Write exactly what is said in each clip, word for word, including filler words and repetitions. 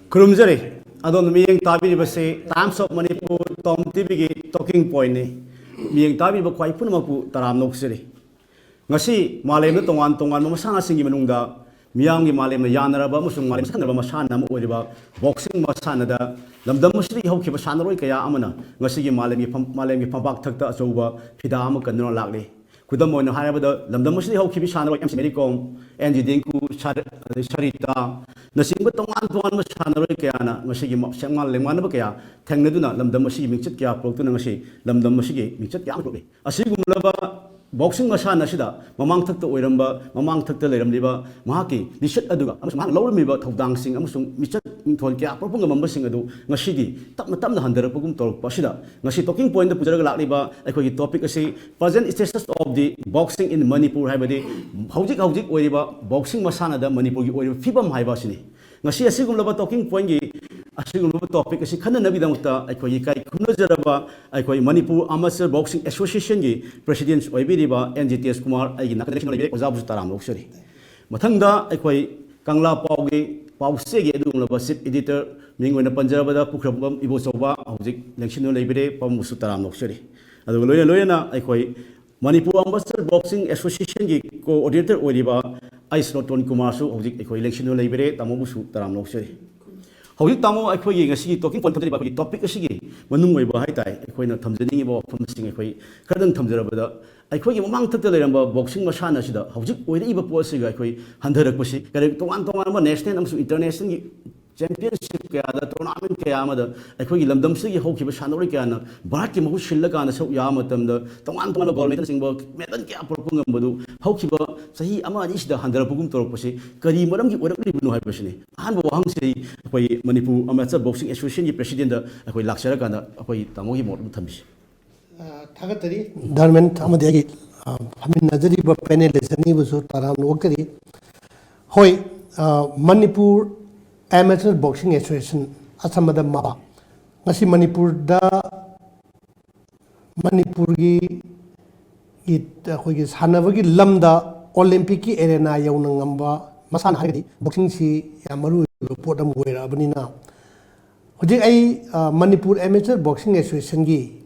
ꯈꯨꯔꯨꯝꯖꯔꯤ꯫ ꯑꯗꯣꯝꯅ ꯃꯤꯠꯌꯦꯡ ꯇꯥꯕꯤꯔꯤꯕꯁꯤ Times of Manipur ꯇꯣꯝ ꯇꯤꯚꯤꯒꯤ ꯇꯣꯀꯤꯡ ꯄꯣꯏꯟꯅꯤ꯫ ꯃꯤꯠꯌꯦꯡ ꯇꯥꯕꯤꯔꯤꯕ ꯈ꯭ꯋꯥꯏ ꯄꯨꯝꯅꯃꯛꯄꯨ ꯇꯔꯥꯝꯅ ꯑꯣꯛꯆꯔꯤ꯫ ꯉꯁꯤ ꯃꯥꯂꯦꯝꯗ ꯇꯣꯉꯥꯟ ꯇꯣꯉꯥꯟꯕ ꯃꯁꯥꯟꯅꯁꯤꯡꯒꯤ ꯃꯅꯨꯡꯗ ꯃꯤꯌꯥꯝꯒꯤ ꯃꯥꯂꯦꯝꯅ ꯌꯥꯅꯔꯕ ꯑꯃꯁꯨꯡ ꯃꯥꯂꯦꯝ ꯁꯛꯈꯪꯅꯔꯕ ꯃꯁꯥꯟꯅ ꯑꯃ ꯑꯣꯏꯔꯤꯕ ꯕꯣꯛꯁꯤꯡ ꯃꯁꯥꯟꯅꯗ ꯂꯝꯗꯝ ꯑꯁꯤꯗꯒꯤ ꯍꯧꯈꯤꯕ ꯁꯥꯟꯅꯔꯣꯏ ꯀꯌꯥ ꯑꯃꯅ ꯉꯁꯤꯒꯤ ꯃꯥꯂꯦꯝꯒꯤ ꯐꯝ-, ꯃꯥꯂꯦꯝꯒꯤ ꯐꯝꯄꯥꯛ ꯊꯛꯇ ꯑꯆꯧꯕ ꯐꯤꯗꯥ ꯑꯃ ꯀꯟꯗꯨꯅ ꯂꯥꯛꯂꯤ꯫ ꯈꯨꯗꯝ ꯑꯣꯏꯅ ꯍꯥꯏꯔꯕꯗ, ꯂꯝꯗꯝ ꯑꯁꯤꯗꯒꯤ ꯍꯧꯈꯤꯕ ꯁꯥꯟꯅꯔꯣꯏ M C Mary Kom, N G Dingku, ꯁꯥꯔ-, ꯑꯗꯩ ꯁꯔꯤꯇꯥ ꯅꯆꯤꯡꯕ ꯇꯣꯉꯥꯟ ꯇꯣꯉꯥꯟꯕ ꯁꯥꯟꯅꯔꯣꯏ ꯀꯌꯥꯅ ꯉꯁꯤꯒꯤ ꯃ-, ꯁꯦꯡꯃꯥꯟ ꯂꯦꯡꯃꯥꯟꯅꯕ ꯀꯌꯥ ꯊꯦꯡꯅꯗꯨꯅ ꯂꯝꯗꯝ ꯑꯁꯤꯒꯤ ꯃꯤꯡꯆꯠ ꯀꯌꯥ ꯄꯨꯔꯛꯇꯨꯅ ꯉꯁꯤ ꯂꯝꯗꯝ ꯑꯁꯤꯒꯤ ꯃꯤꯡꯆꯠ ꯀꯌꯥ ꯑꯃ ꯄꯨꯔꯛꯂꯤ꯫ ꯑꯁꯤꯒꯨꯝꯂꯕ ꯕꯣꯛꯁꯤꯡ ꯃꯁꯥꯟꯅ ꯑꯁꯤꯗ ꯃꯃꯥꯡ ꯊꯛꯇ ꯑꯣꯏꯔꯝꯕ, ꯃꯃꯥꯡ ꯊꯛꯇ ꯂꯩꯔꯝꯂꯤꯕ ꯃꯍꯥꯛꯀꯤ ꯂꯤꯆꯠ ꯑꯗꯨꯒ ꯑꯃꯁꯨꯡ ꯃꯍꯥꯛꯅ ꯂꯧꯔꯝꯃꯤꯕ ꯊꯧꯗꯥꯡꯁꯤꯡ ꯑꯃꯁꯨꯡ ꯃꯤꯆꯠ ꯃꯤꯡꯊꯣꯜ ꯀꯌꯥ ꯄꯨꯔꯛꯄ ꯉꯝꯂꯝꯕꯁꯤꯡ ꯑꯗꯨ ꯉꯁꯤꯗꯤ ꯇꯞꯅ ꯇꯞꯅ ꯍꯟꯊꯔꯛꯄꯒꯨꯝ ꯇꯧꯔꯛꯄ ꯑꯁꯤꯗ, ꯉꯁꯤ ꯇꯣꯀꯤꯡ ꯄꯣꯏꯟꯗ ꯄꯨꯖꯔꯒ ꯂꯥꯛꯂꯤꯕ ꯑꯩꯈꯣꯏꯒꯤ ꯇꯣꯄꯤꯛ ꯑꯁꯤ Present Status of the Boxing in Manipur ꯍꯥꯏꯕꯗꯤ ꯍꯧꯖꯤꯛ ꯍꯧꯖꯤꯛ ꯑꯣꯏꯔꯤꯕ ꯕꯣꯛꯁꯤꯡ ꯃꯁꯥꯟꯅꯗ ꯃꯅꯤꯄꯨꯔꯒꯤ ꯑꯣꯏꯔꯤꯕ ꯐꯤꯕꯝ ꯍꯥꯏꯕ ꯑꯁꯤꯅꯤ꯫ ꯉꯁꯤ ꯑꯁꯤꯒꯨꯝꯂꯕ ꯇꯣꯀꯤꯡ ꯄꯣꯏꯟꯒꯤ, ꯑꯁꯤꯒꯨꯝꯂꯕ ꯇꯣꯄꯤꯛ ꯑꯁꯤ ꯈꯟꯅꯅꯕꯒꯤꯗꯃꯛꯇ ꯑꯩꯈꯣꯏꯒꯤ ꯏꯀꯥꯏ ꯈꯨꯝꯅꯖꯔꯕ ꯑꯩꯈꯣꯏ ꯃꯅꯤꯄꯨꯔ ꯑꯃꯦꯆꯔ ꯕꯣꯛꯁꯤꯡ ꯑꯦꯁꯣꯁꯤꯌꯦꯁꯟꯒꯤ ꯄ꯭ꯔꯦꯁꯤꯗꯦꯟꯠ ꯑꯣꯏꯕꯤꯔꯤꯕ ꯑꯦꯟ ꯖꯤ ꯇꯦꯖ ꯀꯨꯃꯥꯔ ꯑꯩꯒꯤ ꯅꯥꯀꯟꯗ ꯂꯩꯕꯤꯔꯦ꯫ ꯑꯣꯖꯥꯕꯨꯁꯨ ꯇꯔꯥꯝꯅ ꯑꯣꯛꯆꯔꯤ꯫ ꯃꯊꯪꯗ ꯑꯩꯈꯣꯏ ꯀꯪꯂꯥ ꯄꯥꯎꯒꯤ ꯄꯥꯎꯆꯦꯒꯤ ꯑꯗꯨꯒꯨꯝꯂꯕ ꯆꯤꯐ ꯏꯗꯤꯇꯔ, ꯃꯤꯡ ꯑꯣꯏꯅ ꯄꯟꯖꯔꯕꯗ ꯄꯨꯈ꯭ꯔꯝꯕꯝ ꯏꯕꯣꯆꯧꯕ ꯍꯧꯖꯤꯛ ꯂꯦꯡꯁꯤꯟꯗꯨꯅ ꯂꯩꯕꯤꯔꯦ, ꯄꯝꯕꯨꯁꯨ ꯇꯔꯥꯝꯅ ꯑꯣꯛꯆꯔꯤ꯫ ꯑꯗꯨꯒ ꯂꯣꯏꯅ ꯂꯣꯏꯅꯅ ꯑꯩꯈꯣꯏ ꯃꯅꯤꯄꯨꯔ ꯑꯃꯦꯆꯔ ꯕꯣꯛꯁꯤꯡ ꯑꯦꯁꯣꯁꯤꯌꯦꯁꯟꯒꯤ ꯀꯣꯑꯣꯔꯗꯤꯅꯦꯇꯔ ꯑꯣꯏꯔꯤꯕ ꯑꯩꯁ ꯔꯣꯇꯣꯟ ꯀꯨꯃꯥꯔꯁꯨ ꯍꯧꯖꯤꯛ ꯑꯩꯈꯣꯏ ꯂꯦꯡꯁꯤꯟꯗꯨꯅ ꯂꯩꯕꯤꯔꯦ, ꯇꯥꯃꯣꯕꯨꯁꯨ ꯇꯔꯥꯝꯅ ꯑꯣꯛꯆꯔꯤ꯫ ꯍꯧꯖꯤꯛ ꯇꯥꯃꯣ ꯑꯩꯈꯣꯏꯒꯤ ꯉꯁꯤꯒꯤ ꯇꯣꯀꯤꯡ ꯄꯣꯏꯟ ꯊꯝꯖꯔꯤꯕ ꯑꯩꯈꯣꯏꯒꯤ ꯇꯣꯄꯤꯛ ꯑꯁꯤꯒꯤ ꯃꯅꯨꯡ ꯑꯣꯏꯕ ꯍꯥꯏ ꯇꯥꯏ, ꯑꯩꯈꯣꯏꯅ ꯊꯝꯖꯅꯤꯡꯉꯤꯕ ꯋꯥꯐꯝꯁꯤꯡ ꯑꯩꯈꯣꯏ ꯈꯔꯗꯪ ꯊꯝꯖꯔꯕꯗ, ꯑꯩꯈꯣꯏꯒꯤ ꯃꯃꯥꯡ ꯊꯛꯇ ꯂꯩꯔꯝꯕ ꯕꯣꯛꯁꯤꯡ ꯃꯁꯥꯟꯅ ꯑꯁꯤꯗ ꯍꯧꯖꯤꯛ ꯑꯣꯏꯔꯛꯏꯕ ꯄꯣꯠ ꯑꯁꯤꯒ ꯑꯩꯈꯣꯏ ꯍꯟꯊꯔꯛꯄꯁꯤ ꯀꯔꯤ ꯇꯣꯉꯥꯟ ꯇꯣꯉꯥꯟꯕ ꯅꯦꯁꯅꯦꯜ ꯑꯃꯁꯨꯡ ꯏꯟꯇꯔꯅꯦꯁꯅꯦꯜꯒꯤ ꯆꯦꯝꯄꯤꯌꯟꯁꯤꯞ ꯀꯌꯥꯗ, ꯇꯣꯔꯅꯥꯃꯦꯟ ꯀꯌꯥ ꯑꯃꯗ ꯑꯩꯈꯣꯏꯒꯤ ꯂꯝꯗꯝꯁꯤꯗꯒꯤ ꯍꯧꯈꯤꯕ ꯁꯥꯟꯅꯔꯣꯏ ꯀꯌꯥꯅ ꯚꯥꯔꯠꯀꯤ ꯃꯍꯨꯠ ꯁꯤꯜꯂꯀꯥꯟꯗ ꯁꯔꯨꯛ ꯌꯥꯕ ꯃꯇꯝꯗ ꯇꯣꯉꯥꯟ ꯇꯣꯉꯥꯟꯕ ꯒꯣꯜ ꯃꯦꯗꯜꯅꯆꯤꯡꯕ ꯃꯦꯗꯜ ꯀꯌꯥ ꯄꯨꯔꯛꯄ ꯉꯝꯕꯗꯨ ꯍꯧꯈꯤꯕ ꯆꯍꯤ ꯑꯃ ꯑꯅꯤꯁꯤꯗ ꯍꯟꯊꯔꯛꯄꯒꯨꯝ ꯇꯧꯔꯛꯄꯁꯤ ꯀꯔꯤ ꯃꯔꯝꯒꯤ ꯑꯣꯏꯔꯛꯂꯤꯕꯅꯣ ꯍꯥꯏꯕꯁꯤꯅꯤ꯫ ꯑꯍꯥꯟꯕ ꯋꯥꯍꯪꯁꯤꯗꯤ ꯑꯩꯈꯣꯏ ꯃꯅꯤꯄꯨꯔ ꯑꯃꯦꯆꯔ ꯕꯣꯛꯁꯤꯡ ꯑꯦꯁꯣꯁꯤꯌꯦꯁꯟꯒꯤ ꯄ꯭ꯔꯦꯁꯤꯗꯦꯟꯠꯇ ꯑꯩꯈꯣꯏ ꯂꯥꯛꯆꯔꯀꯥꯟꯗ ꯑꯩꯈꯣꯏ ꯇꯥꯃꯣꯒꯤ ꯃꯣꯠ ꯑꯃ ꯊꯝꯕꯤꯁꯤ꯫ ꯑ, ꯊꯥꯒꯠꯆꯔꯤ꯫ ꯙꯔꯃꯦꯟ ꯑꯃꯗꯤ ꯑꯩꯒꯤ, ꯑ, ꯐꯝꯃꯤꯟꯅꯖꯔꯤꯕ ꯄꯦꯅꯦꯂꯤꯁ ꯑꯅꯤꯕꯨꯁꯨ ꯇꯔꯥꯝꯅ ꯑꯣꯛꯆꯔꯤ꯫ ꯍꯣꯏ, ꯑ, ꯃꯅꯤꯄꯨꯔ ꯑꯦꯃꯦꯆꯔ ꯕꯣꯛꯁꯤꯡ ꯑꯦꯁꯣꯁꯤꯌꯦꯁꯟ, ꯑꯁꯝꯕꯗ ꯃꯕꯥ, ꯉꯁꯤ ꯃꯅꯤꯄꯨꯔꯗ, ꯃꯅꯤꯄꯨꯔꯒꯤ ꯒꯤ ꯑꯩꯈꯣꯏꯒꯤ ꯁꯥꯟꯅꯕꯒꯤ ꯂꯝꯗ ꯑꯣꯂꯦꯝꯄꯤꯛꯀꯤ ꯑꯦꯔꯦꯅꯥ ꯌꯧꯅ ꯉꯝꯕ ꯃꯁꯥꯅ ꯍꯥꯏꯔꯒꯗꯤ ꯕꯣꯛꯁꯤꯡꯁꯤ ꯌꯥꯝ ꯃꯔꯨ ꯑꯣꯏꯕ ꯄꯣꯠ ꯑꯃ ꯑꯣꯏꯔꯛꯑꯕꯅꯤꯅ, ꯍꯧꯖꯤꯛ ꯑꯩ, ꯑ, ꯃꯅꯤꯄꯨꯔ ꯑꯦꯃꯦꯆꯔ ꯕꯣꯛꯁꯤꯡ ꯑꯦꯁꯣꯁꯤꯌꯦꯁꯟꯒꯤ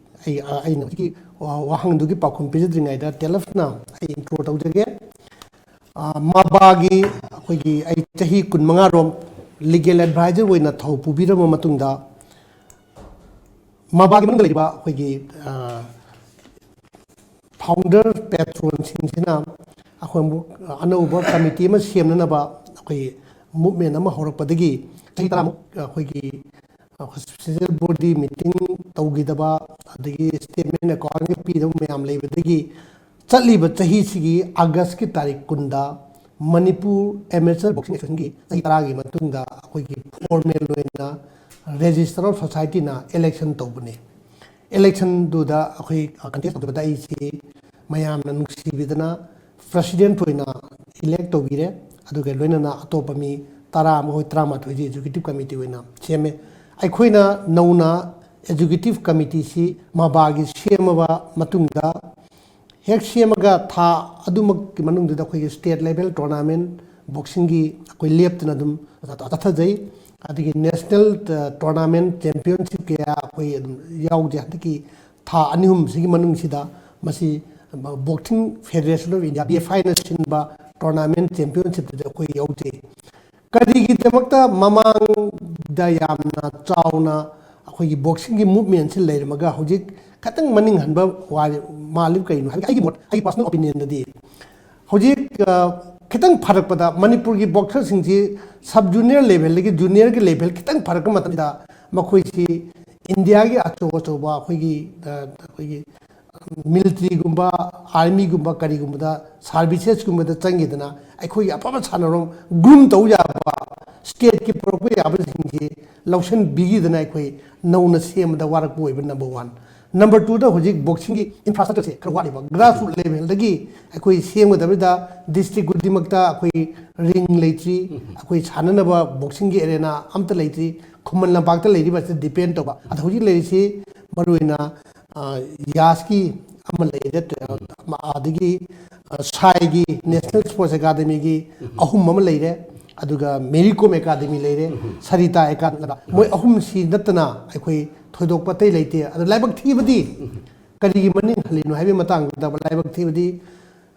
ꯑꯩ, ꯑ, ꯑꯩꯅ ꯍꯧꯖꯤꯛꯀꯤ ꯋꯥ-, ꯋꯥꯍꯪꯗꯨꯒꯤ ꯄꯥꯎꯈꯨꯝ ꯄꯤꯖꯗ꯭ꯔꯤꯉꯩꯗ ꯇꯦꯂꯞꯅ ꯑꯩ ꯏꯟꯇ꯭ꯔꯣ ꯇꯧꯖꯒꯦ꯫ ꯑ, ꯃꯕꯥꯒꯤ ꯑꯩꯈꯣꯏꯒꯤ ꯑꯩ ꯆꯍꯤ ꯀꯨꯟꯃꯉꯥ ꯔꯣꯝ ꯂꯤꯒꯦꯜ ꯑꯦꯗꯚꯥꯏꯖꯔ ꯑꯣꯏꯅ ꯊꯧ ꯄꯨꯕꯤꯔꯕ ꯃꯇꯨꯡꯗ, ꯃꯕꯥꯒꯤ ꯃꯅꯨꯡꯗ ꯂꯩꯔꯤꯕ ꯑꯩꯈꯣꯏꯒꯤ, ꯑ, ꯐꯥꯎꯟꯗꯔ ꯄꯦꯇ꯭ꯔꯣꯟꯁꯤꯡꯁꯤꯅ ꯑꯩꯈꯣꯏ ꯑꯃꯨꯛ ꯑꯅꯧꯕ ꯀꯃꯤꯇꯤ ꯑꯃ ꯁꯦꯝꯅꯅꯕ ꯑꯩꯈꯣꯏ ꯃꯨꯞꯃꯦꯟ ꯑꯃ ꯍꯧꯔꯛꯄꯗꯒꯤ ꯆꯍꯤ ꯇꯔꯥꯃꯨꯛ ꯑꯩꯈꯣꯏꯒꯤ ꯁꯣꯁꯤꯌꯦꯜ ꯕꯣꯗꯤ ꯃꯤꯇꯤꯡ ꯇꯧꯈꯤꯗꯕ, ꯑꯗꯒꯤ ꯁ꯭ꯇꯦꯠꯃꯦꯟ ꯑꯦꯀꯥꯎꯟꯒ ꯄꯤꯗꯕ ꯃꯌꯥꯝ ꯂꯩꯕꯗꯒꯤ ꯆꯠꯂꯤꯕ ꯆꯍꯤꯁꯤꯒꯤ ꯑꯥꯒꯁꯀꯤ ꯇꯥꯔꯤꯛ ꯀꯨꯟꯗ ꯃꯅꯤꯄꯨꯔ ꯑꯦꯃꯦꯆꯔ ꯕꯣꯛꯁꯤꯡ ꯑꯦꯁꯣꯁꯤꯌꯦꯁꯟꯒꯤ ꯆꯍꯤ ꯇꯔꯥꯒꯤ ꯃꯇꯨꯡꯗ ꯑꯩꯈꯣꯏꯒꯤ ꯐꯣꯔꯃꯦꯜ ꯑꯣꯏꯅ ꯔꯦꯖꯤꯁꯇꯔ ꯑꯣꯐ ꯁꯣꯁꯥꯏꯇꯤꯅ ꯏꯂꯦꯛꯁꯟ ꯇꯧꯕꯅꯤ꯫ ꯏꯂꯦꯛꯁꯟꯗꯨꯗ ꯑꯩꯈꯣꯏ ꯀꯟꯇꯦꯁ ꯇꯧꯖꯕꯗ ꯑꯩꯁꯤ ꯃꯌꯥꯝꯅ ꯅꯨꯡꯁꯤꯕꯤꯗꯅ ꯄ꯭ꯔꯁꯤꯗꯦꯟꯠ ꯑꯣꯏꯅ ꯏꯂꯦꯛ ꯇꯧꯕꯤꯔꯦ꯫ ꯑꯗꯨꯒ ꯂꯣꯏꯅꯅ ꯑꯇꯣꯞꯄ ꯃꯤ ꯇꯔꯥ ꯑꯃ, ꯑꯩꯈꯣꯏ ꯇꯔꯥꯃꯥꯊꯣꯏꯁꯤ ꯑꯦꯛꯖꯤꯀ꯭ꯌꯨꯇꯤꯚ ꯀꯃꯤꯇꯤ ꯑꯣꯏꯅ ꯁꯦꯝꯃꯦ꯫ ꯑꯩꯈꯣꯏꯅ ꯅꯧꯅ ꯑꯦꯛꯖꯤꯀ꯭ꯌꯨꯇꯤꯚ ꯀꯃꯤꯇꯤꯁꯤ ꯃꯕꯥꯒꯤ ꯁꯦꯝꯃꯕ ꯃꯇꯨꯡꯗ, ꯍꯦꯛ ꯁꯦꯝꯃꯒ ꯊꯥ ꯑꯗꯨꯃꯛꯀꯤ ꯃꯅꯨꯡꯗꯨꯗ ꯑꯩꯈꯣꯏꯒꯤ ꯁ꯭ꯇꯦꯠ ꯂꯦꯚꯦꯜ ꯇꯣꯔꯅꯥꯃꯦꯟꯠ ꯕꯣꯛꯁꯤꯡꯒꯤ ꯑꯩꯈꯣꯏ ꯂꯦꯞꯇꯅ ꯑꯗꯨꯝ ꯆꯠꯊꯖꯩ꯫ ꯑꯗꯒꯤ ꯅꯦꯁꯅꯦꯜ ꯇꯣꯔꯅꯥꯃꯦꯟꯠ ꯆꯦꯝꯄꯤꯌꯟꯁꯤꯞ ꯀꯌꯥ ꯑꯩꯈꯣꯏ ꯑꯗꯨꯝ ꯌꯥꯎꯖꯩ꯫ ꯍꯟꯗꯛꯀꯤ ꯊꯥ ꯑꯅꯤ ꯑꯍꯨꯝꯁꯤꯒꯤ ꯃꯅꯨꯡꯁꯤꯗ ꯃꯁꯤ boxing federation of India, B F ꯑꯥꯏꯅ ꯁꯤꯟꯕ ꯇꯣꯔꯅꯥꯃꯦꯟꯠ ꯆꯦꯝꯄꯤꯌꯟꯁꯤꯞꯇꯁꯨ ꯑꯩꯈꯣꯏ ꯌꯥꯎꯖꯩ꯫ ꯀꯔꯤꯒꯤꯗꯃꯛꯇ ꯃꯃꯥꯡꯗ ꯌꯥꯝꯅ ꯆꯥꯎꯅ ꯑꯩꯈꯣꯏꯒꯤ ꯕꯣꯛꯁꯤꯡꯒꯤ ꯃꯨꯞꯃꯦꯟꯁꯤ ꯂꯩꯔꯝꯃꯒ ꯍꯧꯖꯤꯛ ꯈꯤꯇꯪ ꯃꯅꯤꯡ ꯍꯟꯕ ꯋꯥ-, ꯃꯥꯜꯂꯤꯕ ꯀꯩꯅꯣ ꯍꯥꯏꯕꯗꯤ ꯑꯩꯒꯤ ꯃꯣꯠ, ꯑꯩꯒꯤ ꯄꯔꯁꯣꯅꯦꯜ ꯑꯣꯄꯤꯅꯤꯌꯟꯗꯗꯤ ꯍꯧꯖꯤꯛ, ꯑ, ꯈꯤꯇꯪ ꯐꯔꯛꯄꯗ ꯃꯅꯤꯄꯨꯔꯒꯤ ꯕꯣꯛꯁꯔꯁꯤꯡꯁꯤ ꯁꯕ ꯖꯨꯅꯤꯌꯔ ꯂꯦꯚꯦꯜꯗꯒꯤ ꯖꯨꯅꯤꯌꯔꯒꯤ ꯂꯦꯚꯦꯜ ꯈꯤꯇꯪ ꯐꯔꯛꯄ ꯃꯇꯝꯗ ꯃꯈꯣꯏꯁꯤ ꯏꯟꯗꯤꯌꯥꯒꯤ ꯑꯆꯧ ꯑꯆꯧꯕ ꯑꯩꯈꯣꯏꯒꯤ, ꯑ, ꯑꯩꯈꯣꯏꯒꯤ ꯃꯤꯂꯤꯇꯔꯤꯒꯨꯝꯕ, ꯑꯥꯔꯃꯤꯒꯨꯝꯕ, ꯀꯔꯤꯒꯨꯝꯕꯗ, ꯁꯥꯔꯚꯤꯁꯦꯁꯀꯨꯝꯕꯗ ꯆꯪꯈꯤꯗꯅ ꯑꯩꯈꯣꯏꯒꯤ ꯑꯐꯕ ꯁꯥꯟꯅꯔꯣꯝ ꯒ꯭ꯔꯨꯝ ꯇꯧ ꯌꯥꯕ, ꯁ꯭ꯇꯦꯠꯀꯤ ꯄꯨꯔꯛꯄ ꯌꯥꯕꯁꯤꯡꯁꯤ ꯂꯧꯁꯤꯟꯕꯤꯈꯤꯗꯅ ꯑꯩꯈꯣꯏ ꯅꯧꯅ ꯁꯦꯝꯕꯗ ꯋꯥꯔꯛꯄ ꯑꯣꯏꯕ ꯅꯝꯕꯔ ꯋꯥꯟ꯫ ꯅꯝꯕꯔ ꯇꯨꯗ ꯍꯧꯖꯤꯛ ꯕꯣꯛꯁꯤꯡꯒꯤ ꯏꯟꯐ꯭ꯔꯥꯁ꯭ꯇ꯭ꯔꯛꯆꯔꯁꯦ ꯈꯔ ꯋꯥꯠꯂꯤꯕ꯫ ꯒ꯭ꯔꯥꯁꯔꯨꯠ ꯂꯦꯚꯦꯜꯗꯒꯤ ꯑꯩꯈꯣꯏ ꯁꯦꯝꯒꯗꯕꯗ ꯗꯤꯁꯇ꯭ꯔꯤꯛ ꯈꯨꯗꯤꯡꯃꯛꯇ ꯑꯩꯈꯣꯏ ꯔꯤꯡ ꯂꯩꯇ꯭ꯔꯤ, ꯑꯩꯈꯣꯏ ꯁꯥꯟꯅꯅꯕ ꯕꯣꯛꯁꯤꯡꯒꯤ ꯑꯦꯔꯦꯅꯥ ꯑꯝꯇ ꯂꯩꯇ꯭ꯔꯤ꯫ ꯈꯨꯃꯟ ꯂꯝꯄꯥꯛꯇ ꯂꯩꯔꯤꯕ ꯑꯁꯤ ꯗꯤꯄꯦꯟ ꯇꯧꯕ꯫ ꯑꯗ ꯍꯧꯖꯤꯛ ꯂꯩꯔꯤꯁꯤ ꯃꯔꯨꯑꯣꯏꯅ, ꯑ, ꯌꯥꯁꯀꯤ ꯑꯃ ꯂꯩꯔꯦ, ꯑꯗꯒꯤ, ꯁꯥꯏꯒꯤ ꯅꯦꯁꯅꯦꯜ ꯁ꯭ꯄꯣꯔꯠꯁ ꯑꯦꯀꯥꯗꯃꯤꯒꯤ ꯑꯍꯨꯝ ꯑꯃ ꯂꯩꯔꯦ, ꯑꯗꯨꯒ ꯃꯦꯔꯤ ꯀꯣꯝ ꯑꯦꯀꯥꯗꯃꯤ ꯂꯩꯔꯦ, ꯁꯔꯤꯇꯥ ꯑꯦꯀꯥꯗꯃꯤ, ꯃꯣꯏ ꯑꯍꯨꯝꯁꯤ ꯅꯠꯇꯅ ꯑꯩꯈꯣꯏ ꯊꯣꯏꯗꯣꯛꯄ ꯑꯇꯩ ꯂꯩꯇꯦ꯫ ꯑꯗꯣ ꯂꯥꯏꯕꯛ ꯊꯤꯕꯗꯤ ꯀꯔꯤꯒꯤ ꯃꯅꯤꯡ ꯍꯜꯂꯤꯅꯣ ꯍꯥꯏꯕꯒꯤ ꯃꯇꯥꯡꯗ ꯂꯥꯏꯕꯛ ꯊꯤꯕꯗꯤ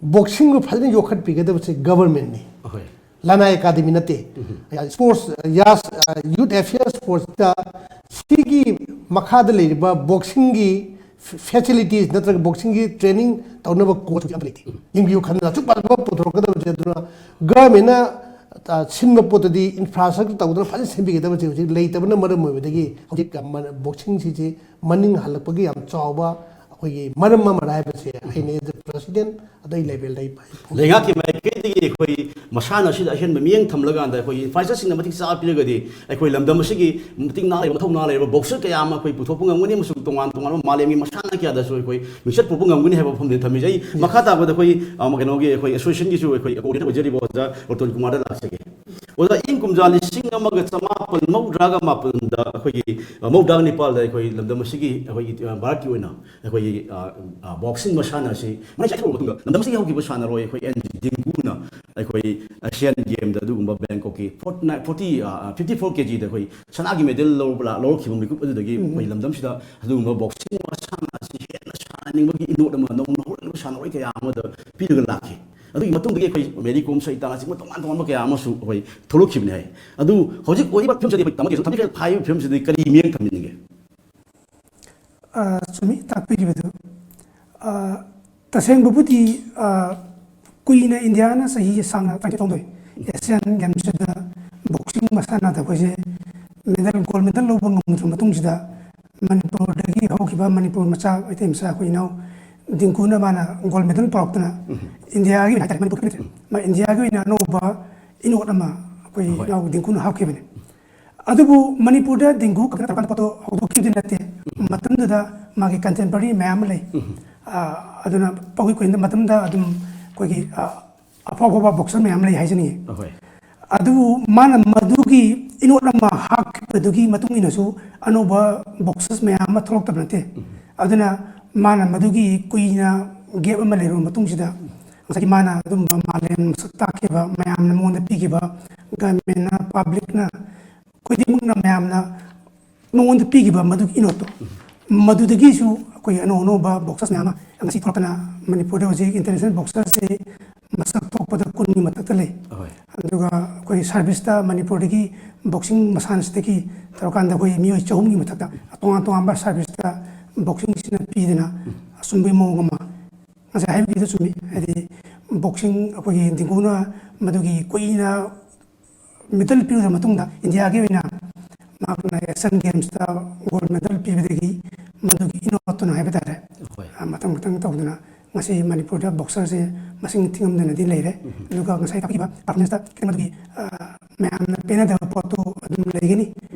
ꯕꯣꯛꯁꯤꯡꯕꯨ ꯐꯖꯅ ꯌꯣꯛꯈꯠꯄꯤꯒꯗꯕꯁꯦ ꯒꯕꯔꯃꯦꯟꯅꯤ, ꯑꯍꯣꯏ꯫ ꯂꯅꯥꯏ ꯑꯦꯀꯥꯗꯃꯤ ꯅꯠꯇꯦ꯫ ꯁ꯭ꯄꯣꯔꯠꯁ, ꯌꯥꯁ, ꯌꯨꯠ ꯑꯦꯐꯤꯌꯔ ꯁ꯭ꯄꯣꯔꯠꯁꯇ ꯁꯤꯒꯤ ꯃꯈꯥꯗ ꯂꯩꯔꯤꯕ ꯕꯣꯛꯁꯤꯡꯒꯤ ꯐꯦꯁꯤꯂꯤꯇꯤꯁ ꯅꯠꯇ꯭ꯔꯒ ꯕꯣꯛꯁꯤꯡꯒꯤ ꯇ꯭ꯔꯦꯅꯤꯡ ꯇꯧꯅꯕ ꯀꯣꯆ ꯑꯝꯇ ꯂꯩꯇꯦ꯫ ꯌꯦꯡꯕꯤꯌꯨ ꯈꯟꯗꯅ ꯑꯁꯨꯛ ꯐꯖꯕ ꯄꯨꯊꯣꯔꯛꯀꯗꯕꯁꯦ꯫ ꯑꯗꯨꯅ ꯒꯚꯔꯟꯃꯦꯟꯅ, ꯑ, ꯁꯤꯟꯕ ꯄꯣꯠꯇꯗꯤ ꯏꯟꯐ꯭ꯔꯥꯁ꯭ꯇ꯭ꯔꯛꯆꯔ ꯇꯧꯗꯅ ꯐꯖꯅ ꯁꯦꯝꯕꯤꯒꯗꯕꯁꯦ ꯍꯧꯖꯤꯛ ꯂꯩꯇꯕꯅ ꯃꯔꯝ ꯑꯣꯏꯕꯗꯒꯤ ꯍꯧꯖꯤꯛ ꯕꯣꯛꯁꯤꯡꯁꯤꯁꯦ ꯃꯅꯤꯡ ꯍꯜꯂꯛꯄꯒꯤ ꯌꯥꯝ ꯆꯥꯎꯕ ꯑꯩꯈꯣꯏꯒꯤ ꯃꯔꯝ ꯑꯃ ꯍꯥꯏꯕꯁꯦ ꯑꯩꯅ ꯑꯦꯖ ꯄ꯭ꯔꯁꯤꯗꯦꯟ ꯑꯗꯩ ꯂꯦꯕꯦꯜꯗ ꯑꯩ ꯐꯣꯡ- ꯂꯩꯉꯥꯛꯀꯤ ꯃꯥꯏꯀꯩꯗꯒꯤ ꯑꯩꯈꯣꯏ ꯃꯁꯥꯟꯅ ꯑꯁꯤꯗ ꯑꯍꯦꯟꯕ ꯃꯤꯠꯌꯦꯡ ꯊꯝꯂꯀꯥꯟꯗ ꯑꯩꯈꯣꯏꯒꯤ ꯏꯟꯐ꯭ꯔꯥꯁ꯭ꯇ꯭ꯔꯛꯆꯔꯁꯤꯡꯅ ꯃꯇꯤꯛ ꯆꯥꯕ ꯄꯤꯔꯒꯗꯤ ꯑꯩꯈꯣꯏ ꯂꯝꯗꯝ ꯑꯁꯤꯒꯤ ꯃꯇꯤꯛ ꯅꯥ ꯂꯩꯕ, ꯃꯊꯧꯅꯥ ꯂꯩꯔꯕ ꯕꯣꯛꯁꯔ ꯀꯌꯥ ꯑꯃ ꯑꯩꯈꯣꯏ ꯄꯨꯊꯣꯛꯄ ꯉꯝꯒꯅꯤ ꯑꯃꯁꯨꯡ ꯇꯣꯉꯥꯟ ꯇꯣꯉꯥꯟꯕ ꯃꯥꯂꯦꯝꯒꯤ ꯃꯁꯥꯟꯅ ꯀꯌꯥꯗꯁꯨ ꯑꯩꯈꯣꯏ ꯃꯤꯡꯆꯠ ꯄꯨꯕ ꯉꯝꯒꯅꯤ ꯍꯥꯏꯕ ꯋꯥꯐꯝꯗꯤ ꯊꯝꯃꯤ꯫ ꯑꯩ ꯃꯈꯥ ꯇꯥꯕꯗ ꯑꯩꯈꯣꯏ, ꯑ, ꯀꯩꯅꯣꯒꯤ ꯑꯩꯈꯣꯏ ꯑꯦꯁꯣꯁꯤꯌꯦꯁꯟꯒꯤꯁꯨ ꯑꯩꯈꯣꯏ ꯀꯣꯑꯣꯔꯗꯤꯅꯦꯇꯔ ꯑꯣꯏꯖꯔꯤꯕ ꯑꯣꯖꯥ ꯔꯣꯇꯣꯟ ꯀꯨꯃꯥꯔꯗ ꯂꯥꯛꯆꯒꯦ꯫ ꯑꯣꯖꯥ, ꯏꯪ ꯀꯨꯝꯖꯥ ꯂꯤꯁꯤꯡ ꯑꯃꯒ ꯆꯃꯥꯄꯜ ꯃꯧꯗ꯭ꯔꯥꯒ ꯃꯥꯄꯜꯗ ꯑꯩꯈꯣꯏꯒꯤ, ꯑ, ꯃꯧꯗ꯭ꯔꯥꯒ ꯅꯤꯄꯥꯜꯗ ꯑꯩꯈꯣꯏ ꯂꯝꯗꯝ ꯑꯁꯤꯒꯤ, ꯑꯩꯈꯣꯏꯒꯤ, ꯑ, ꯚꯥꯔꯠꯀꯤ ꯑꯣꯏꯅ ꯑꯩꯈꯣꯏꯒꯤ, ꯑ, ꯑ, ꯕꯣꯛꯁꯤꯡ ꯃꯁꯥꯟꯅ ꯑꯁꯤ ꯃꯩ ꯆꯥꯏꯊꯔꯕ ꯃꯇꯨꯡꯗ ꯂꯝꯗꯝ ꯑꯁꯤꯒꯤ ꯍꯧꯈꯤꯕ ꯁꯥꯟꯅꯔꯣꯏ ꯑꯩꯈꯣꯏ ꯑꯦꯟ ꯖꯤ ꯗꯤꯡꯒꯨꯅ ꯑꯩꯈꯣꯏ ꯑꯦꯁꯤꯌꯥꯟ ꯒꯦꯝꯗ ꯑꯗꯨꯒꯨꯝꯕ ꯕꯦꯡꯀꯣꯛꯀꯤ ꯐꯣꯔꯇꯤ ꯅꯥꯏꯟ, ꯐꯣꯔꯇꯤ, ꯑ, ꯑ, ꯐꯤꯐꯇꯤ ꯐꯣꯔ ꯀꯦ ꯖꯤꯗ ꯑꯩꯈꯣꯏ ꯁꯅꯥꯒꯤ ꯃꯦꯗꯜ ꯂꯧꯔꯕ, ꯂꯧꯔꯛꯈꯤꯕ ꯃꯤꯀꯨꯞ ꯑꯗꯨꯗꯒꯤ ꯑꯩꯈꯣꯏ ꯂꯝꯗꯝꯁꯤꯗ ꯑꯗꯨꯒꯨꯝꯕ ꯕꯣꯛꯁꯤꯡ ꯃꯁꯥꯟꯅ ꯑꯁꯤ ꯍꯦꯟꯅ ꯁꯥꯟꯅꯅꯤꯡꯕꯒꯤ ꯏꯅꯣꯠ ꯑꯃ ꯅꯧꯅ ꯍꯧꯔꯛꯂꯤꯕ ꯁꯥꯟꯅꯔꯣꯏ ꯀꯌꯥ ꯑꯃꯗ ꯄꯤꯔꯒ ꯂꯥꯛꯈꯤ꯫ ꯑꯗꯨꯒꯤ ꯃꯇꯨꯡꯗꯒꯤ ꯑꯩꯈꯣꯏ ꯃꯦꯔꯤ ꯀꯣꯝ, ꯁꯔꯤꯇꯥꯅꯆꯤꯡꯕ ꯇꯣꯉꯥꯟ ꯇꯣꯉꯥꯟꯕ ꯀꯌꯥ ꯑꯃꯁꯨ ꯑꯩꯈꯣꯏ ꯊꯣꯛꯂꯛꯈꯤꯕꯅꯤ ꯍꯥꯏ꯫ ꯑꯗꯨ ꯍꯧꯖꯤꯛ ꯑꯣꯏꯔꯤꯕ ꯐꯤꯕꯝꯁꯤꯗꯤ ꯑꯩꯈꯣꯏ ꯇꯥꯃꯣꯒꯤ ꯁꯨꯝ ꯊꯝꯕꯤꯈ꯭ꯔ-, ꯍꯥꯏꯔꯤꯕ ꯐꯤꯕꯝꯁꯤꯗꯤ ꯀꯔꯤ ꯃꯤꯠꯌꯦꯡ ꯊꯝꯕꯤꯅꯤꯡꯒꯦ? ꯑ, ꯆꯨꯝꯃꯤ ꯇꯥꯛꯄꯤꯔꯤꯕꯗꯨ꯫ ꯑ, ꯇꯁꯦꯡꯕꯕꯨꯗꯤ, ꯑ, ꯀꯨꯏꯅ ꯏꯟꯗꯤꯌꯥꯅ ꯆꯍꯤ ꯁꯥꯡꯅ ꯇꯔꯥꯅꯤꯊꯣꯏ ꯑꯦꯁꯤꯌꯥꯟ ꯒꯦꯝꯁꯇ ꯕꯣꯛꯁꯤꯡ ꯃꯁꯥꯟꯅꯗ ꯑꯩꯈꯣꯏꯁꯦ ꯃꯦꯗꯜ, ꯒꯣꯜ ꯃꯦꯗꯜ ꯂꯧꯕ ꯉꯝꯗ꯭ꯔꯕ ꯃꯇꯨꯡꯁꯤꯗ ꯃꯅꯤꯄꯨꯔꯗꯒꯤ ꯍꯧꯈꯤꯕ ꯃꯅꯤꯄꯨꯔ ꯃꯆꯥ, ꯃꯩꯇꯩ ꯃꯆꯥ ꯑꯩꯈꯣꯏ ꯏꯅꯥꯎ ꯗꯤꯡꯀꯨꯅ ꯃꯥꯅ ꯒꯣꯜ ꯃꯦꯗꯜ ꯄꯨꯔꯛꯇꯅ ꯏꯟꯗꯤꯌꯥꯒꯤ ꯑꯣꯏꯅ ꯍꯥꯏꯇꯥꯔꯦ, ꯃꯅꯤꯄꯨꯔ ꯈꯛꯇ ꯅꯠꯇꯦ, ꯃꯥ ꯏꯟꯗꯤꯌꯥꯒꯤ ꯑꯣꯏꯅ ꯑꯅꯧꯕ ꯏꯅꯣꯠ ꯑꯃ ꯑꯩꯈꯣꯏ ꯏꯅꯥꯎ ꯗꯤꯡꯀꯨꯅ ꯍꯥꯞꯈꯤꯕꯅꯤ꯫ ꯑꯗꯨꯕꯨ ꯃꯅꯤꯄꯨꯔꯗ ꯗꯦꯡꯒꯨ ꯀꯃꯥꯏꯅ ꯇꯧꯔꯀꯥꯟꯗ ꯄꯣꯠꯇꯣ ꯍꯧꯗꯣꯛꯈꯤꯕꯗꯤ ꯅꯠꯇꯦ꯫ ꯃꯇꯝꯗꯨꯗ ꯃꯥꯒꯤ ꯀꯟꯇꯦꯝꯄꯔꯔꯤ ꯃꯌꯥꯝ ꯑꯃ ꯂꯩ꯫ ꯑ, ꯑꯗꯨꯅ ꯄꯥꯎꯒꯤ ꯀꯣꯏꯅ ꯃꯇꯝꯗ ꯑꯗꯨꯝ ꯑꯩꯈꯣꯏꯒꯤ, ꯑ, ꯑꯐꯥꯎ ꯑꯐꯥꯎꯕ ꯕꯣꯛꯁꯔ ꯃꯌꯥꯝ ꯂꯩ ꯍꯥꯏꯖꯅꯤꯡꯉꯤ꯫ ꯑꯍꯣꯏ꯫ ꯑꯗꯨꯕꯨ ꯃꯥꯅ ꯃꯗꯨꯒꯤ ꯏꯅꯣꯠ ꯑꯃ ꯍꯥꯞꯈꯤꯕꯗꯨꯒꯤ ꯃꯇꯨꯡ ꯏꯟꯅꯁꯨ ꯑꯅꯧꯕ ꯕꯣꯛꯁꯔꯁ ꯃꯌꯥꯝ ꯑꯃ ꯊꯣꯛꯂꯛꯇꯕ ꯅꯠꯇꯦ꯫ ꯑꯗꯨꯅ ꯃꯥꯅ ꯃꯗꯨꯒꯤ ꯀꯨꯏꯅ ꯒꯦꯞ ꯑꯃ ꯂꯩꯔꯕ ꯃꯇꯨꯡꯁꯤꯗ ꯉꯁꯥꯏꯒꯤ ꯃꯥꯅ ꯑꯗꯨꯝꯕ ꯃꯥꯂꯦꯝ ꯃꯁꯛ ꯇꯥꯛꯈꯤꯕ ꯃꯌꯥꯝꯅ ꯃꯉꯣꯟꯗ ꯄꯤꯈꯤꯕ, ꯒꯃꯦꯟꯅ, ꯄꯕ꯭ꯂꯤꯛꯅ, ꯈꯨꯗꯤꯡꯃꯛꯅ ꯃꯌꯥꯝꯅ ꯃꯉꯣꯟꯗ ꯄꯤꯈꯤꯕ ꯃꯗꯨꯒꯤ ꯏꯅꯣꯠꯇꯣ, ꯃꯗꯨꯗꯒꯤꯁꯨ ꯑꯩꯈꯣꯏ ꯑꯅꯧ ꯑꯅꯧꯕ ꯕꯣꯛꯁꯔꯁ ꯃꯌꯥꯝ ꯑꯃ ꯉꯁꯤ ꯊꯣꯛꯂꯛꯇꯅ ꯃꯅꯤꯄꯨꯔꯗ ꯍꯧꯖꯤꯛ ꯏꯟꯇꯔꯅꯦꯁꯅꯦꯜ ꯕꯣꯛꯁꯔꯁꯦ ꯃꯁꯛ ꯊꯣꯛꯄꯗ ꯀꯨꯟꯒꯤ ꯃꯊꯛꯇ ꯂꯩ꯫ ꯑꯍꯣꯏ꯫ ꯑꯗꯨꯒ ꯑꯩꯈꯣꯏ ꯁꯥꯔꯚꯤꯁꯇ ꯃꯅꯤꯄꯨꯔꯗꯒꯤ ꯕꯣꯛꯁꯤꯡ ꯃꯁꯥꯟꯅꯁꯤꯗꯒꯤ ꯇꯧꯔꯀꯥꯟꯗ ꯑꯩꯈꯣꯏ ꯃꯤꯑꯣꯏ ꯆꯍꯨꯝꯒꯤ ꯃꯊꯛꯇ ꯇꯣꯉꯥꯟ ꯇꯣꯉꯥꯟꯕ ꯁꯥꯔꯚꯤꯁꯇ ꯕꯣꯛꯁꯤꯡꯁꯤꯅ ꯄꯤꯗꯅ ꯑꯆꯨꯝꯕꯒꯤ ꯃꯑꯣꯡ ꯑꯃ ꯉꯁꯥꯏ ꯍꯥꯏꯕꯤꯗꯨ ꯆꯨꯝꯃꯤ꯫ ꯍꯥꯏꯗꯤ ꯕꯣꯛꯁꯤꯡ ꯑꯩꯈꯣꯏꯒꯤ ꯗꯤꯡꯒꯨꯅ ꯃꯗꯨꯒꯤ ꯀꯨꯏꯅ ꯃꯦꯗꯜ ꯄꯤꯔꯨꯔꯕ ꯃꯇꯨꯡꯗ ꯏꯟꯗꯤꯌꯥꯒꯤ ꯑꯣꯏꯅ ꯃꯍꯥꯛꯅ ꯑꯦꯁꯤꯌꯥꯟ ꯒꯦꯝꯁꯇ ꯒꯣꯜ ꯃꯦꯗꯜ ꯄꯤꯕꯗꯒꯤ ꯃꯗꯨꯒꯤ ꯏꯅꯣꯠꯇꯨꯅ ꯍꯥꯏꯕ ꯇꯥꯔꯦ꯫ ꯍꯣꯏ꯫ ꯑ, ꯃꯊꯪ ꯃꯊꯪ ꯇꯧꯗꯅ ꯉꯁꯤ ꯃꯅꯤꯄꯨꯔꯗ ꯕꯣꯛꯁꯔꯁꯦ ꯃꯁꯤꯡ ꯊꯤꯉꯝꯗꯅꯗꯤ ꯂꯩꯔꯦ꯫ ꯑꯗꯨꯒ ꯉꯁꯥꯏ ꯇꯥꯛꯄꯤꯈꯤꯕ ꯄꯔꯐꯣꯔꯃꯦꯟꯁꯇ ꯈꯤꯇꯪ ꯃꯗꯨꯒꯤ, ꯑ, ꯃꯌꯥꯝꯅ ꯄꯦꯟꯅꯗꯕ ꯄꯣꯠꯇꯨ ꯑꯗꯨꯝ ꯂꯩꯒꯅꯤ꯫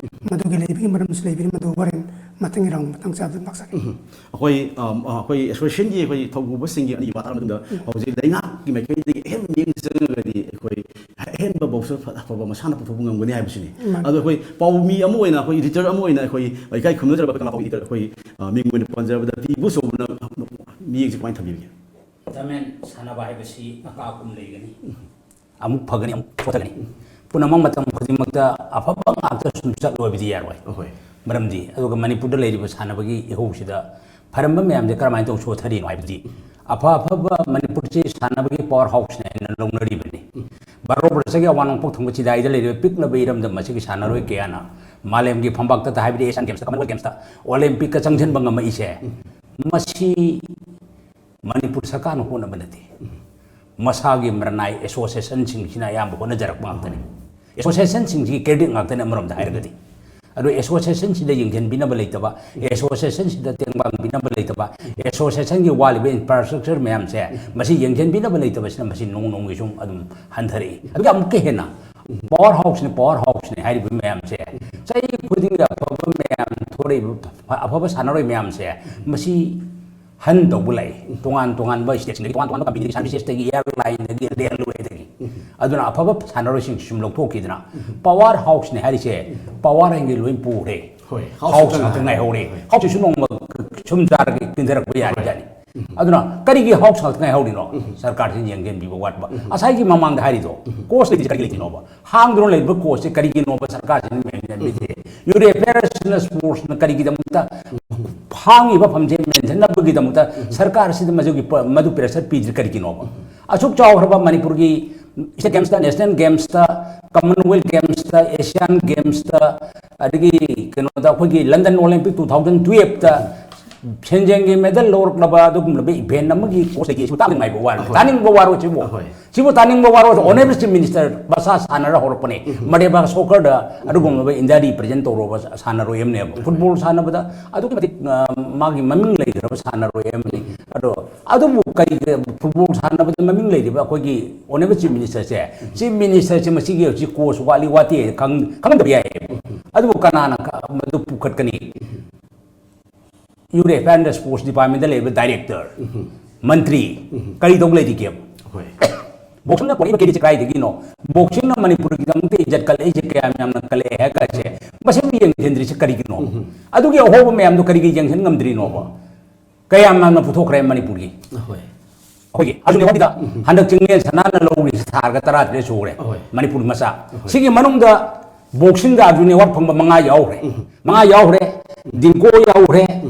ꯃꯗꯨꯒꯤ ꯂꯩꯕꯒꯤ ꯃꯔꯝꯁꯨ ꯂꯩꯕꯅꯤ, ꯃꯗꯨ ꯍꯣꯔꯦꯟ ꯃꯊꯪꯒꯤ ꯔꯥꯎꯟ ꯃꯇꯥꯡ ꯆꯥꯕꯗ ꯂꯥꯛꯆꯒꯦ꯫ ꯑꯩꯈꯣꯏ ꯑ, ꯑ, ꯑꯩꯈꯣꯏ ꯑꯦꯁꯣꯁꯤꯌꯦꯁꯟꯒꯤ ꯑꯩꯈꯣꯏ ꯊꯧꯒꯨꯕꯁꯤꯡꯒꯤ ꯑꯅꯤ ꯋꯥ ꯇꯥꯔꯕ ꯃꯇꯨꯡꯗ ꯍꯧꯖꯤꯛ ꯂꯩꯉꯥꯛꯀꯤ ꯃꯥꯏꯀꯩꯗꯒꯤ ꯑꯍꯦꯟꯕ ꯃꯤꯠꯌꯦꯡ ꯆꯪꯉꯒꯗꯤ ꯑꯩꯈꯣꯏ ꯑꯍꯦꯟꯕ ꯕꯣꯛꯁꯔ ꯐ-, ꯑꯐꯕ ꯃꯁꯥꯟꯅ ꯄꯨꯊꯣꯛꯄ ꯉꯝꯒꯅꯤ ꯍꯥꯏꯕꯁꯤꯅꯤ꯫ ꯃꯥꯅꯤ꯫ ꯑꯗꯣ ꯑꯩꯈꯣꯏ ꯄꯥꯎꯃꯤ ꯑꯃ ꯑꯣꯏꯅ, ꯑꯩꯈꯣꯏ ꯏꯗꯤꯇꯔ ꯑꯃ ꯑꯣꯏꯅ ꯑꯩꯈꯣꯏ ꯏꯀꯥꯏ ꯈꯨꯝꯅꯗ꯭ꯔꯕ ꯀꯪꯂꯥꯄꯥꯎ ꯏꯗꯤꯇꯔ ꯑꯩꯈꯣꯏ, ꯑ, ꯃꯤꯡ ꯑꯣꯏꯅ ꯄꯟꯖꯔꯕꯗ ꯇꯤ ꯏꯕꯣꯆꯧꯕꯅ ꯃꯤꯠꯌꯦꯡꯁꯦ ꯀꯃꯥꯏꯅ ꯊꯝꯕꯤꯕꯒꯦ? ꯒꯃꯦꯟ ꯁꯥꯟꯅꯕ ꯍꯥꯏꯕꯁꯤ ꯑꯀꯥ ꯑꯀꯨꯝ ꯂꯩꯒꯅꯤ, ꯑꯃꯨꯛ ꯐꯒꯅꯤ, ꯑꯃꯨꯛ ꯁꯣꯊꯒꯅꯤ꯫ ꯄꯨꯝꯅꯃꯛ ꯃꯇꯝ ꯈꯨꯗꯤꯡꯃꯛꯇ ꯑꯐꯕ ꯉꯥꯛꯇ ꯁꯨꯝ ꯆꯠꯂꯨ ꯍꯥꯏꯕꯗꯤ ꯌꯥꯔꯣꯏ꯫ ꯑꯍꯣꯏ꯫ ꯃꯔꯝꯗꯤ ꯑꯗꯨꯒ ꯃꯅꯤꯄꯨꯔꯗ ꯂꯩꯔꯤꯕ ꯁꯥꯟꯅꯕꯒꯤ ꯏꯍꯧꯁꯤꯗ ꯐꯔꯝꯕ ꯃꯌꯥꯝꯁꯦ ꯀꯔꯝꯍꯥꯏꯅ ꯇꯧ ꯁꯣꯊꯔꯤꯅꯣ ꯍꯥꯏꯕꯗꯤ, ꯑꯐ ꯑꯐꯕ ꯃꯅꯤꯄꯨꯔꯁꯤ ꯁꯥꯟꯅꯕꯒꯤ ꯄꯋꯥꯔ ꯍꯥꯎꯁꯅꯦ ꯍꯥꯏꯅ ꯂꯧꯅꯔꯤꯕꯅꯤ꯫ ꯕꯥꯔꯣ ꯕꯔꯁꯒꯤ ꯑꯋꯥꯡ ꯅꯣꯡꯄꯣꯛ ꯊꯪꯕ ꯆꯤꯗꯥꯏꯗ ꯂꯩꯔꯤꯕ ꯄꯤꯛꯂꯕ ꯏꯔꯝꯗꯝ ꯑꯁꯤꯒꯤ ꯁꯥꯟꯅꯔꯣꯏ ꯀꯌꯥꯅ ꯃꯥꯂꯦꯝꯒꯤ ꯐꯝꯕꯥꯛꯇ ꯍꯥꯏꯕꯗꯤ ꯑꯦꯁꯤꯌꯥꯟ ꯒꯦꯝꯁꯇ, ꯀꯃꯟꯋꯦꯜꯊ ꯒꯦꯝꯁꯇ, ꯑꯣꯂꯦꯝꯄꯤꯛꯀ ꯆꯪꯁꯤꯟꯕ ꯉꯝꯃꯛꯏꯁꯦ, ꯃꯁꯤ ꯃꯅꯤꯄꯨꯔ ꯁꯔꯀꯥꯔꯅ ꯍꯣꯠꯅꯕ ꯅꯠꯇꯦ꯫ ꯃꯁꯥꯒꯤ ꯃꯔꯅꯥꯏ ꯑꯦꯁꯣꯁꯤꯌꯦꯁꯟꯁꯤꯡꯁꯤꯅ ꯑꯌꯥꯝꯕ ꯍꯣꯠꯅꯖꯔꯛꯄ ꯉꯥꯛꯇꯅꯤ꯫ ꯑꯦꯁꯣꯁꯤꯌꯦꯁꯟꯁꯤꯡꯁꯤꯒꯤ ꯀ꯭ꯔꯦꯗꯤꯠ ꯉꯥꯛꯇꯅꯤ ꯑꯃꯔꯣꯝꯗ ꯍꯥꯏꯔꯒꯗꯤ꯫ ꯑꯗꯨ ꯑꯦꯁꯣꯁꯤꯌꯦꯁꯟꯁꯤꯗ ꯌꯦꯡꯁꯤꯟꯕꯤꯅꯕ ꯂꯩꯇꯕ, ꯑꯦꯁꯣꯁꯤꯌꯦꯁꯟꯁꯤꯗ ꯇꯦꯡꯕꯥꯡꯕꯤꯅꯕ ꯂꯩꯇꯕ, ꯑꯦꯁꯣꯁꯤꯌꯦꯁꯟꯒꯤ ꯋꯥꯠꯂꯤꯕ ꯏꯟꯐ꯭ꯔꯥꯁ꯭ꯇ꯭ꯔꯛꯆꯔ ꯃꯌꯥꯝꯁꯦ ꯃꯁꯤ ꯌꯦꯡꯁꯤꯟꯕꯤꯅꯕ ꯂꯩꯇꯕꯁꯤꯅ ꯃꯁꯤ ꯅꯣꯡ ꯅꯣꯡꯒꯤ ꯁꯨꯝ ꯑꯗꯨꯝ ꯍꯟꯊꯔꯛꯏ꯫ ꯑꯗꯨꯒ ꯑꯃꯨꯛꯀ ꯍꯦꯟꯅ ꯄꯋꯥꯔ ꯍꯥꯎꯁꯅꯤ, ꯄꯋꯥꯔ ꯍꯥꯎꯁꯅꯤ ꯍꯥꯏꯔꯤꯕ ꯃꯌꯥꯝꯁꯦ ꯆꯍꯤ ꯈꯨꯗꯤꯡꯒꯤ ꯑꯐꯕ ꯃꯌꯥꯝ ꯊꯣꯛꯂꯛꯏꯕ, ꯑꯐꯕ ꯁꯥꯟꯅꯔꯣꯏ ꯃꯌꯥꯝꯁꯦ ꯃꯁꯤ ꯍꯟ ꯇꯧꯕ ꯂꯥꯛꯏ꯫ ꯇꯣꯉꯥꯟ ꯇꯣꯉꯥꯟꯕ ꯁ꯭ꯇꯦꯠꯁꯤꯡꯗꯒꯤ, ꯇꯣꯉꯥꯟ ꯇꯣꯉꯥꯟꯕ ꯀꯝꯄꯦꯅꯤꯗꯒꯤ, ꯁꯥꯔꯚꯤꯁ ꯁ꯭ꯇꯦꯠꯇꯒꯤ, ꯑꯦꯌꯥꯔꯂꯥꯏꯟꯗꯒꯤ, ꯔꯦꯜꯋꯦꯗꯒꯤ꯫ ꯑꯗꯨꯅ ꯑꯐꯕ ꯁꯥꯟꯅꯔꯣꯏꯁꯤꯡꯁꯤ ꯁꯨꯝ ꯂꯧꯊꯣꯛꯈꯤꯗꯅ ꯄꯋꯥꯔ ꯍꯥꯎꯁꯅꯤ ꯍꯥꯏꯔꯤꯁꯦ ꯄꯋꯥꯔ ꯑꯅꯤ ꯂꯣꯏ ꯄꯨꯔꯦ꯫ ꯍꯣꯏ, ꯍꯥꯎꯁ ꯉꯥꯛꯇ ꯉꯥꯏꯍꯧꯔꯦ꯫ ꯍꯥꯎꯁꯁꯤꯁꯨ ꯅꯣꯡꯃ ꯁꯨꯝ ꯆꯥꯔꯒ ꯄꯤꯟꯊꯔꯛꯄ ꯌꯥꯔꯤꯖꯥꯠꯅꯤ꯫ ꯑꯗꯨꯅ ꯀꯔꯤꯒꯤ ꯍꯥꯎꯁ ꯉꯥꯛꯇ ꯉꯥꯏꯍꯧꯔꯤꯅꯣ? ꯁꯔꯀꯥꯔꯁꯤꯅ ꯌꯦꯡꯁꯤꯟꯕꯤꯕ ꯋꯥꯠꯄ꯫ ꯉꯁꯥꯏꯒꯤ ꯃꯃꯥꯡꯗ ꯍꯥꯏꯔꯤꯗꯣ, ꯀꯣꯁ ꯂꯩꯇ꯭ꯔꯤꯁꯦ ꯀꯔꯤ ꯂꯩꯇ꯭ꯔꯤꯅꯣꯕ? ꯍꯥꯡꯗꯨꯅ ꯂꯩꯔꯤꯕ ꯀꯣꯁꯁꯦ ꯀꯔꯤꯒꯤꯅꯣꯕ ꯁꯔꯀꯥꯔꯁꯤꯅ ꯃꯦꯟꯁꯤꯟꯕꯤꯗ꯭ꯔꯤꯁꯦ? ꯌꯨꯔꯦꯐꯤꯌꯥ ꯅꯦꯁꯅꯦꯜ ꯁ꯭ꯄꯣꯔꯠꯁꯅ ꯀꯔꯤꯒꯤꯗꯃꯛꯇ ꯍꯥꯡꯉꯤꯕ ꯐꯝꯁꯦ ꯃꯦꯟꯁꯤꯟꯅꯕꯒꯤꯗꯃꯛꯇ ꯁꯔꯀꯥꯔꯁꯤꯗ ꯃꯗꯨꯒꯤ ꯄ-, ꯃꯗꯨ ꯄ꯭ꯔꯦꯁꯔ ꯄꯤꯗ꯭ꯔꯤ ꯀꯔꯤꯒꯤꯅꯣꯕ? ꯑꯁꯨꯛ ꯆꯥꯎꯈ꯭ꯔꯕ ꯃꯅꯤꯄꯨꯔꯒꯤ ꯁ꯭ꯇꯦꯠ ꯒꯦꯝꯁꯇ, ꯅꯦꯁꯅꯦꯜ ꯒꯦꯝꯁꯇ, ꯀꯃꯟꯋꯦꯜꯊ ꯒꯦꯝꯁꯇ, ꯑꯦꯁꯤꯌꯥꯟ ꯒꯦꯝꯁꯇ, ꯑꯗꯒꯤ ꯀꯩꯅꯣꯗ ꯑꯩꯈꯣꯏꯒꯤ ꯂꯟꯗꯟ ꯑꯣꯂꯦꯝꯄꯤꯛ two thousand twelveꯇ ꯁꯦꯟꯖꯦꯡꯒꯤ ꯃꯦꯗꯜ ꯂꯧꯔꯛꯂꯕ ꯑꯗꯨꯒꯨꯝꯂꯕ ꯏꯚꯦꯟ ꯑꯃꯒꯤ ꯀꯣꯁꯇꯒꯤ ꯁꯨ ꯇꯥꯕ ꯅꯨꯡꯉꯥꯏꯕ ꯋꯥꯔꯣꯏ꯫ ꯇꯥꯅꯤꯡꯕ ꯋꯥꯔꯣꯏ ꯁꯤꯕꯨ꯫ ꯁꯤꯕꯨ ꯇꯥꯅꯤꯡꯕ ꯋꯥꯔꯣꯏ꯫ ꯑꯣꯅꯔꯦꯕꯜ ꯆꯤꯐ ꯃꯤꯅꯤꯁꯇꯔ ꯃꯁꯥ ꯁꯥꯟꯅꯔ ꯍꯧꯔꯛꯄꯅꯦ꯫ ꯃꯔꯦꯕꯥꯛ ꯁꯣꯀꯔꯗ ꯑꯗꯨꯒꯨꯝꯂꯕ ꯏꯟꯗꯤꯌꯥ ꯔꯤꯄ꯭ꯔꯖꯦꯟ ꯇꯧꯔꯨꯔꯕ ꯁꯥꯟꯅꯔꯣꯏ ꯑꯃꯅꯦꯕ꯫ ꯐꯨꯠꯕꯣꯜ ꯁꯥꯟꯅꯕꯗ ꯑꯗꯨꯛꯀꯤ ꯃꯇꯤꯛ, ꯑ, ꯃꯥꯒꯤ ꯃꯃꯤꯡ ꯂꯩꯈ꯭ꯔꯕ ꯁꯥꯟꯅꯔꯣꯏ ꯑꯃꯅꯤ꯫ ꯑꯗꯣ ꯑꯗꯨꯕꯨ ꯀꯔꯤ, ꯐꯨꯠꯕꯣꯜ ꯁꯥꯟꯅꯕꯗ ꯃꯃꯤꯡ ꯂꯩꯔꯤꯕ ꯑꯩꯈꯣꯏꯒꯤ ꯑꯣꯅꯔꯦꯕꯜ ꯆꯤꯐ ꯃꯤꯅꯤꯁꯇꯔꯁꯦ, ꯆꯤꯐ ꯃꯤꯅꯤꯁꯇꯔꯁꯦ ꯃꯁꯤꯒꯤ ꯍꯧꯖꯤꯛ ꯀꯣꯁ ꯋꯥꯠꯂꯤ ꯋꯥꯠꯇꯦ ꯈꯪ-, ꯈꯪꯗꯕ ꯌꯥꯏ꯫ ꯑꯗꯨꯕꯨ ꯀꯅꯥꯅ ꯈ-, ꯃꯗꯨ ꯄꯨꯈꯠꯀꯅꯤ? ꯌꯨꯔꯦꯐꯤꯌꯥ ꯑꯦꯟ ꯁ꯭ꯄꯣꯔꯠꯁ ꯗꯤꯄꯥꯔꯠꯃꯦꯟꯗ ꯂꯩꯕ ꯗꯥꯏꯔꯦꯛꯇꯔ, ꯃꯟꯇ꯭ꯔꯤ, ꯀꯔꯤ ꯇꯧ ꯂꯩꯔꯤꯒꯦꯕ? ꯍꯣꯏ꯫ ꯕꯣꯛꯁꯤꯡꯅ ꯄꯨꯔꯛꯏꯕ ꯀꯦꯔꯤꯁꯦ ꯀꯗꯥꯏꯗꯒꯤꯅꯣ? ꯕꯣꯛꯁꯤꯡꯅ ꯃꯅꯤꯄꯨꯔꯒꯤꯗꯃꯛꯇ ꯏꯖꯠ ꯀꯜꯂꯛꯏꯁꯦ ꯀꯌꯥꯝ ꯌꯥꯝꯅ ꯀꯜꯂꯛꯑꯦ ꯍꯥꯏ ꯀꯥꯟꯁꯦ, ꯃꯁꯤꯕꯨ ꯌꯦꯡꯁꯤꯟꯗ꯭ꯔꯤꯁꯦ ꯀꯔꯤꯒꯤꯅꯣ? ꯑꯗꯨꯒꯤ ꯑꯍꯣꯕ ꯃꯌꯥꯝꯗꯣ ꯀꯔꯤꯒꯤ ꯌꯦꯡꯁꯤꯟ ꯉꯝꯗ꯭ꯔꯤꯅꯣꯕ? ꯀꯌꯥꯝ ꯌꯥꯝꯅ ꯄꯨꯊꯣꯛꯈ꯭ꯔꯦ ꯃꯅꯤꯄꯨꯔꯒꯤ? ꯍꯣꯏ꯫ ꯑꯩꯈꯣꯏꯒꯤ ꯑꯥꯔꯖꯨꯟ ꯑꯦꯋꯥꯔꯗ ꯍꯟꯗꯛ ꯆꯤꯡꯂꯦꯟ ꯁꯅꯥꯅ ꯂꯧꯔꯤꯁꯦ ꯊꯥꯔꯒ ꯇꯔꯥꯇꯔꯦꯠ ꯁꯨꯈ꯭ꯔꯦ꯫ ꯍꯣꯏ꯫ ꯃꯅꯤꯄꯨꯔ ꯃꯆꯥ꯫ ꯍꯣꯏ꯫ ꯁꯤꯒꯤ ꯃꯅꯨꯡꯗ ꯕꯣꯛꯁꯤꯡꯗ ꯑꯥꯔꯖꯨꯟ ꯑꯦꯋꯥꯔꯗ ꯐꯪꯕ ꯃꯉꯥ ꯌꯥꯎꯈ꯭ꯔꯦ꯫ ꯃꯉꯥ ꯌꯥꯎꯈ꯭ꯔꯦ꯫ ꯗꯤꯡꯀꯣ ꯌꯥꯎꯈ꯭ꯔꯦ꯫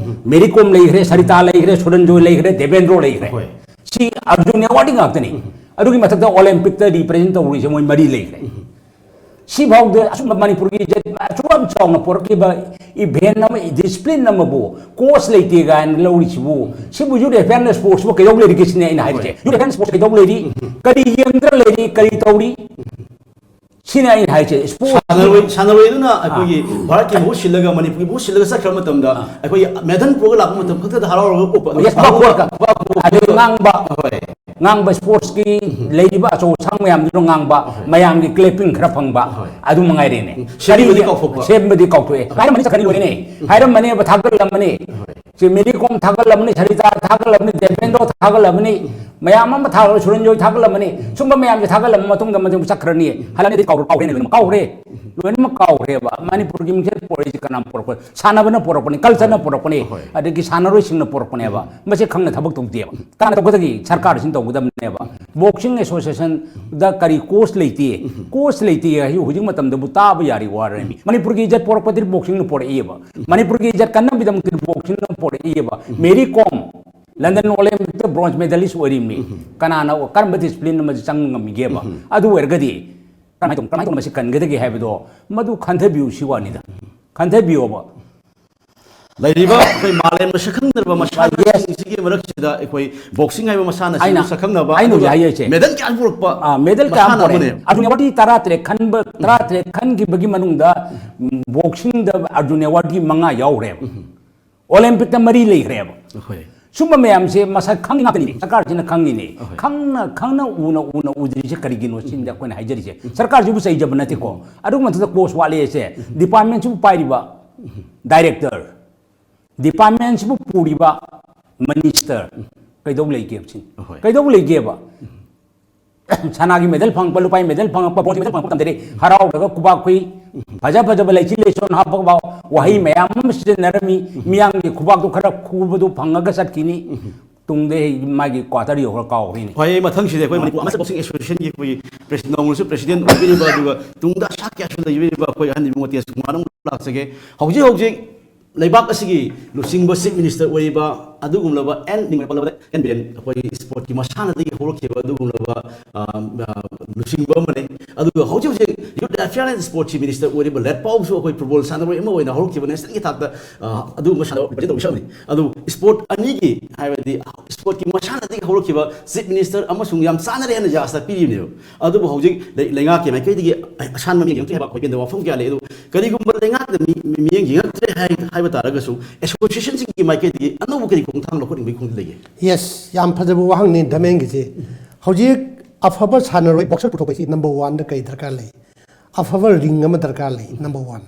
ꯃꯦꯔꯤ ꯀꯣꯝ ꯂꯩꯈ꯭ꯔꯦ, ꯁꯔꯤꯇꯥ ꯂꯩꯈ꯭ꯔꯦ, ꯁꯨꯔꯟꯖꯣꯏ ꯂꯩꯈ꯭ꯔꯦ, ꯗꯦꯕꯦꯟꯗ꯭ꯔꯣ ꯂꯩꯈ꯭ꯔꯦ꯫ ꯍꯣꯏ꯫ ꯁꯤ ꯑꯥꯔꯖꯨꯟ ꯑꯦꯋꯥꯔꯗ ꯉꯥꯛꯇꯅꯤ꯫ ꯑꯗꯨꯒꯤ ꯃꯊꯛꯇ ꯑꯣꯂꯦꯝꯄꯤꯛꯇ ꯔꯤꯄ꯭ꯔꯖꯦꯟ ꯇꯧꯔꯤꯁꯦ ꯃꯣꯏ ꯃꯔꯤ ꯂꯩꯈ꯭ꯔꯦ꯫ ꯁꯤꯐꯥꯎꯗ ꯑꯁꯨꯝꯕ ꯃꯅꯤꯄꯨꯔꯒꯤ ꯏꯖꯠ ꯑꯁꯨꯛ ꯌꯥꯝ ꯆꯥꯎꯅ ꯄꯨꯔꯛꯈꯤꯕ ꯏꯚꯦꯟ ꯑꯃ, ꯗꯤꯁꯤꯄ꯭ꯂꯤꯟ ꯑꯃꯕꯨ ꯀꯣꯁ ꯂꯩꯇꯦ ꯀꯥꯏꯅ ꯂꯧꯔꯤꯁꯤꯕꯨ, ꯁꯤꯕꯨ ꯌꯨꯠ ꯑꯦꯐꯤꯌꯔꯅꯦꯁ ꯁ꯭ꯄꯣꯔꯠꯁꯤꯕꯨ ꯀꯩꯗꯧ ꯂꯩꯔꯤꯒꯦ ꯁꯤꯅꯦ ꯑꯩꯅ ꯍꯥꯏꯔꯤꯁꯦ꯫ ꯍꯣꯏ꯫ ꯌꯨꯠ ꯑꯦꯐꯤꯌꯔꯅꯦꯁ ꯁ꯭ꯄꯣꯔꯠꯁ ꯀꯩꯗꯧ ꯂꯩꯔꯤ? ꯀꯔꯤ ꯌꯦꯡꯗ꯭ꯔ ꯂꯩꯔꯤ? ꯀꯔꯤ ꯇꯧꯔꯤ? ꯁꯤꯅꯦ ꯑꯩꯅ ꯍꯥꯏꯔꯤꯁꯦ꯫ ꯁ꯭ꯄꯣꯔꯠꯁ ꯁꯥꯟꯅꯔꯣꯏ, ꯁꯥꯟꯅꯔꯣꯏꯗꯨꯅ ꯑꯩꯈꯣꯏꯒꯤ ꯚꯥꯔꯠꯀꯤ ꯃꯍꯨꯠ ꯁꯤꯜꯂꯒ ꯃꯅꯤꯄꯨꯔꯒꯤ ꯃꯍꯨꯠ ꯁꯤꯜꯂꯒ ꯆꯠꯈ꯭ꯔ ꯃꯇꯝꯗ ꯑꯩꯈꯣꯏꯒꯤ ꯃꯦꯗꯜ ꯄꯨꯔꯒ ꯂꯥꯛꯄ ꯃꯇꯝ ꯈꯛꯇꯗ ꯍꯔꯥꯎꯔꯒ ꯑꯣꯛꯄ, ꯌꯦꯁ, ꯚꯥꯞ ꯑꯣꯏꯔꯒ, ꯚꯥꯞ ꯑꯣꯏꯔꯒ꯫ ꯑꯗꯩ ꯉꯥꯡꯕ, ꯍꯣꯏ꯫ ꯉꯥꯡꯕ, ꯁ꯭ꯄꯣꯔꯠꯁꯀꯤ ꯂꯩꯔꯤꯕ ꯑꯆꯧ ꯑꯁꯥꯡ ꯃꯌꯥꯝꯗꯨꯅ ꯉꯥꯡꯕ, ꯍꯣꯏ꯫ ꯃꯌꯥꯝꯒꯤ ꯀ꯭ꯂꯦꯄꯤꯡ ꯈꯔ ꯐꯪꯕ, ꯍꯣꯏ꯫ ꯑꯗꯨ ꯃꯉꯥꯏꯔꯦꯅꯦ꯫ ꯎꯝ, ꯁꯦꯝꯕꯗꯤ ꯀꯔꯤ ꯀꯥꯎꯊꯣꯛꯄ꯫ ꯁꯦꯝꯕꯗꯤ ꯀꯥꯎꯊꯣꯛꯑꯦ꯫ ꯍꯥꯏꯔꯝꯃꯅꯤ, ꯆꯠꯈ꯭ꯔꯅꯤ ꯂꯣꯏꯔꯦꯅꯦ꯫ ꯍꯥꯏꯔꯝꯃꯅꯦꯕ, ꯊꯥꯒꯠꯂꯝꯃꯅꯤ꯫ ꯍꯣꯏ꯫ ꯁꯤ ꯃꯦꯔꯤ ꯀꯣꯝ ꯊꯥꯒꯠꯂꯝꯃꯅꯤ, ꯁꯔꯤꯇꯥ ꯊꯥꯒꯠꯂꯝꯃꯅꯤ, ꯗꯦꯕꯦꯟꯗ꯭ꯔꯣ ꯊꯥꯒꯠꯂꯝꯃꯅꯤ꯫ ꯃꯌꯥꯝ ꯑꯃ ꯊꯥꯒꯠꯂ, ꯁꯨꯔꯟꯖꯣꯏ ꯊꯥꯒꯠꯂꯝꯃꯅꯤ꯫ ꯁꯨꯝꯕ ꯃꯌꯥꯝꯁꯦ ꯊꯥꯒꯠꯂꯝꯕ ꯃꯇꯨꯡꯗ ꯃꯗꯨ ꯆꯠꯈ꯭ꯔꯅꯤ꯫ ꯍꯜꯂꯛꯑꯗꯤ ꯀꯥꯎꯔ-, ꯀꯥꯎꯔꯦꯅꯦ, ꯂꯣꯏꯅꯃꯛ ꯀꯥꯎꯔꯦ꯫ ꯂꯣꯏꯅꯃꯛ ꯀꯥꯎꯔꯦꯕ꯫ ꯃꯅꯤꯄꯨꯔꯒꯤ ꯃꯤꯡꯆꯠ ꯄꯣꯔꯛꯏꯁꯦ ꯀꯅꯥꯅ ꯄꯣꯔꯛꯄ? ꯁꯥꯟꯅꯕꯅ ꯄꯣꯔꯛꯄꯅꯤ, culture ꯅ ꯄꯣꯔꯛꯄꯅꯤ, ꯍꯣꯏ꯫ ꯑꯗꯒꯤ ꯁꯥꯟꯅꯔꯣꯏꯁꯤꯡꯅ ꯄꯣꯔꯛꯄꯅꯦꯕ꯫ ꯃꯁꯤ ꯈꯪꯅ ꯊꯕꯛ ꯇꯧꯗꯦꯕ꯫ ꯀꯅꯥꯅ ꯇꯧꯒꯗꯒꯦ? ꯁꯔꯀꯥꯔꯁꯤꯅ ꯇꯧꯒꯗꯕꯅꯦꯕ꯫ Boxing Association ꯗ ꯀꯔꯤ coach ꯂꯩꯇꯦ? Coach ꯂꯩꯇꯦ ꯍꯥꯏꯁꯤ ꯍꯧꯖꯤꯛ ꯃꯇꯝꯗꯕꯨ ꯇꯥꯕ ꯌꯥꯔꯤ ꯋꯥꯔꯅꯤ꯫ ꯃꯅꯤꯄꯨꯔꯒꯤ ꯏꯖꯠ ꯄꯣꯔꯛꯄꯗꯤ boxing ꯅ ꯄꯣꯔꯛꯏꯕ꯫ ꯃꯅꯤꯄꯨꯔꯒꯤ ꯏꯖꯠ ꯀꯟꯅꯕꯒꯤꯗꯃꯛꯇꯗꯤ boxing ꯅ ꯄꯣꯔꯛꯏꯕ꯫ ꯃꯦꯔꯤ ꯀꯣꯝ, London Olympic ꯇ bronze medalist ꯑꯣꯏꯔꯤꯕꯅꯤ꯫ ꯀꯅꯥꯅ, ꯀꯔꯝꯕ discipline ꯑꯃꯗ ꯆꯪꯕ ꯉꯝꯃꯤꯒꯦꯕ? ꯑꯗꯨ ꯑꯣꯏꯔꯒꯗꯤ ꯀꯃꯥꯏꯅ ꯇꯧ-, ꯀꯃꯥꯏꯅ ꯇꯧꯅ ꯃꯁꯤ ꯀꯟꯒꯗꯒꯦ ꯍꯥꯏꯕꯗꯣ ꯃꯗꯨ ꯈꯟꯊꯕꯤꯌꯨ ꯁꯤ ꯋꯥꯅꯤꯗ꯫ ꯈꯟꯊꯕꯤꯌꯣꯕ꯫ ꯂꯩꯔꯤꯕ ꯑꯩꯈꯣꯏ ꯃꯥꯂꯦꯝꯅ ꯁꯛꯈꯪꯅꯔꯕ ꯃꯁꯥꯟꯅꯁꯤꯡꯁꯤꯒꯤ ꯃꯔꯛꯁꯤꯗ ꯑꯩꯈꯣꯏ boxing ꯍꯥꯏꯕ ꯃꯁꯥꯟꯅ ꯑꯁꯤꯕꯨ ꯑꯩꯅ, ꯁꯛꯈꯪꯅꯕ, ꯑꯩꯅ ꯍꯧꯖꯤꯛ ꯑꯗꯨꯒ ꯍꯥꯏꯖꯔꯤꯁꯦ꯫ Medal ꯀꯌꯥ ꯄꯨꯔꯛꯄ ꯑꯥ, medal ꯀꯌꯥ ꯃꯁꯥꯟꯅ ꯄꯨꯔꯛꯑꯦ꯫ ꯑꯃꯅꯦꯕ꯫ Arjun Award ꯇꯔꯥ ꯇꯔꯦꯠ ꯈꯟꯕ, ꯇꯔꯥ ꯇꯔꯦꯠ ꯈꯟꯈꯤꯕꯒꯤ ꯃꯅꯨꯡꯗ, ꯎꯝ, boxing ꯗ Arjun Award ꯀꯤ ꯃꯉꯥ ꯌꯥꯎꯈ꯭ꯔꯦꯕ꯫ Olympic ꯇ ꯃꯔꯤ ꯂꯩꯈ꯭ꯔꯦꯕ꯫ ꯍꯣꯏ꯫ ꯁꯨꯝꯕ ꯃꯌꯥꯝꯁꯦ ꯃꯁꯛ ꯈꯪꯉꯤ ꯉꯥꯛꯇꯅꯤ, ꯁꯔꯀꯥꯔꯁꯤꯅ ꯈꯪꯉꯤꯅꯦ꯫ ꯍꯣꯏ꯫ ꯈꯪꯅ, ꯈꯪꯅ ꯎꯅ, ꯎꯅ ꯎꯗ꯭ꯔꯤꯁꯦ ꯀꯔꯤꯒꯤꯅꯣ ꯁꯤꯅꯤꯗ ꯑꯩꯈꯣꯏꯅ ꯍꯥꯏꯖꯔꯤꯁꯦ꯫ ꯁꯔꯀꯥꯔꯁꯤꯕꯨ ꯆꯩꯖꯕ ꯅꯠꯇꯦꯀꯣ꯫ ꯑꯗꯨꯒꯤ ꯃꯊꯛꯇ coach ꯋꯥꯠꯂꯦꯁꯦ꯫ Department ꯁꯤꯕꯨ ꯄꯥꯏꯔꯤꯕ director, department ꯁꯤꯕꯨ ꯄꯨꯔꯤꯕ minister ꯀꯩꯗꯧ ꯂꯩꯒꯦꯕ ꯁꯤꯅꯤ? ꯍꯣꯏ꯫ ꯀꯩꯗꯧ ꯂꯩꯒꯦꯕ? ꯁꯅꯥꯒꯤ medal ꯐꯪꯉꯛꯄ, ꯂꯨꯄꯥꯒꯤ medal ꯐꯪꯉꯛꯄ, bronze medal ꯐꯪꯉꯛꯄ ꯃꯇꯝꯗꯗꯤ ꯍꯔꯥꯎꯔꯒ ꯈꯨꯕꯥꯛ ꯈꯨꯏ, ꯐꯖ ꯐꯖꯕ ꯂꯩꯆꯤꯜ ꯂꯩꯆꯣꯟ ꯍꯥꯞꯄ ꯋꯥꯍꯩ ꯃꯌꯥꯝ ꯑꯃ ꯁꯤꯖꯤꯟꯅꯔꯝꯃꯤ꯫ ꯃꯤꯌꯥꯝꯒꯤ ꯈꯨꯕꯥꯛꯇꯨ ꯈꯔ ꯈꯨꯕꯗꯨ ꯐꯪꯉꯒ ꯆꯠꯈꯤꯅꯤ꯫ ꯇꯨꯡꯗ ꯃꯥꯒꯤ quarter ꯌꯧꯈ꯭ꯔ ꯀꯥꯎꯈ꯭ꯔꯤꯅꯤ꯫ ꯍꯣꯏ, ꯃꯊꯪꯁꯤꯗ ꯑꯩꯈꯣꯏ ꯃꯅꯤꯄꯨꯔ Amateur Boxing Association ꯒꯤ ꯑꯩꯈꯣꯏꯒꯤ president, ꯅꯧꯅꯁꯨ president ꯑꯣꯏꯕꯤꯔꯤꯕ, ꯑꯗꯨꯒ ꯇꯨꯡꯗ ꯑꯁꯥ ꯀꯌꯥꯁꯨ ꯂꯩꯕꯤꯔꯤꯕ ꯑꯩꯈꯣꯏ ꯑꯍꯟ ꯏꯕꯨꯡꯉꯣ ꯇꯦꯖ ꯀꯨꯃꯥꯔ ꯑꯃꯨꯛ ꯂꯥꯛꯆꯒꯦ꯫ ꯍꯧꯖꯤꯛ ꯍꯧꯖꯤꯛ ꯂꯩꯕꯥꯛ ꯑꯁꯤꯒꯤ ꯂꯨꯆꯤꯡꯕ chief minister ꯑꯣꯏꯔꯤꯕ ꯑꯗꯨꯒꯨꯝꯂꯕ ꯑꯦꯟ ꯅꯤꯡꯃ ꯄꯜꯂꯕꯗ ꯑꯦꯟ ꯕꯤꯔꯦꯟ, ꯑꯩꯈꯣꯏꯒꯤ sport ꯀꯤ ꯃꯁꯥꯟꯅꯗꯒꯤ ꯍꯧꯔꯛꯈꯤꯕ ꯑꯗꯨꯒꯨꯝꯂꯕ, ꯑ, ꯑ, ꯂꯨꯆꯤꯡꯕ ꯑꯃꯅꯤ꯫ ꯑꯗꯨꯒ ꯍꯧꯖꯤꯛ ꯍꯧꯖꯤꯛ youth welfare and sport ꯀꯤ minister ꯑꯣꯏꯔꯤꯕ ꯂꯦꯠꯄꯥꯎꯁꯨ ꯑꯩꯈꯣꯏ football ꯁꯥꯟꯅꯔꯣꯏ ꯑꯃ ꯑꯣꯏꯅ ꯍꯧꯔꯛꯈꯤꯕ national ꯒꯤ ꯊꯥꯛꯇ, ꯑ, ꯑꯗꯨꯒꯨꯝꯕ ꯁꯥꯟꯅꯕ represent ꯇꯧꯕ ꯁꯛꯅꯤ꯫ ꯑꯗꯨ sport ꯑꯅꯤꯒꯤ, ꯍꯥꯏꯕꯗꯤ sport ꯀꯤ ꯃꯁꯥꯟꯅꯗꯒꯤ ꯍꯧꯔꯛꯈꯤꯕ chief minister ꯑꯃꯁꯨꯡ ꯌꯥꯝ ꯆꯥꯟꯅꯔꯦ ꯍꯥꯏꯅ ꯌꯥꯁꯇ ꯄꯤꯔꯤꯕꯅꯦꯕ꯫ ꯑꯗꯨꯕꯨ ꯍꯧꯖꯤꯛ ꯂꯩ-, ꯂꯩꯉꯥꯛꯀꯤ ꯃꯥꯏꯀꯩꯗꯒꯤ ꯑꯁꯥꯟꯕ ꯃꯤꯠꯌꯦꯡ ꯌꯦꯡꯉꯛꯇ꯭ꯔꯦ ꯍꯥꯏꯕ ꯑꯩꯈꯣꯏ ꯄꯦꯟꯗꯕ ꯋꯥꯐꯝ ꯀꯌꯥ ꯂꯩ꯫ ꯑꯗꯨ ꯀꯔꯤꯒꯨꯝꯕ ꯂꯩꯉꯥꯛꯅ ꯃꯤ-, ꯃꯤ-, ꯃꯤꯠꯌꯦꯡ ꯌꯦꯡꯉꯛꯇ꯭ꯔꯦ ꯍꯥꯏ-, ꯍꯥꯏꯕ ꯇꯥꯔꯒꯁꯨ, association ꯁꯤꯡꯒꯤ ꯃꯥꯏꯀꯩꯗꯒꯤ ꯑꯅꯧꯕ ꯀꯔꯤ ꯈꯣꯡꯊꯥꯡ ꯂꯧꯈꯠꯅꯤꯡꯕꯒꯤ ꯈꯣꯡꯗ ꯂꯩꯒꯦ? Yes, ꯌꯥꯝ ꯐꯖꯕ ꯋꯥꯍꯪꯅꯤ ꯙꯔꯃꯦꯟꯒꯤꯁꯤ꯫ ꯍꯧꯖꯤꯛ ꯑꯐꯕ ꯁꯥꯟꯅꯔꯣꯏ boxer ꯄꯨꯊꯣꯛꯄꯁꯤ number one ꯗ ꯀꯔꯤ ꯗꯔꯀꯥꯔ ꯂꯩ? ꯑꯐꯕ ring ꯑꯃ ꯗꯔꯀꯥꯔ ꯂꯩ, number one꯫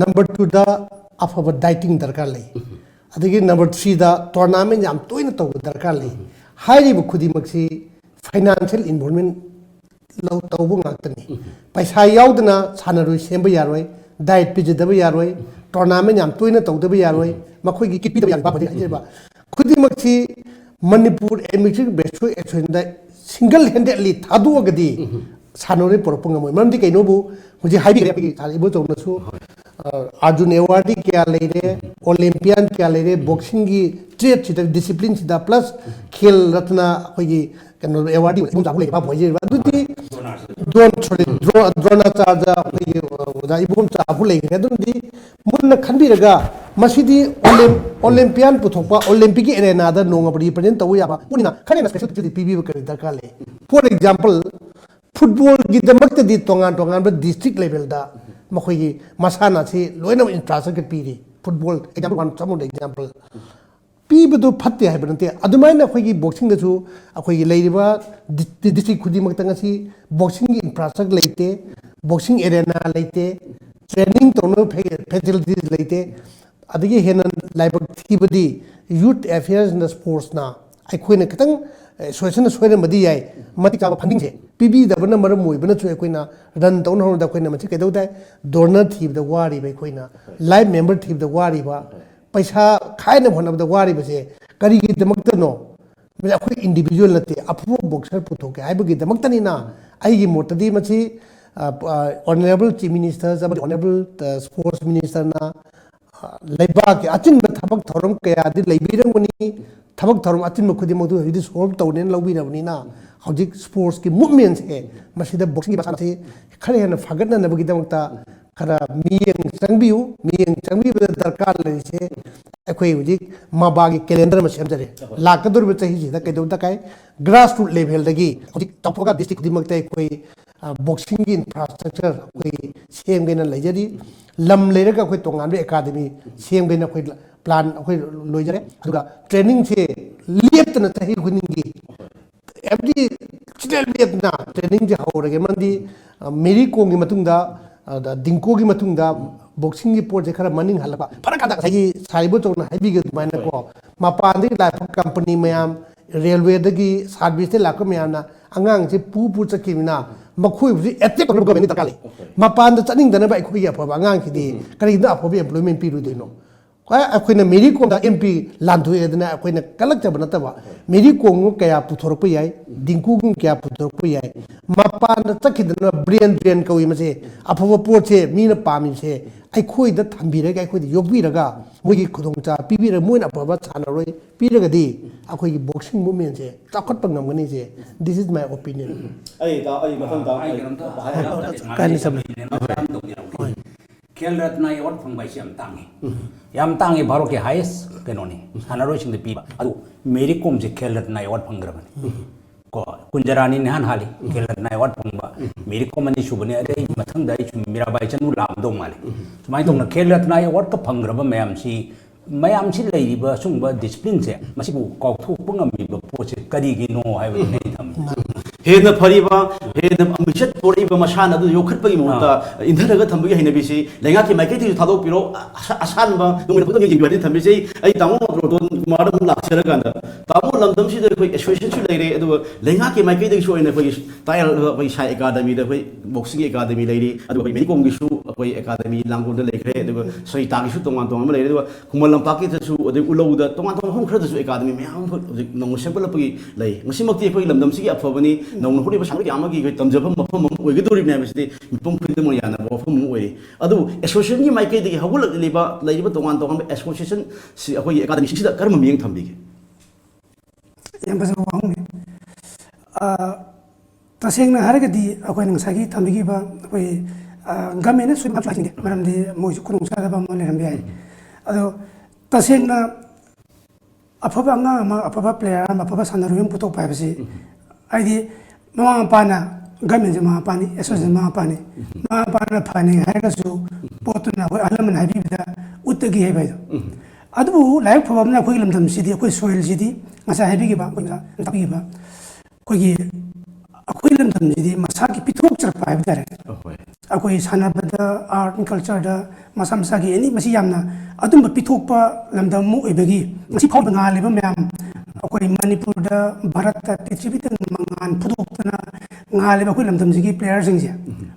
Number two ꯗ ꯑꯐꯕ dieting ꯗꯔꯀꯥꯔ ꯂꯩ꯫ ꯑꯗꯒꯤ number three ꯗ tournament ꯌꯥꯝ ꯇꯣꯏꯅ ꯇꯧꯕ ꯗꯔꯀꯥꯔ ꯂꯩ꯫ ꯍꯥꯏꯔꯤꯕ ꯈꯨꯗꯤꯡꯃꯛꯁꯤ financial involvement ꯂꯧ ꯇꯧꯕ ꯉꯥꯛꯇꯅꯤ꯫ ꯄꯩꯁꯥ ꯌꯥꯎꯗꯅ ꯁꯥꯟꯅꯔꯣꯏ ꯁꯦꯝꯕ ꯌꯥꯔꯣꯏ, diet ꯄꯤꯖꯗꯕ ꯌꯥꯔꯣꯏ, tournament ꯌꯥꯝ ꯇꯣꯏꯅ ꯇꯧꯗꯕ ꯌꯥꯔꯣꯏ, ꯃꯈꯣꯏꯒꯤ kit ꯄꯤꯗꯕ ꯌꯥꯔꯣꯏ꯫ ꯍꯥꯏꯖꯔꯤꯕ ꯈꯨꯗꯤꯡꯃꯛꯁꯤ ꯃꯅꯤꯄꯨꯔ Amateur Wrestling Association ꯗ single handedly ꯊꯥꯗꯣꯛꯑꯒꯗꯤ ꯁꯥꯟꯅꯔꯣꯏ ꯄꯨꯔꯛꯄ ꯉꯝꯃꯣꯏ꯫ ꯃꯔꯝꯗꯤ ꯀꯩꯅꯣꯕꯨ ꯍꯧꯖꯤꯛ ꯍꯥꯏꯕꯤꯈ꯭ꯔꯦ ꯑꯩꯈꯣꯏꯒꯤ ꯁꯥꯔ ꯏꯕꯣꯆꯧꯅꯁꯨ, ꯑ, ꯑꯥꯔꯖꯨꯟ award ꯀꯌꯥ ꯂꯩꯔꯦ, Olympian ꯀꯌꯥ ꯂꯩꯔꯦ, boxing ꯒꯤ trade ꯁꯤꯗ, discipline ꯁꯤꯗ, plus ꯈꯦꯜ ꯔꯠꯅ ꯑꯩꯈꯣꯏꯒꯤ ꯀꯩꯅꯣ award ꯏꯕꯣꯝꯆꯥꯕꯨ ꯂꯩꯔꯦ, ꯃꯥꯕꯨ ꯍꯥꯏꯖꯔꯤꯕ꯫ ꯑꯗꯨꯗꯤ ꯗ꯭ꯔꯣꯟ, sorry, ꯗ꯭ꯔꯣ-, ꯗ꯭ꯔꯣꯅꯥꯆꯥꯔꯗ ꯑꯩꯈꯣꯏꯒꯤ, ꯑ, ꯑꯣꯖꯥ ꯏꯕꯣꯝꯆꯥꯕꯨ ꯂꯩꯈ꯭ꯔꯦ꯫ ꯑꯗꯨꯝꯗꯤ ꯃꯨꯟꯅ ꯈꯟꯕꯤꯔꯒ ꯃꯁꯤꯗꯤ Olymp-, Olympian ꯄꯨꯊꯣꯛꯄ, Olympic ꯀꯤ arena ꯗ ꯅꯣꯡꯃ represent ꯇꯧꯕ ꯌꯥꯕ ꯄꯣꯠꯅꯤꯅ ꯈꯔ ꯍꯦꯟꯅ special treat ꯄꯤꯕꯤꯕ ꯀꯔꯤ ꯗꯔꯀꯥꯔ ꯂꯩ? For example, football ꯒꯤꯗꯃꯛꯇꯗꯤ ꯇꯣꯉꯥꯟ ꯇꯣꯉꯥꯟꯕ district level ꯗ ꯃꯈꯣꯏꯒꯤ ꯃꯁꯥꯟꯅꯁꯤ ꯂꯣꯏꯅꯃꯛ infrastructure ꯄꯤꯔꯤ꯫ Football example, one, some of the example꯫ ꯄꯤꯕꯗꯨ ꯐꯠꯇꯦ ꯍꯥꯏꯕ ꯅꯠꯇꯦ꯫ ꯑꯗꯨꯃꯥꯏꯅ ꯑꯩꯈꯣꯏꯒꯤ boxing ꯗꯁꯨ ꯑꯩꯈꯣꯏꯒꯤ ꯂꯩꯔꯤꯕ ꯗꯤ-, district ꯈꯨꯗꯤꯡꯃꯛꯇ ꯉꯁꯤ boxing ꯒꯤ infrastructure ꯂꯩꯇꯦ, boxing arena ꯂꯩꯇꯦ, training ꯇꯧꯅꯕ facilities ꯂꯩꯇꯦ꯫ ꯑꯗꯒꯤ ꯍꯦꯟꯅ ꯂꯥꯏꯕꯛ ꯊꯤꯕꯗꯤ Youth Affairs and Sports ꯅ ꯑꯩꯈꯣꯏꯅ ꯈꯤꯇꯪ, ꯑꯦ, association ꯅ ꯁꯣꯏꯔꯝꯕꯗꯤ ꯌꯥꯏ, ꯃꯇꯤꯛ ꯆꯥꯕ funding ꯁꯦ ꯄꯤꯕꯤꯗꯕꯅ ꯃꯔꯝ ꯑꯣꯏꯕꯅꯁꯨ ꯑꯩꯈꯣꯏꯅ run ꯇꯧꯅꯕ ꯍꯣꯠꯅꯕꯗ ꯑꯩꯈꯣꯏꯅ ꯃꯁꯤ ꯀꯩꯗꯧ ꯇꯥꯏ? Donor ꯊꯤꯕꯗ ꯋꯥꯔꯤꯕ ꯑꯩꯈꯣꯏꯅ, live member ꯊꯤꯕꯗ ꯋꯥꯔꯤꯕ, ꯄꯩꯁꯥ ꯈꯥꯏꯅꯕ ꯍꯣꯠꯅꯕꯗ ꯋꯥꯔꯤꯕꯁꯦ ꯀꯔꯤꯒꯤꯗꯃꯛꯇꯅꯣ? ꯃꯁꯤ ꯑꯩꯈꯣꯏ individual ꯅꯠꯇꯦ, ꯑꯐꯕ boxer ꯄꯨꯊꯣꯛꯀꯦ ꯍꯥꯏꯕꯒꯤꯗꯃꯛꯇꯅꯤꯅ꯫ ꯑꯩꯒꯤ ꯃꯣꯠꯇꯗꯤ ꯃꯁꯤ, ꯑ, ꯑ, Honourable Chief Minister ꯑꯃꯗꯤ Honourable, ꯑ, Sports Minister ꯅ, ꯑ, ꯂꯩꯕꯥꯛꯀꯤ ꯑꯆꯤꯟꯕ ꯊꯕꯛ ꯊꯧꯔꯝ ꯀꯌꯥꯗꯤ ꯂꯩꯕꯤꯔꯝꯒꯅꯤ꯫ ꯊꯕꯛ ꯊꯧꯔꯝ ꯑꯆꯤꯟꯕ ꯈꯨꯗꯤꯡꯃꯛꯇꯨ ꯍꯧꯖꯤꯛꯇꯤ solve ꯇꯧꯅꯦꯅ ꯂꯧꯕꯤꯔꯕꯅꯤꯅ, ꯍꯧꯖꯤꯛ sports ꯀꯤ movement ꯁꯦ ꯃꯁꯤꯗ boxing ꯒꯤ ꯃꯁꯥꯟꯅꯁꯤ ꯈꯔ ꯍꯦꯟꯅ ꯐꯒꯠꯅꯅꯕꯒꯤꯗꯃꯛꯇ ꯈꯔ ꯃꯤꯠꯌꯦꯡ ꯆꯪꯕꯤꯌꯨ꯫ ꯃꯤꯠꯌꯦꯡ ꯆꯪꯕꯤꯕꯗ ꯗꯔꯀꯥꯔ ꯂꯩꯔꯤꯁꯦ ꯑꯩꯈꯣꯏ ꯍꯧꯖꯤꯛ ꯃꯕꯥꯒꯤ calendar ꯑꯃ ꯁꯦꯝꯖꯔꯦ꯫ ꯂꯥꯛꯀꯗꯧꯔꯤꯕ ꯆꯍꯤꯁꯤꯗ ꯀꯩꯗꯧꯕ ꯗꯔꯀꯥꯔ? Grassroot level ꯗꯒꯤ ꯍꯧꯖꯤꯛ ꯆꯥꯎꯊꯣꯛꯑꯒ district ꯈꯨꯗꯤꯡꯃꯛꯇ ꯑꯩꯈꯣꯏ, ꯑ, boxing ꯒꯤ infrastructure ꯑꯩꯈꯣꯏ ꯁꯦꯝꯒꯦꯅ ꯂꯩꯖꯔꯤ꯫ ꯂꯝ ꯂꯩꯔꯒ ꯑꯩꯈꯣꯏ ꯇꯣꯉꯥꯟꯕ academy ꯁꯦꯝꯒꯦꯅ ꯑꯩꯈꯣꯏ plan ꯑꯩꯈꯣꯏ ꯂꯣꯏꯖꯔꯦ꯫ ꯑꯗꯨꯒ training ꯁꯦ ꯂꯦꯞꯇꯅ ꯆꯍꯤ ꯈꯨꯗꯤꯡꯒꯤ every ꯁꯤꯗ ꯂꯦꯞꯇꯅ training ꯁꯦ ꯍꯧꯔꯒꯦ꯫ ꯃꯔꯝꯗꯤ, ꯑ, ꯃꯦꯔꯤ ꯀꯣꯝꯒꯤ ꯃꯇꯨꯡꯗ, ꯑꯗ ꯗꯤꯡꯀꯣꯒꯤ ꯃꯇꯨꯡꯗ boxing ꯒꯤ ꯄꯣꯠꯁꯦ ꯈꯔ ꯃꯅꯤꯡ ꯍꯜꯂꯛꯄ꯫ ꯐꯔꯛ ꯀꯥꯗ ꯉꯁꯥꯏꯒꯤ ꯁꯥꯔ ꯏꯕꯣꯆꯧꯅ ꯍꯥꯏꯕꯤꯈꯤꯕ ꯑꯗꯨꯃꯥꯏꯅꯀꯣ, ꯃꯄꯥꯟꯗꯒꯤ ꯂꯥꯛꯄ company ꯃꯌꯥꯝ, ꯔꯦꯜꯋꯦꯗꯒꯤ ꯁꯥꯔꯚꯤꯁꯇ ꯂꯥꯛꯄ ꯃꯌꯥꯝꯅ ꯑꯉꯥꯡꯁꯦ ꯄꯨ ꯄꯨ ꯆꯠꯈꯤꯕꯅꯤꯅ ꯃꯈꯣꯏꯕꯨꯁꯨ ꯑꯦꯇꯦꯛ ꯇꯧꯅꯕ ꯒꯚꯔꯟꯃꯦꯟ ꯗꯔꯀꯥꯔ ꯂꯩ꯫ ꯃꯄꯥꯟꯗ ꯆꯠꯅꯤꯡꯗꯅꯕ ꯑꯩꯈꯣꯏꯒꯤ ꯑꯐꯕ ꯑꯉꯥꯡꯁꯤꯗꯤ ꯀꯔꯤꯒꯤꯅꯣ ꯑꯐꯕ ꯑꯦꯝꯄ꯭ꯂꯣꯏꯃꯦꯟ ꯄꯤꯔꯨꯗꯣꯏꯅꯣ? ꯍꯣꯏ, ꯑꯩꯈꯣꯏꯅ ꯃꯦꯔꯤ ꯀꯣꯝꯗ ꯑꯦꯝ ꯄꯤ ꯂꯥꯟꯊꯣꯛꯑꯦꯗꯅ ꯑꯩꯈꯣꯏꯅ ꯀꯜꯂꯛꯆꯕ ꯅꯠꯇꯕ, ꯃꯦꯔꯤ ꯀꯣꯝꯒꯨꯝꯕ ꯀꯌꯥ ꯄꯨꯊꯣꯔꯛꯄ ꯌꯥꯏ, ꯗꯤꯡꯀꯨꯒꯨꯝꯕ ꯀꯌꯥ ꯄꯨꯊꯣꯔꯛꯄ ꯌꯥꯏ, ꯃꯄꯥꯟꯗ ꯆꯠꯈꯤꯗꯅ ꯕ꯭ꯔꯦꯟ ꯗ꯭ꯔꯦꯟ ꯀꯧꯏ ꯃꯁꯦ꯫ ꯑꯐꯕ ꯄꯣꯠꯁꯦ ꯃꯤꯅ ꯄꯥꯝꯃꯤꯁꯦ ꯑꯩꯈꯣꯏꯗ ꯊꯝꯕꯤꯔꯒ, ꯑꯩꯈꯣꯏꯗ ꯌꯣꯛꯄꯤꯔꯒ, ꯃꯣꯏꯒꯤ ꯈꯨꯗꯣꯡꯆꯥꯕ ꯄꯤꯕꯤꯔꯒ, ꯃꯣꯏꯅ ꯑꯐꯕ ꯁꯥꯟꯅꯔꯣꯏ ꯄꯤꯔꯒꯗꯤ ꯑꯩꯈꯣꯏꯒꯤ ꯕꯣꯛꯁꯤꯡ ꯃꯨꯞꯃꯦꯟꯁꯦ ꯆꯥꯎꯈꯠꯄ ꯉꯝꯒꯅꯤꯁꯦ꯫ This is my opinion. ꯑꯩ ꯇꯥ-, ꯑꯩ ꯃꯊꯪ ꯇꯥ-, ꯑꯩ ꯀꯥꯏꯅ ꯆꯠꯂꯦ꯫ ꯈꯦꯜ ꯔꯠꯅ ꯑꯦꯋꯥꯔꯗ ꯐꯪꯕ ꯍꯥꯏꯁꯦ ꯌꯥꯝ ꯇꯥꯡꯉꯤ꯫ ꯌꯥꯝ ꯇꯥꯡꯉꯤ, ꯚꯥꯔꯠꯀꯤ ꯍꯥꯏꯌꯦꯁ ꯀꯩꯅꯣꯅꯤ ꯁꯥꯟꯅꯔꯣꯏꯁꯤꯡꯗ ꯄꯤꯕ꯫ ꯑꯗꯨ ꯃꯦꯔꯤ ꯀꯣꯝꯁꯦ ꯈꯦꯜ ꯔꯠꯅ ꯑꯦꯋꯥꯔꯗ ꯐꯪꯈ꯭ꯔꯕꯅꯤ꯫ ꯀꯣ, ꯀꯨꯟꯖꯔꯥꯅꯤ ꯅꯍꯥꯟ ꯍꯥꯜꯂꯤ ꯈꯦꯜ ꯔꯠꯅ ꯑꯦꯋꯥꯔꯗ ꯐꯪꯕ꯫ ꯃꯦꯔꯤ ꯀꯣꯝ ꯑꯅꯤ ꯁꯨꯕꯅꯤ, ꯑꯗꯩ ꯃꯊꯪꯗ ꯑꯩ ꯁꯨꯝ ꯃꯤꯔꯥꯕꯥꯏ ꯆꯅꯨ ꯂꯥꯛꯑꯝꯗꯧ ꯃꯥꯜꯂꯤ꯫ ꯁꯨꯃꯥꯏꯅ ꯇꯧꯅ ꯈꯦꯜ ꯔꯠꯅ ꯑꯦꯋꯥꯔꯗꯀ ꯐꯪꯈ꯭ꯔꯕ ꯃꯌꯥꯝꯁꯤ, ꯃꯌꯥꯝꯁꯤ ꯂꯩꯔꯤꯕ ꯁꯨꯝꯕ ꯗꯤꯁꯤꯄ꯭ꯂꯤꯟꯁꯦ ꯃꯁꯤꯕꯨ ꯀꯥꯎꯊꯣꯛꯄ ꯉꯝꯃꯤꯕ ꯄꯣꯠꯁꯦ ꯀꯔꯤꯒꯤꯅꯣ ꯍꯥꯏꯕꯗꯨꯅꯤ ꯑꯩ ꯊꯝꯃꯤ꯫ ꯍꯦꯟꯅ ꯐꯔꯤꯕ, ꯍꯦꯟꯅ ꯃꯤꯡꯆꯠ ꯄꯨꯔꯛꯏꯕ ꯃꯁꯥꯟꯅ ꯑꯗꯨ ꯌꯣꯛꯈꯠꯄꯒꯤ ꯃꯍꯨꯠꯇ ꯏꯟꯊꯔꯒ ꯊꯝꯕꯒꯤ ꯍꯩꯅꯕꯤꯁꯤ ꯂꯩꯉꯥꯛꯀꯤ ꯃꯥꯏꯀꯩꯗꯒꯤꯁꯨ ꯊꯥꯗꯣꯛꯄꯤꯔꯣ꯫ ꯑꯁ-, ꯑꯁꯥꯟꯕ ꯅꯨꯡꯒꯤ ꯐꯨꯠꯕꯣꯜ ꯌꯦꯡꯕꯤꯌꯨ ꯍꯥꯏꯅ ꯊꯝꯕꯤꯁꯤ꯫ ꯑꯩ ꯇꯥꯃꯣ ꯔꯣꯇꯣꯟ ꯀꯨꯃꯥꯔꯗ ꯑꯃꯨꯛ ꯂꯥꯛꯆꯔꯀꯥꯟꯗ, ꯇꯥꯃꯣ, ꯂꯝꯗꯝꯁꯤꯗ ꯑꯩꯈꯣꯏ ꯑꯦꯁꯣꯁꯤꯌꯦꯁꯟꯁꯨ ꯂꯩꯔꯦ, ꯑꯗꯨꯒ ꯂꯩꯉꯥꯛꯀꯤ ꯃꯥꯏꯀꯩꯗꯒꯤꯁꯨ ꯑꯣꯏꯅ ꯑꯩꯈꯣꯏꯒꯤ ꯇꯥꯏ-, ꯑꯩꯈꯣꯏ ꯁꯥꯏ ꯑꯦꯀꯥꯗꯃꯤꯗ ꯑꯩꯈꯣꯏ ꯕꯣꯛꯁꯤꯡꯒꯤ ꯑꯦꯀꯥꯗꯃꯤ ꯂꯩꯔꯤ, ꯑꯗꯨꯒ ꯑꯩꯈꯣꯏ ꯃꯦꯔꯤ ꯀꯣꯝꯒꯤꯁꯨ ꯑꯩꯈꯣꯏ ꯑꯦꯀꯥꯗꯃꯤ ꯂꯥꯡꯒꯣꯜꯗ ꯂꯩꯈ꯭ꯔꯦ, ꯑꯗꯨꯒ ꯁꯣꯏꯇꯥꯒꯤꯁꯨ ꯇꯣꯉꯥꯟ ꯇꯣꯉꯥꯟꯕ ꯂꯩꯔꯦ, ꯑꯗꯨꯒ ꯈꯨꯃꯟ ꯂꯝꯄꯥꯛꯀꯤꯗꯁꯨ, ꯑꯗꯩ ꯎꯂꯧꯗ ꯇꯣꯉꯥꯟ ꯇꯣꯉꯥꯟꯕ ꯃꯐꯝ ꯈꯔꯗꯁꯨ ꯑꯦꯀꯥꯗꯃꯤ ꯃꯌꯥꯝ ꯑꯃꯈꯛ ꯍꯧꯖꯤꯛ ꯅꯧꯅ ꯁꯦꯝꯒꯠꯂꯛꯄꯒꯤ ꯂꯩ꯫ ꯃꯁꯤꯃꯛꯇꯤ ꯑꯩꯈꯣꯏꯒꯤ ꯂꯝꯗꯝꯁꯤꯒꯤ ꯑꯐꯕꯅꯤ, ꯅꯧꯅ ꯍꯧꯔꯛꯏꯕ ꯁꯥꯟꯅꯔꯣꯏ ꯀꯌꯥ ꯑꯃꯒꯤ ꯑꯩꯈꯣꯏ ꯇꯝꯖꯐꯝ ꯃꯐꯝ ꯑꯃ ꯑꯣꯏꯒꯗꯧꯔꯤꯕꯅꯤ ꯍꯥꯏꯕꯁꯤꯗꯤ ꯃꯤꯄꯨꯝ ꯈꯨꯗꯤꯡꯃꯛꯅ ꯌꯥꯅꯕ ꯋꯥꯐꯝ ꯑꯃ ꯑꯣꯏꯔꯤ꯫ ꯑꯗꯨꯕꯨ ꯑꯦꯁꯣꯁꯤꯌꯦꯁꯟꯒꯤ ꯃꯥꯏꯀꯩꯗꯒꯤ ꯍꯧꯒꯠꯂꯛꯂꯤꯕ ꯂꯩꯔꯤꯕ ꯇꯣꯉꯥꯟ ꯇꯣꯉꯥꯟꯕ ꯑꯦꯁꯣꯁꯤꯌꯦꯁꯟ ꯁꯤ ꯑꯩꯈꯣꯏꯒꯤ ꯑꯦꯀꯥꯗꯃꯤꯁꯤꯡꯁꯤꯗ ꯀꯔꯝꯕ ꯃꯤꯠꯌꯦꯡ ꯊꯝꯕꯤꯒꯦ? ꯌꯥꯝ ꯐꯖꯕ ꯋꯥꯍꯪꯅꯤ꯫ ꯑ, ꯇꯁꯦꯡꯅ ꯍꯥꯏꯔꯒꯗꯤ ꯑꯩꯈꯣꯏꯅ ꯉꯁꯥꯏꯒꯤ ꯊꯝꯕꯤꯈꯤꯕ ꯑꯩꯈꯣꯏ, ꯑ, ꯒꯃꯦꯟꯅ ꯁꯣꯏꯕ ꯍꯥꯏꯁꯤꯡꯁꯦ, ꯃꯔꯝꯗꯤ ꯃꯣꯏꯁꯨ ꯈꯨꯗꯣꯡꯆꯥꯗꯕ ꯑꯃ ꯂꯩꯔꯝꯕ ꯌꯥꯏ꯫ ꯑꯗꯣ ꯇꯁꯦꯡꯅ ꯑꯐꯕ ꯑꯉꯥꯡ ꯑꯃ, ꯑꯐꯕ ꯄ꯭ꯂꯦꯌꯔ ꯑꯃ, ꯑꯐꯕ ꯁꯥꯟꯅꯔꯣꯏ ꯑꯃ ꯄꯨꯊꯣꯛꯄ ꯍꯥꯏꯕꯁꯤ, ꯍꯥꯏꯗꯤ ꯃꯃꯥ ꯃꯄꯥꯅ, ꯒꯃꯦꯟꯁꯦ ꯃꯃꯥ ꯃꯄꯥꯅꯤ, ꯑꯦꯁꯣꯁꯤꯌꯦꯁꯟ ꯃꯃꯥ ꯃꯄꯥꯅꯤ, ꯃꯃꯥ ꯃꯄꯥꯅ ꯐꯅꯤ ꯍꯥꯏꯔꯒꯁꯨ ꯄꯣꯠꯇꯨꯅ ꯑꯩꯈꯣꯏ ꯑꯍꯜ ꯂꯃꯟ ꯍꯥꯏꯕꯤꯕꯗ ꯎꯠꯇꯒꯤ ꯍꯥꯏꯕ ꯍꯥꯏꯗꯣ꯫ ꯑꯗꯨꯕꯨ ꯂꯥꯏꯕꯛ ꯐꯕ ꯑꯃꯅ ꯑꯩꯈꯣꯏꯒꯤ ꯂꯝꯗꯝꯁꯤꯗꯤ, ꯑꯩꯈꯣꯏ ꯁꯣꯏꯜꯁꯤꯗꯤ ꯉꯁꯥꯏ ꯍꯥꯏꯕꯤꯈꯤꯕ, ꯑꯩꯈꯣꯏ ꯉꯁꯥꯏ ꯇꯥꯛꯄꯤꯈꯤꯕ, ꯑꯩꯈꯣꯏꯒꯤ, ꯑꯩꯈꯣꯏ ꯂꯝꯗꯝꯁꯤꯗꯤ ꯃꯁꯥꯒꯤ ꯄꯤꯊꯣꯛꯆꯔꯛꯄ ꯍꯥꯏꯕ ꯇꯥꯔꯦ꯫ ꯑꯍꯣꯏ꯫ ꯑꯩꯈꯣꯏ ꯁꯥꯟꯅꯕꯗ, art and culture ꯗ, ꯃꯁꯥ ꯃꯁꯥꯒꯤ ꯑꯦꯅꯤ, ꯃꯁꯤ ꯌꯥꯝꯅ ꯑꯗꯨꯝꯕ ꯄꯤꯊꯣꯛꯄ ꯂꯝꯗꯝ ꯑꯃ ꯑꯣꯏꯕꯒꯤ ꯉꯁꯤ ꯐꯥꯎꯕ ꯉꯥꯜꯂꯤꯕ ꯃꯌꯥꯝ, ꯑꯩꯈꯣꯏ ꯃꯅꯤꯄꯨꯔꯗ, ꯚꯥꯔꯠꯇ, ꯄ꯭ꯔꯤꯊꯤꯕꯤꯗ ꯃꯉꯥꯜ ꯐꯨꯗꯣꯛꯇꯅ ꯉꯥꯜꯂꯤꯕ ꯑꯩꯈꯣꯏ ꯂꯝꯗꯝꯁꯤꯒꯤ player ꯁꯤꯡꯁꯦ,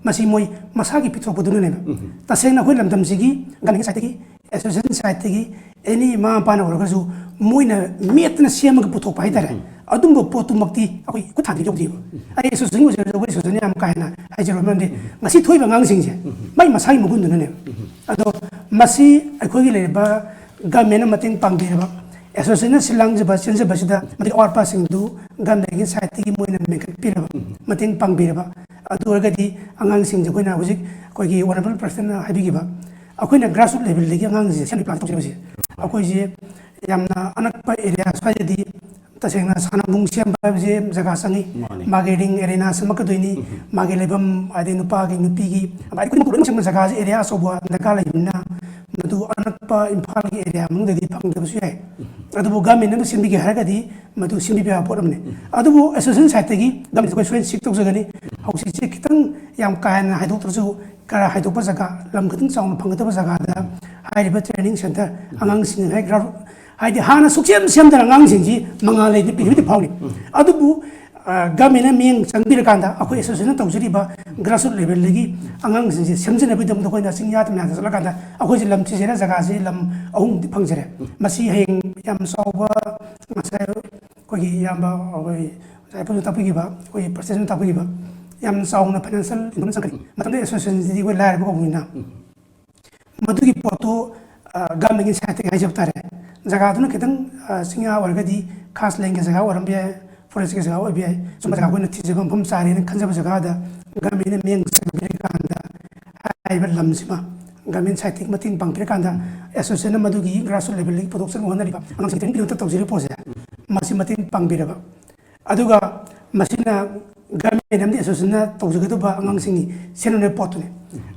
ꯃꯁꯤ ꯃꯣꯏ ꯃꯁꯥꯒꯤ ꯄꯤꯊꯣꯛꯄꯗꯨꯅꯅꯦꯕ꯫ ꯇꯁꯦꯡꯅ ꯑꯩꯈꯣꯏ ꯂꯝꯗꯝꯁꯤꯒꯤ government ꯒꯤ side ꯇꯒꯤ, association side ꯇꯒꯤ, ꯑꯦꯅꯤ ꯃꯃꯥ ꯃꯄꯥꯅ ꯑꯣꯏꯔꯒꯁꯨ ꯃꯣꯏꯅ ꯃꯦꯠꯇꯅ ꯁꯦꯝꯃꯒ ꯄꯨꯊꯣꯛꯄ ꯍꯥꯏꯇꯥꯔꯦ꯫ ꯑꯗꯨꯝꯕ ꯄꯣꯠꯇꯨꯃꯛꯇꯤ ꯑꯩꯈꯣꯏ ꯈꯨꯠ ꯊꯥꯗ ꯌꯧꯗꯦꯕ꯫ ꯑꯩ association ꯑꯣꯏꯖꯔꯁꯨ, ꯑꯩꯈꯣꯏ association ꯌꯥꯝ ꯀꯥ ꯍꯦꯟꯅ ꯍꯥꯏꯖꯔꯣꯏ, ꯃꯔꯝꯗꯤ ꯉꯁꯤ ꯊꯣꯛꯏꯕ ꯑꯉꯥꯡꯁꯤꯡꯁꯦ ꯃꯥꯏ ꯃꯁꯥꯒꯤ ꯃꯒꯨꯟꯗꯨꯅꯅꯦꯕ꯫ ꯑꯗꯣ ꯃꯁꯤ ꯑꯩꯈꯣꯏꯒꯤ ꯂꯩꯔꯤꯕ government ꯅ ꯃꯇꯦꯡ ꯄꯥꯡꯕꯤꯔꯕ, association ꯅ ꯁꯤꯜ ꯂꯥꯡꯖꯕ, ꯆꯦꯟꯖꯕꯁꯤꯗ ꯃꯗꯨꯒꯤ ꯑꯋꯥꯠ ꯑꯄꯥꯁꯤꯡꯗꯨ government ꯀꯤ side ꯇꯒꯤ ꯃꯣꯏꯅ ꯃꯦꯟꯈꯠꯄꯤꯔꯕ, ꯃꯇꯦꯡ ꯄꯥꯡꯕꯤꯔꯕ, ꯑꯗꯨ ꯑꯣꯏꯔꯒꯗꯤ ꯑꯉꯥꯡꯁꯤꯡꯁꯦ ꯑꯩꯈꯣꯏꯅ ꯍꯧꯖꯤꯛ ꯑꯩꯈꯣꯏꯒꯤ honourable president ꯅ ꯍꯥꯏꯕꯤꯈꯤꯕ, ꯑꯩꯈꯣꯏꯅ grassroot level ꯗꯒꯤ ꯑꯉꯥꯡꯁꯤꯡꯁꯦ ꯁꯦꯝꯕꯒꯤ plan ꯇꯧꯖꯔꯤꯕꯁꯦ꯫ ꯑꯩꯈꯣꯏꯁꯦ ꯌꯥꯝꯅ ꯑꯅꯛꯄ area ꯁ꯭ꯋꯥꯏꯗꯗꯤ ꯇꯁꯦꯡꯅ ꯁꯥꯟꯅꯕꯨꯡ ꯁꯦꯝꯕ ꯍꯥꯏꯕꯁꯦ ꯖꯒꯥ ꯆꯪꯉꯤ꯫ ꯃꯥꯅꯤ꯫ ꯃꯥꯒꯤ ring arena ꯁꯦꯝꯃꯛꯀꯗꯣꯏꯅꯤ꯫ ꯃꯥꯒꯤ ꯂꯩꯐꯝ, ꯍꯥꯏꯗꯤ ꯅꯨꯄꯥꯒꯤ, ꯅꯨꯄꯤꯒꯤ, ꯍꯥꯏꯗꯤ ꯈꯨꯗꯤꯡꯃꯛ ꯂꯣꯏꯅꯃꯛ ꯁꯦꯝꯕ ꯖꯒꯥꯁꯦ area ꯑꯆꯧꯕ ꯗꯔꯀꯥꯔ ꯂꯩꯕꯅꯤꯅ ꯃꯗꯨ ꯑꯅꯛꯄ ꯏꯝꯐꯥꯜꯒꯤ area ꯃꯅꯨꯡꯗꯗꯤ ꯐꯪꯗꯕꯁꯨ ꯌꯥꯏ꯫ ꯑꯗꯨꯕꯨ government ꯅ ꯁꯦꯝꯕꯤꯒꯦ ꯍꯥꯏꯔꯒꯗꯤ ꯃꯗꯨ ꯁꯦꯝꯕꯤꯕ ꯌꯥꯕ ꯄꯣꯠ ꯑꯃꯅꯤ꯫ ꯑꯗꯨꯕꯨ association side ꯇꯒꯤ government ꯑꯩꯈꯣꯏ ꯁꯣꯏꯗꯅ seek ꯇꯧꯖꯒꯅꯤ꯫ ꯍꯧꯖꯤꯛꯁꯦ ꯈꯤꯇꯪ ꯌꯥꯝ ꯀꯥ ꯍꯦꯟꯅ ꯍꯥꯏꯗꯣꯛꯇ꯭ꯔꯁꯨ ꯈꯔ ꯍꯥꯏꯗꯣꯛꯄ ꯖꯒꯥ, ꯂꯝ ꯈꯤꯇꯪ ꯆꯥꯎꯅ ꯐꯪꯒꯗꯕ ꯖꯒꯥꯗ ꯍꯥꯏꯔꯤꯕ training centre ꯑꯉꯥꯡꯁꯤꯡ ꯍꯦꯛ ꯒ꯭ꯔꯥꯎ-, ꯍꯥꯏꯗꯤ ꯍꯥꯟꯅ ꯁꯨꯛꯁꯦꯝ ꯁꯦꯝꯗꯅ ꯑꯉꯥꯡꯁꯤꯡꯁꯤ ꯃꯉꯥꯜ ꯂꯩꯇꯦ ꯄ꯭ꯔꯤꯊꯤꯕꯤꯗ ꯐꯥꯎꯔꯤ꯫ ꯑꯗꯨꯕꯨ, ꯑ, government ꯅ ꯃꯤꯠꯌꯦꯡ ꯆꯪꯕꯤꯔꯀꯥꯟꯗ ꯑꯩꯈꯣꯏ association ꯅ ꯇꯧꯖꯔꯤꯕ grassroot level ꯗꯒꯤ ꯑꯉꯥꯡꯁꯤꯡꯁꯦ ꯁꯦꯝꯖꯅꯕꯒꯤꯗꯃꯛꯇ ꯑꯩꯈꯣꯏꯅ ꯆꯤꯡꯌꯥ ꯇꯝꯌꯥꯗ ꯆꯠꯂꯀꯥꯟꯗ ꯑꯩꯈꯣꯏꯁꯦ ꯂꯝ ꯊꯤꯖꯔꯦ, ꯖꯒꯥꯁꯦ ꯂꯝ ꯑꯍꯨꯝꯗꯤ ꯐꯪꯖꯔꯦ꯫ ꯃꯁꯤ ꯍꯌꯦꯡ ꯌꯥꯝ ꯆꯥꯎꯕ, ꯉꯁꯥꯏ ꯑꯩꯈꯣꯏꯒꯤ ꯏꯌꯥꯝꯕ, ꯑꯩꯈꯣꯏ ꯉꯁꯥꯏ ꯑꯩꯈꯣꯏꯅ ꯇꯥꯛꯄꯤꯈꯤꯕ, ꯑꯩꯈꯣꯏ president ꯅ ꯇꯥꯛꯄꯤꯈꯤꯕ, ꯌꯥꯝꯅ ꯆꯥꯎꯅ financial income ꯆꯪꯒꯅꯤ꯫ ꯃꯇꯝꯗꯨꯗ association ꯁꯤꯗꯤ ꯑꯩꯈꯣꯏ ꯂꯥꯏꯔꯕ ꯀꯧꯕꯅꯤꯅ꯫ ꯃꯗꯨꯒꯤ ꯄꯣꯠꯇꯨ, ꯑ, government ꯀꯤ side ꯇꯒꯤ ꯍꯥꯏꯖꯕ ꯇꯥꯔꯦ꯫ ꯖꯒꯥꯗꯨꯅ ꯈꯤꯇꯪ, ꯑ, ꯆꯤꯡꯌꯥ ꯑꯣꯏꯔꯒꯗꯤ ꯈꯥꯁ ꯂꯦꯟꯒꯤ ꯖꯒꯥ ꯑꯣꯏꯔꯝꯕ ꯌꯥꯏ, forest ꯀꯤ ꯖꯒꯥ ꯑꯣꯏꯕ ꯌꯥꯏ꯫ ꯁꯨꯝꯕ ꯖꯒꯥ ꯑꯩꯈꯣꯏꯅ ꯊꯤꯖꯕ ꯃꯐꯝ ꯆꯥꯔꯦꯅ ꯈꯟꯖꯕ ꯖꯒꯥꯗ government ꯅ ꯃꯤꯠꯌꯦꯡ ꯆꯪꯕꯤꯔꯀꯥꯟꯗ ꯍꯥꯏꯔꯤꯕ ꯂꯝꯁꯤꯃ government side ꯇꯒꯤ ꯃꯇꯦꯡ ꯄꯥꯡꯕꯤꯔꯀꯥꯟꯗ association ꯅ ꯃꯗꯨꯒꯤ grassroot level ꯗꯒꯤ ꯄꯨꯊꯣꯛꯆꯅꯕ ꯍꯣꯠꯅꯔꯤꯕ ꯑꯉꯥꯡꯁꯤꯡ training ꯄꯤꯅꯕ ꯇꯧꯖꯔꯤꯕ ꯄꯣꯠꯁꯦ, ꯃꯁꯤ ꯃꯇꯦꯡ ꯄꯥꯡꯕꯤꯔꯕ꯫ ꯑꯗꯨꯒ ꯃꯁꯤꯅ government ꯑꯃꯗꯤ association ꯅ ꯇꯧꯖꯒꯗꯕ ꯑꯉꯥꯡꯁꯤꯡꯒꯤ ꯁꯦꯟꯅꯅꯕ ꯄꯣꯠꯇꯨꯅꯤ꯫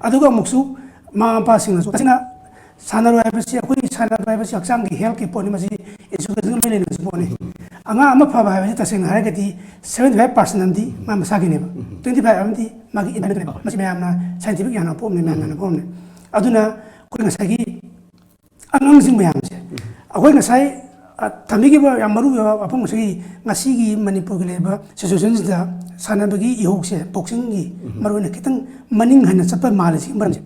ꯑꯗꯨꯒ ꯑꯃꯨꯛꯁꯨ ꯃꯃꯥ ꯃꯄꯥꯁꯤꯡꯅꯁꯨ, ꯇꯁꯦꯡꯅ ꯁꯥꯟꯅꯔꯣꯏ ꯍꯥꯏꯕꯁꯤ, ꯑꯩꯈꯣꯏ ꯁꯥꯟꯅꯕ ꯍꯥꯏꯕꯁꯤ ꯍꯛꯆꯥꯡꯒꯤ health ꯀꯤ ꯄꯣꯠꯅꯤ, ꯃꯁꯤ education ꯒ ꯂꯣꯏ ꯂꯩꯅꯕꯁꯨ ꯄꯣꯠꯅꯤ꯫ ꯑꯉꯥꯡ ꯑꯃ ꯐꯕ ꯍꯥꯏꯕꯁꯤ ꯇꯁꯦꯡꯅ ꯍꯥꯏꯔꯒꯗꯤ seventy five percent ꯑꯃꯗꯤ ꯃꯥ ꯃꯁꯥꯒꯤꯅꯦꯕ, twenty five ꯑꯃꯗꯤ ꯃꯥꯒꯤ environment ꯃꯁꯤ ꯃꯌꯥꯝꯅ scientific ꯌꯥꯝꯅ ꯄꯣꯛꯑꯝꯅꯦ, ꯃꯌꯥꯝꯅ ꯄꯣꯛꯑꯝꯅꯦ꯫ ꯑꯗꯨꯅ ꯑꯩꯈꯣꯏ ꯉꯁꯥꯏꯒꯤ ꯑꯉꯥꯡꯁꯤꯡ ꯃꯌꯥꯝꯁꯦ ꯑꯩꯈꯣꯏ ꯉꯁꯥꯏ, ꯑ, ꯊꯝꯕꯤꯈꯤꯕ ꯌꯥꯝ ꯃꯔꯨꯑꯣꯏꯕ ꯋꯥꯐꯝ ꯉꯁꯤꯒꯤ, ꯉꯁꯤꯒꯤ ꯃꯅꯤꯄꯨꯔꯒꯤ ꯂꯩꯔꯤꯕ situationꯁꯤꯗ ꯁꯥꯟꯅꯕꯒꯤ ꯏꯍꯧꯁꯦ, boxingꯒꯤ ꯃꯔꯨꯑꯣꯏꯅ ꯈꯤꯇꯪ ꯃꯅꯤꯡ ꯍꯟꯅ ꯆꯠꯄ ꯃꯥꯜꯂꯦ ꯁꯤꯒꯤ ꯃꯔꯝꯁꯦ꯫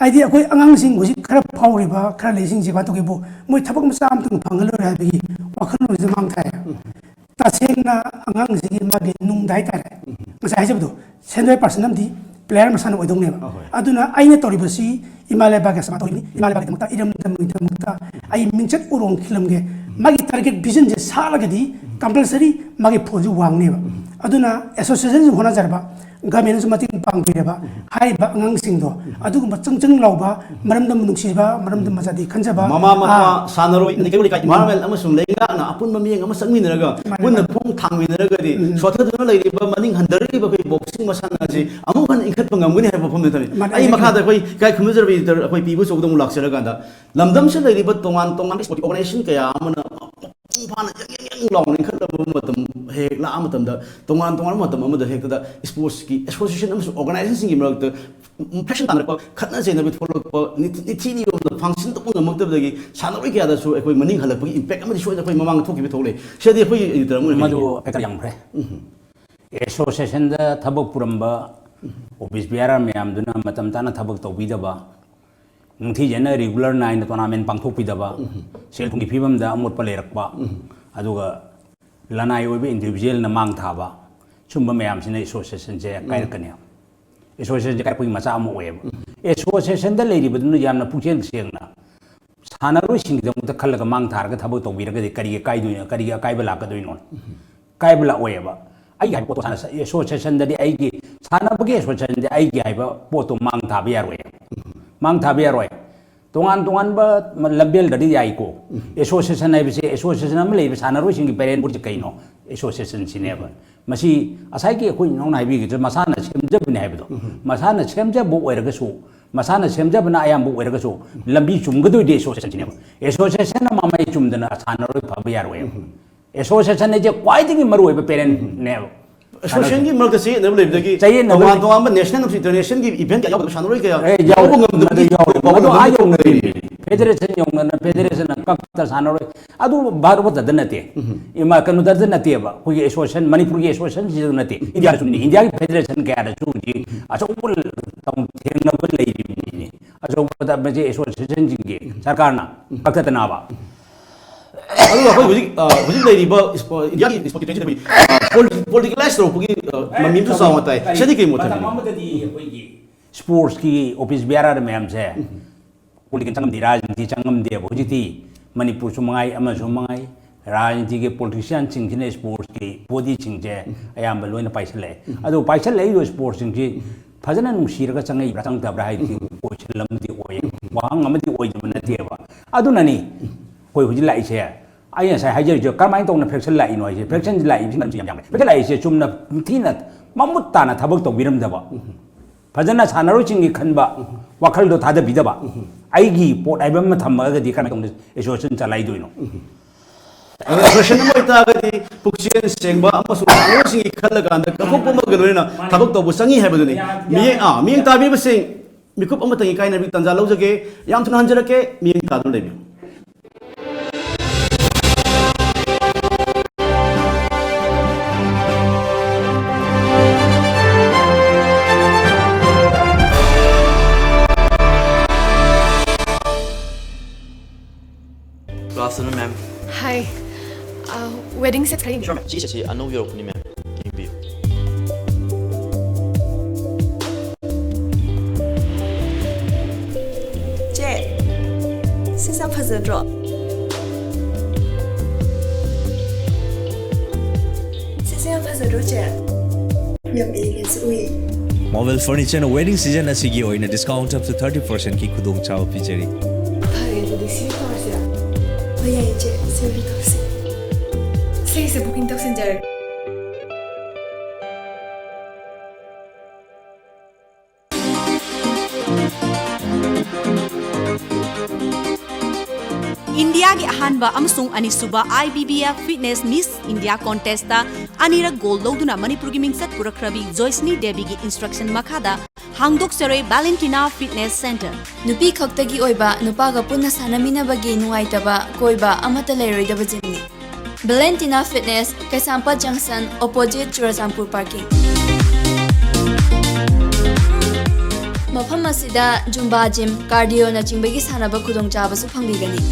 ꯍꯥꯏꯗꯤ ꯑꯩꯈꯣꯏ ꯑꯉꯥꯡꯁꯤꯡ ꯍꯧꯖꯤꯛ ꯈꯔ ꯐꯥꯎꯔꯤꯕ ꯈꯔ ꯂꯩꯁꯤꯡꯁꯦ ꯀꯃꯥꯏꯅ ꯇꯧꯒꯦꯕꯨ, ꯃꯣꯏ ꯊꯕꯛ ꯃꯆꯥ ꯑꯃꯇꯪ ꯐꯪꯍꯜꯂꯣꯏꯔꯦ ꯍꯥꯏꯕꯒꯤ ꯋꯥꯈꯜꯂꯣꯟꯁꯤꯗ ꯃꯥꯡ ꯊꯥꯏ꯫ ꯇꯁꯦꯡꯅ ꯑꯉꯥꯡꯁꯤꯒꯤ ꯃꯥꯒꯤ ꯅꯨꯡꯗ ꯍꯥꯏꯇꯥꯔꯦ, ꯉꯁꯥꯏ ꯍꯥꯏꯖꯕꯗꯣ, central person ꯑꯃꯗꯤ player ꯃꯁꯥꯅ ꯑꯣꯏꯗꯧꯅꯦꯕ꯫ ꯑꯗꯨꯅ ꯑꯩꯅ ꯇꯧꯔꯤꯕꯁꯤ ꯏꯃꯥ ꯂꯩꯕꯥꯛꯀꯤ ꯁꯦꯕꯥ ꯇꯧꯔꯤꯕꯅꯤ, ꯏꯃꯥ ꯂꯩꯕꯥꯛꯀꯤꯗꯃꯛꯇ, ꯏꯔꯝꯗꯝꯒꯤꯗꯃꯛꯇ ꯑꯩ ꯃꯤꯡꯆꯠ ꯎꯔꯣꯡ ꯈꯤꯜꯂꯝꯒꯦ꯫ ꯃꯥꯒꯤ target visionꯁꯦ ꯁꯥꯠꯂꯒꯗꯤ compulsory ꯃꯥꯒꯤ ꯐꯣꯟꯁꯨ ꯋꯥꯡꯅꯦꯕ꯫ ꯑꯗꯨꯅ associationꯁꯨ ꯍꯣꯠꯅꯖꯔꯕ, governmentꯅꯁꯨ ꯃꯇꯦꯡ ꯄꯥꯡꯕꯤꯔꯕ, ꯍꯥꯏꯔꯤꯕ ꯑꯉꯥꯡꯁꯤꯡꯗꯣ ꯑꯗꯨꯒꯨꯝꯕ ꯆꯪ ꯆꯪ ꯂꯥꯎꯕ, ꯃꯔꯝꯗꯝ ꯅꯨꯡꯁꯤꯕ, ꯃꯔꯝꯗꯝ ꯃꯆꯥꯗꯤ ꯈꯟꯖꯕ, ꯃꯃꯥ ꯃꯄꯥ, ꯑꯥ, ꯁꯥꯟꯅꯔꯣꯏ, ꯂꯩꯀꯥꯏ ꯂꯩꯀꯥꯏ, department ꯑꯃꯁꯨꯡ ꯂꯩꯉꯥꯛꯅ ꯑꯄꯨꯟꯕ ꯃꯤꯠꯌꯦꯡ ꯑꯃ ꯆꯪꯃꯤꯟꯅꯔꯒ ꯃꯥꯅꯦ, ꯄꯨꯟꯅ ꯃꯥꯅꯦ꯫ ꯈꯣꯡ ꯊꯥꯡꯃꯤꯟꯅꯔꯒꯗꯤ ꯎꯝ꯫ ꯁꯣꯊꯗꯨꯅ ꯂꯩꯔꯤꯕ, ꯃꯅꯤꯡ ꯍꯟꯊꯔꯛꯂꯤꯕ ꯑꯩꯈꯣꯏ boxing ꯃꯁꯥꯟꯅ ꯑꯁꯤ ꯑꯃꯨꯛ ꯍꯟꯅ ꯏꯟꯈꯠꯄ ꯉꯝꯒꯅꯤ ꯍꯥꯏꯕ ꯋꯥꯐꯝꯗꯨ ꯊꯝꯃꯤ꯫ ꯃꯥꯅꯦ, ꯑꯩ ꯍꯥꯏꯖꯒꯦ꯫ ꯃꯈꯥꯗ ꯑꯩꯈꯣꯏ ꯏꯀꯥꯏ ꯈꯨꯝꯅꯖꯔꯕ editor ꯑꯩꯈꯣꯏ ꯄꯤꯕꯨ ꯆꯧꯗ ꯑꯃꯨꯛ ꯂꯥꯛꯆꯔꯀꯥꯟꯗ, ꯂꯝꯗꯝꯁꯤꯗ ꯂꯩꯔꯤꯕ ꯇꯣꯉꯥꯟ ꯇꯣꯉꯥꯟꯕ sportꯀꯤ organization ꯀꯌꯥ ꯑꯃꯅ ꯃꯄꯨꯡ ꯐꯥꯅ ꯌꯪ ꯌꯪ ꯌꯪ ꯂꯥꯎꯅ ꯏꯟꯈꯠꯂꯕ ꯃꯇꯝ ꯍꯦꯛ ꯂꯥꯛꯑ ꯃꯇꯝꯗ, ꯇꯣꯉꯥꯟ ꯇꯣꯉꯥꯟꯕ ꯃꯇꯝ ꯑꯃꯗ ꯍꯦꯛꯇꯗ sportsꯀꯤ association ꯑꯃꯁꯨꯡ organizationꯁꯤꯡꯒꯤ ꯃꯔꯛꯇ faction ꯇꯥꯟꯅꯔꯛꯄ, ꯈꯠꯅ ꯆꯩꯅꯕ ꯊꯣꯛꯂꯛꯄ, ꯅꯤꯊꯤ ꯅꯤꯊꯤ ꯅꯤꯔꯣꯝꯗ function ꯇꯧꯕ ꯉꯝꯃꯛꯇꯕꯗꯒꯤ ꯁꯥꯟꯅꯔꯣꯏ ꯀꯌꯥꯗꯁꯨ ꯑꯩꯈꯣꯏ ꯃꯅꯤꯡ ꯍꯜꯂꯛꯄꯒꯤ impact ꯑꯃꯗꯤ ꯁꯣꯏꯗꯅ ꯑꯩꯈꯣꯏ ꯃꯃꯥꯡꯗ ꯊꯣꯛꯈꯤꯕ ꯊꯣꯛꯂꯦ꯫ ꯁꯤꯗꯤ ꯑꯩꯈꯣꯏ editor ꯑꯃ ꯑꯣꯏꯅ ꯃꯗꯨ ꯍꯥꯏꯖꯒꯦ꯫ Factor ꯌꯥꯝꯈ꯭ꯔꯦ꯫ Associationꯗ ꯊꯕꯛ ꯄꯨꯔꯝꯕ office bearer ꯃꯌꯥꯝꯗꯨꯅ ꯃꯇꯝ ꯆꯥꯅ ꯊꯕꯛ ꯇꯧꯕꯤꯗꯕ, ꯅꯤꯡꯊꯤꯖꯅ regular ꯅꯥꯏꯅ tournament ꯄꯥꯡꯊꯣꯛꯄꯤꯗꯕ, ꯁꯦꯜ ꯊꯨꯝꯒꯤ ꯐꯤꯕꯝꯗ ꯑꯃꯣꯠꯄ ꯂꯩꯔꯛꯄ, ꯑꯗꯨꯒ ꯂꯅꯥꯏ ꯑꯣꯏꯕ individualꯅ ꯃꯥꯡ ꯊꯥꯕ, ꯁꯨꯝꯕ ꯃꯌꯥꯝꯁꯤꯅ associationꯁꯦ ꯀꯥꯏꯔꯛꯀꯅꯤ꯫ Associationꯁꯦ ꯀꯥꯏꯔꯛꯄꯒꯤ ꯃꯆꯥꯛ ꯑꯃ ꯑꯣꯏꯌꯦꯕ꯫ Associationꯗ ꯂꯩꯔꯤꯕꯗꯨꯅ ꯌꯥꯝꯅ ꯄꯨꯛꯆꯦꯜ ꯁꯦꯡꯅ ꯁꯥꯟꯅꯔꯣꯏꯁꯤꯡꯒꯤꯗꯃꯛꯇ ꯈꯜꯂꯒ ꯃꯥꯡ ꯊꯥꯔꯒ ꯊꯕꯛ ꯇꯧꯕꯤꯔꯒꯗꯤ ꯀꯔꯤꯒꯤ ꯀꯥꯏꯗꯣꯏꯅꯣ, ꯀꯔꯤꯒꯤ ꯑꯀꯥꯏꯕ ꯂꯥꯛꯀꯗꯣꯏꯅꯣ? ꯀꯥꯏꯕ ꯂꯥꯛꯑꯣꯏꯌꯦꯕ꯫ ꯑꯩꯒꯤ ꯍꯥꯏꯕ ꯄꯣꯠꯇꯣ ꯁꯥꯟꯅ-, associationꯗꯗꯤ ꯑꯩꯒꯤ ꯁꯥꯟꯅꯕꯒꯤ associationꯗꯤ ꯑꯩꯒꯤ ꯍꯥꯏꯕ ꯄꯣꯠꯇꯣ ꯃꯥꯡ ꯊꯥꯕ ꯌꯥꯔꯣꯏꯌꯦꯕ꯫ ꯃꯥꯡ ꯊꯥꯕ ꯌꯥꯔꯣꯏ꯫ ꯇꯣꯉꯥꯟ ꯇꯣꯉꯥꯟꯕ ꯂꯝꯕꯦꯜꯗꯗꯤ ꯌꯥꯏꯀꯣ꯫ Association ꯍꯥꯏꯕꯁꯦ, association ꯑꯃ ꯂꯩꯕ ꯁꯥꯟꯅꯔꯣꯏꯁꯤꯡꯒꯤ parent boardꯁꯦ ꯀꯩꯅꯣ? Associationꯁꯤꯅꯦꯕ꯫ ꯃꯁꯤ ꯉꯁꯥꯏꯒꯤ ꯑꯩꯈꯣꯏ ꯏꯅꯥꯎꯅ ꯍꯥꯏꯕꯤꯈꯤꯕꯗꯣ, ꯃꯁꯥꯅ ꯁꯦꯝꯖꯕꯅꯤ ꯍꯥꯏꯕꯗꯣ, ꯃꯁꯥꯅ ꯁꯦꯝꯖꯕ ꯑꯣꯏꯔꯒꯁꯨ, ꯃꯁꯥꯅ ꯁꯦꯝꯖꯕꯅ ꯑꯌꯥꯝꯕ ꯑꯣꯏꯔꯒꯁꯨ, ꯂꯝꯕꯤ ꯆꯨꯝꯒꯗꯣꯏꯗꯤ associationꯁꯤꯅꯦꯕ꯫ Associationꯅ ꯃꯃꯥꯏ ꯆꯨꯝꯗꯅ ꯁꯥꯟꯅꯔꯣꯏ ꯐꯕ ꯌꯥꯔꯣꯏꯕ꯫ Association ꯍꯥꯏꯁꯦ ꯈ꯭ꯋꯥꯏꯗꯒꯤ ꯃꯔꯨꯑꯣꯏꯕ parentꯅꯦꯕ꯫ ꯑꯦꯁꯣꯁꯤꯌꯦꯁꯟꯒꯤ ꯃꯔꯛꯇ ꯆꯌꯦꯠꯅꯕ ꯂꯩꯕꯗꯒꯤ ꯆꯌꯦꯠꯅꯕ ꯇꯣꯉꯥꯟ ꯂꯩ꯫ ꯇꯣꯉꯥꯟꯕ ꯅꯦꯁꯅꯦꯜ ꯑꯃꯁꯨꯡ ꯏꯟꯇꯔꯅꯦꯁꯅꯦꯜꯒꯤ ꯏꯚꯦꯟ ꯀꯌꯥ ꯌꯥꯎꯗꯕ ꯁꯥꯟꯅꯔꯣꯏ ꯀꯌꯥ ꯑꯦ, ꯌꯥꯎꯕ ꯌꯥꯎꯔꯦ꯫ ꯉꯝꯗꯕꯒꯤ ꯃꯗꯨ ꯌꯥꯎꯔꯦ꯫ ꯄ꯭ꯔꯣꯕ꯭ꯂꯦꯝ ꯃꯗꯨ ꯑꯥ ꯑꯃ ꯌꯧꯅ ꯂꯩꯔꯦ꯫ ꯂꯩꯔꯦ꯫ ꯐꯦꯗꯔꯦꯁꯟ ꯌꯧꯅꯅ ꯐꯦꯗꯔꯦꯁꯟꯅ ꯀꯛꯇ ꯁꯥꯟꯅꯔꯣꯏ꯫ ꯑꯗꯨ ꯚꯥꯔꯠ ꯈꯛꯇꯗ ꯅꯠꯇꯦ꯫ ꯎꯝ꯫ ꯏꯃꯥ, ꯀꯩꯅꯣꯗꯗ ꯅꯠꯇꯦꯕ꯫ ꯑꯩꯈꯣꯏꯒꯤ ꯑꯦꯁꯣꯁꯤꯌꯦꯁꯟ, ꯃꯅꯤꯄꯨꯔꯒꯤ ꯑꯦꯁꯣꯁꯤꯌꯦꯁꯟꯁꯤꯗ ꯅꯠꯇꯦ꯫ ꯏꯟꯗꯤꯌꯥꯗꯁꯨꯅꯤ꯫ ꯏꯟꯗꯤꯌꯥꯒꯤ ꯐꯦꯗꯔꯦꯁꯟ ꯀꯌꯥꯗꯁꯨ ꯍꯧꯖꯤꯛ ꯑꯆꯧꯕ ꯊꯦꯡꯅꯕ ꯂꯩꯔꯤꯕꯅꯤꯅꯦ꯫ ꯑꯆꯧꯕꯗ ꯃꯁꯤ ꯑꯦꯁꯣꯁꯤꯌꯦꯁꯟꯁꯤꯡꯒꯤ ꯁꯔꯀꯥꯔꯅ ꯀꯛꯊꯠꯇꯅꯕ꯫ ꯑꯗꯨꯒ ꯑꯩꯈꯣꯏ ꯍꯧꯖꯤꯛ, ꯑ, ꯍꯧꯖꯤꯛ ꯂꯩꯔꯤꯕ ꯏꯁꯄꯣ-, ꯏꯟꯗꯤꯌꯥꯒꯤ ꯏꯁꯄꯣꯔꯠꯀꯤ ꯇ꯭ꯔꯦꯟꯁꯤꯗ ꯑꯩꯈꯣꯏ, ꯑ, ꯄꯣꯂꯤ-, ꯄꯣꯂꯤꯇꯤꯀꯦꯂꯥꯏꯁ ꯇꯧꯔꯛꯄꯒꯤ, ꯑ, ꯃꯃꯤ ꯑꯃꯁꯨ ꯆꯥꯎꯅ ꯇꯥꯏ꯫ ꯁꯤꯗꯤ ꯀꯔꯤ ꯃꯣꯠ ꯃꯇꯝ ꯊꯝꯕꯤꯅꯤ? ꯑꯃꯗꯗꯤ ꯑꯩꯈꯣꯏꯒꯤ ꯁ꯭ꯄꯣꯔꯠꯁꯀꯤ ꯑꯣꯐꯤꯁ ꯕꯤꯌꯥꯔꯔ ꯃꯌꯥꯝꯁꯦ ꯄꯣꯂꯤꯇꯤꯀꯦꯜ ꯆꯪꯉꯝꯗꯦ, ꯔꯥꯖꯅꯤꯇꯤ ꯆꯪꯉꯝꯗꯦꯕ꯫ ꯍꯧꯖꯤꯛꯇꯤ ꯃꯅꯤꯄꯨꯔꯁꯨ ꯃꯉꯥꯏ, ꯑꯃꯁꯨ ꯃꯉꯥꯏ, ꯔꯥꯖꯅꯤꯇꯤꯒꯤ ꯄꯣꯂꯤꯇꯤꯁꯤꯌꯥꯟꯁꯤꯡꯁꯤꯅ ꯁ꯭ꯄꯣꯔꯠꯁꯀꯤ ꯕꯣꯗꯤꯁꯤꯡꯁꯦ ꯑꯌꯥꯝꯕ ꯂꯣꯏꯅ ꯄꯥꯏꯁꯜꯂꯛꯑꯦ꯫ ꯑꯗꯣ ꯄꯥꯏꯁꯜꯂꯛꯏꯕ ꯁ꯭ꯄꯣꯔꯠꯁꯤꯡꯁꯤ ꯐꯖꯅ ꯅꯨꯡꯁꯤꯔꯒ ꯆꯪꯉꯛꯏꯕ꯭ꯔꯥ ꯆꯪꯉꯛꯇꯕ꯭ꯔꯥ ꯍꯥꯏꯕꯗꯤ ꯀꯣꯏꯁꯟ ꯑꯃꯗꯤ ꯑꯣꯏ, ꯋꯥꯍꯪ ꯑꯃꯗꯤ ꯑꯣꯏꯗꯕ ꯅꯠꯇꯦꯕ꯫ ꯑꯗꯨꯅꯅꯤ ꯑꯩꯈꯣꯏ ꯍꯧꯖꯤꯛ ꯂꯥꯛꯏꯁꯦ꯫ ꯑꯩ ꯉꯁꯥꯏ ꯍꯥꯏꯖꯔꯤꯁꯦ ꯀꯔꯝꯍꯥꯏꯅ ꯇꯧꯅ ꯐ꯭ꯔꯦꯛꯁꯟ ꯂꯥꯛꯏꯅꯣ ꯍꯥꯏꯁꯦ꯫ ꯐ꯭ꯔꯦꯛꯁꯟꯁꯤ ꯂꯥꯛꯏꯕꯁꯤ ꯃꯔꯝꯁꯤ ꯌꯥꯝ ꯌꯥꯝꯃꯦ꯫ ꯐ꯭ꯔꯦꯛꯁꯟ ꯂꯥꯛꯏꯁꯦ ꯆꯨꯝꯅ ꯊꯤꯅ ꯃꯃꯨꯠ ꯇꯥꯅ ꯊꯕꯛ ꯇꯧꯕꯤꯔꯝꯗꯕ, ꯐꯖꯅ ꯁꯥꯟꯅꯔꯣꯏꯁꯤꯡꯒꯤ ꯈꯟꯕ ꯋꯥꯈꯜꯗꯣ ꯊꯥꯗꯕꯤꯗꯕ, ꯑꯩꯒꯤ ꯄꯣꯠ ꯍꯥꯏꯕ ꯑꯃ ꯊꯝꯃꯒꯗꯤ ꯀꯔꯝꯍꯥꯏꯅ ꯇꯧꯅ ꯑꯦꯁꯣꯁꯤꯌꯦꯁꯟ ꯆꯂꯥꯏꯗꯣꯏꯅꯣ? ꯑꯗꯨꯅ ꯀꯣꯏꯁꯟ ꯑꯃ ꯑꯣꯏꯇꯥꯔꯒꯗꯤ ꯄꯨꯛꯆꯦꯜ ꯁꯦꯡꯕ ꯑꯃꯁꯨꯡ ꯁꯥꯟꯅꯔꯣꯏꯁꯤꯡꯒꯤ ꯈꯜꯂꯀꯥꯟꯗ ꯀꯠꯊꯣꯛꯄ ꯑꯃꯒ ꯂꯣꯏꯅꯅ ꯊꯕꯛ ꯇꯧꯕ ꯆꯪꯉꯤ ꯍꯥꯏꯕꯗꯨꯅꯤ꯫ ꯃꯤꯠꯌꯦꯡ, ꯑꯥ, ꯃꯤꯠꯌꯦꯡ ꯇꯥꯕꯤꯕꯁꯤꯡ ꯃꯤꯀꯨꯞ ꯑꯃꯇꯪꯒꯤ ꯀꯥꯏꯅꯕꯒꯤ ꯇꯥꯟꯖꯥ ꯂꯧꯖꯒꯦ꯫ ꯌꯥꯝ ꯊꯨꯅ ꯍꯟꯖꯔꯛꯀꯦ꯫ ꯃꯤꯠꯌꯦꯡ ꯇꯥꯗꯨꯅ ꯂꯩꯕꯤꯌꯨ꯫ Good afternoon, ma'am. Hi. Uh, wedding set ꯈꯔ ꯌꯦꯡꯕꯤꯌꯨ꯫ Sure, ma'am. ꯁꯤ ꯁꯦꯠꯁꯤ ꯑꯅꯧꯕ ꯌꯧꯔꯛꯄꯅꯤ, ma'am. ꯌꯦꯡꯕꯤꯌꯨ꯫ ꯆꯦ, ꯁꯤꯁꯦ ꯌꯥꯝ ꯐꯖꯗ꯭ꯔꯣ? ꯁꯤꯁꯦ ꯌꯥꯝ ꯐꯖꯗ꯭ꯔꯣ, ꯆꯦ? ꯌꯥꯝ ꯏꯪꯉꯦꯁꯨ ꯎꯏ꯫ ꯃꯣꯕꯤꯜ ꯐꯔꯅꯤꯆꯔꯅ ꯋꯦꯗꯤꯡ ꯁꯤꯖꯟ ꯑꯁꯤꯒꯤ ꯑꯣꯏꯅ discount up to thirty percent ꯀꯤ ꯈꯨꯗꯣꯡꯆꯥꯕ ꯄꯤꯖꯔꯤ꯫ ꯐꯔꯦ, ꯑꯗꯨꯗꯤ ꯁꯤ ꯇꯧꯔꯁꯤꯔꯥ? ꯍꯣꯏ, ꯌꯥꯏꯌꯦ, ꯆꯦ꯫ ꯁꯤ ꯑꯣꯏꯅ ꯇꯧꯁꯤ꯫ ꯁꯤꯒꯤꯁꯦ booking ꯇꯧꯁꯤꯟꯖꯔꯒꯦ꯫ In ꯏꯟꯗꯤꯌꯥꯒꯤ ꯑꯍꯥꯟꯕ ꯑꯃꯁꯨꯡ ꯑꯅꯤꯁꯨꯕ IBBF Fitness Miss India Contest-ꯇ ꯑꯅꯤꯔꯛ gold ꯂꯧꯗꯨꯅ ꯃꯅꯤꯄꯨꯔꯒꯤ ꯃꯤꯡꯆꯠ ꯄꯨꯔꯛꯈ꯭ꯔꯕꯤ ꯖꯣꯏꯁꯅꯤ ꯗꯦꯕꯤꯒꯤ instruction ꯃꯈꯥꯗ ꯍꯥꯡꯗꯣꯛꯆꯔꯦ Valentina Fitness Center꯫ ꯅꯨꯄꯤ ꯈꯛꯇꯒꯤ ꯑꯣꯏꯕ, ꯅꯨꯄꯥꯒ ꯄꯨꯟꯅ ꯁꯥꯟꯅꯃꯤꯟꯅꯕꯒꯤ ꯅꯨꯡꯉꯥꯏꯇꯕ, ꯀꯣꯏꯕ ꯑꯃꯠꯇ ꯂꯩꯔꯣꯏꯗꯕ gymꯅꯤ꯫ Valentina Fitness, ꯀꯩꯁꯥꯝꯄꯥꯠ Junction, opposite ꯆꯨꯔꯆꯥꯟꯄꯨꯔ parking꯫ ꯃꯐꯝ ꯑꯁꯤꯗ Zumba gym, cardio-ꯅꯆꯤꯡꯕꯒꯤ ꯁꯥꯟꯅꯕ ꯈꯨꯗꯣꯡꯆꯥꯕꯁꯨ ꯐꯪꯕꯤꯒꯅꯤ꯫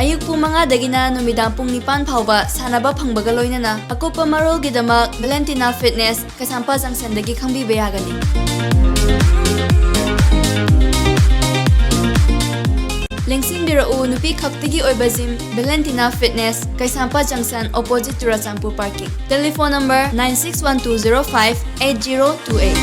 ꯑꯌꯨꯛ ꯄꯨꯡ ꯃꯉꯥꯗꯒꯤꯅ ꯅꯨꯃꯤꯗꯥꯡ ꯄꯨꯡ ꯅꯤꯄꯥꯟ ꯐꯥꯎꯕ ꯁꯥꯟꯅꯕ ꯐꯪꯕꯒ ꯂꯣꯏꯅꯅ ꯑꯀꯨꯞꯄ ꯃꯔꯣꯜꯒꯤꯗꯃꯛ Valentina Fitness, ꯀꯩꯁꯥꯝꯄꯥꯠ Junction-ꯗꯒꯤ ꯈꯪꯕꯤꯕ ꯌꯥꯒꯅꯤ꯫ ꯂꯦꯡꯁꯤꯟꯕꯤꯔꯛꯎ, ꯅꯨꯄꯤ ꯈꯛꯇꯒꯤ ꯑꯣꯏꯕ gym, Valentina Fitness, ꯀꯩꯁꯥꯝꯄꯥꯠ Junction, opposite Churachandpur parking꯫ Telephone number nine six one two zero five eight zero two eight꯫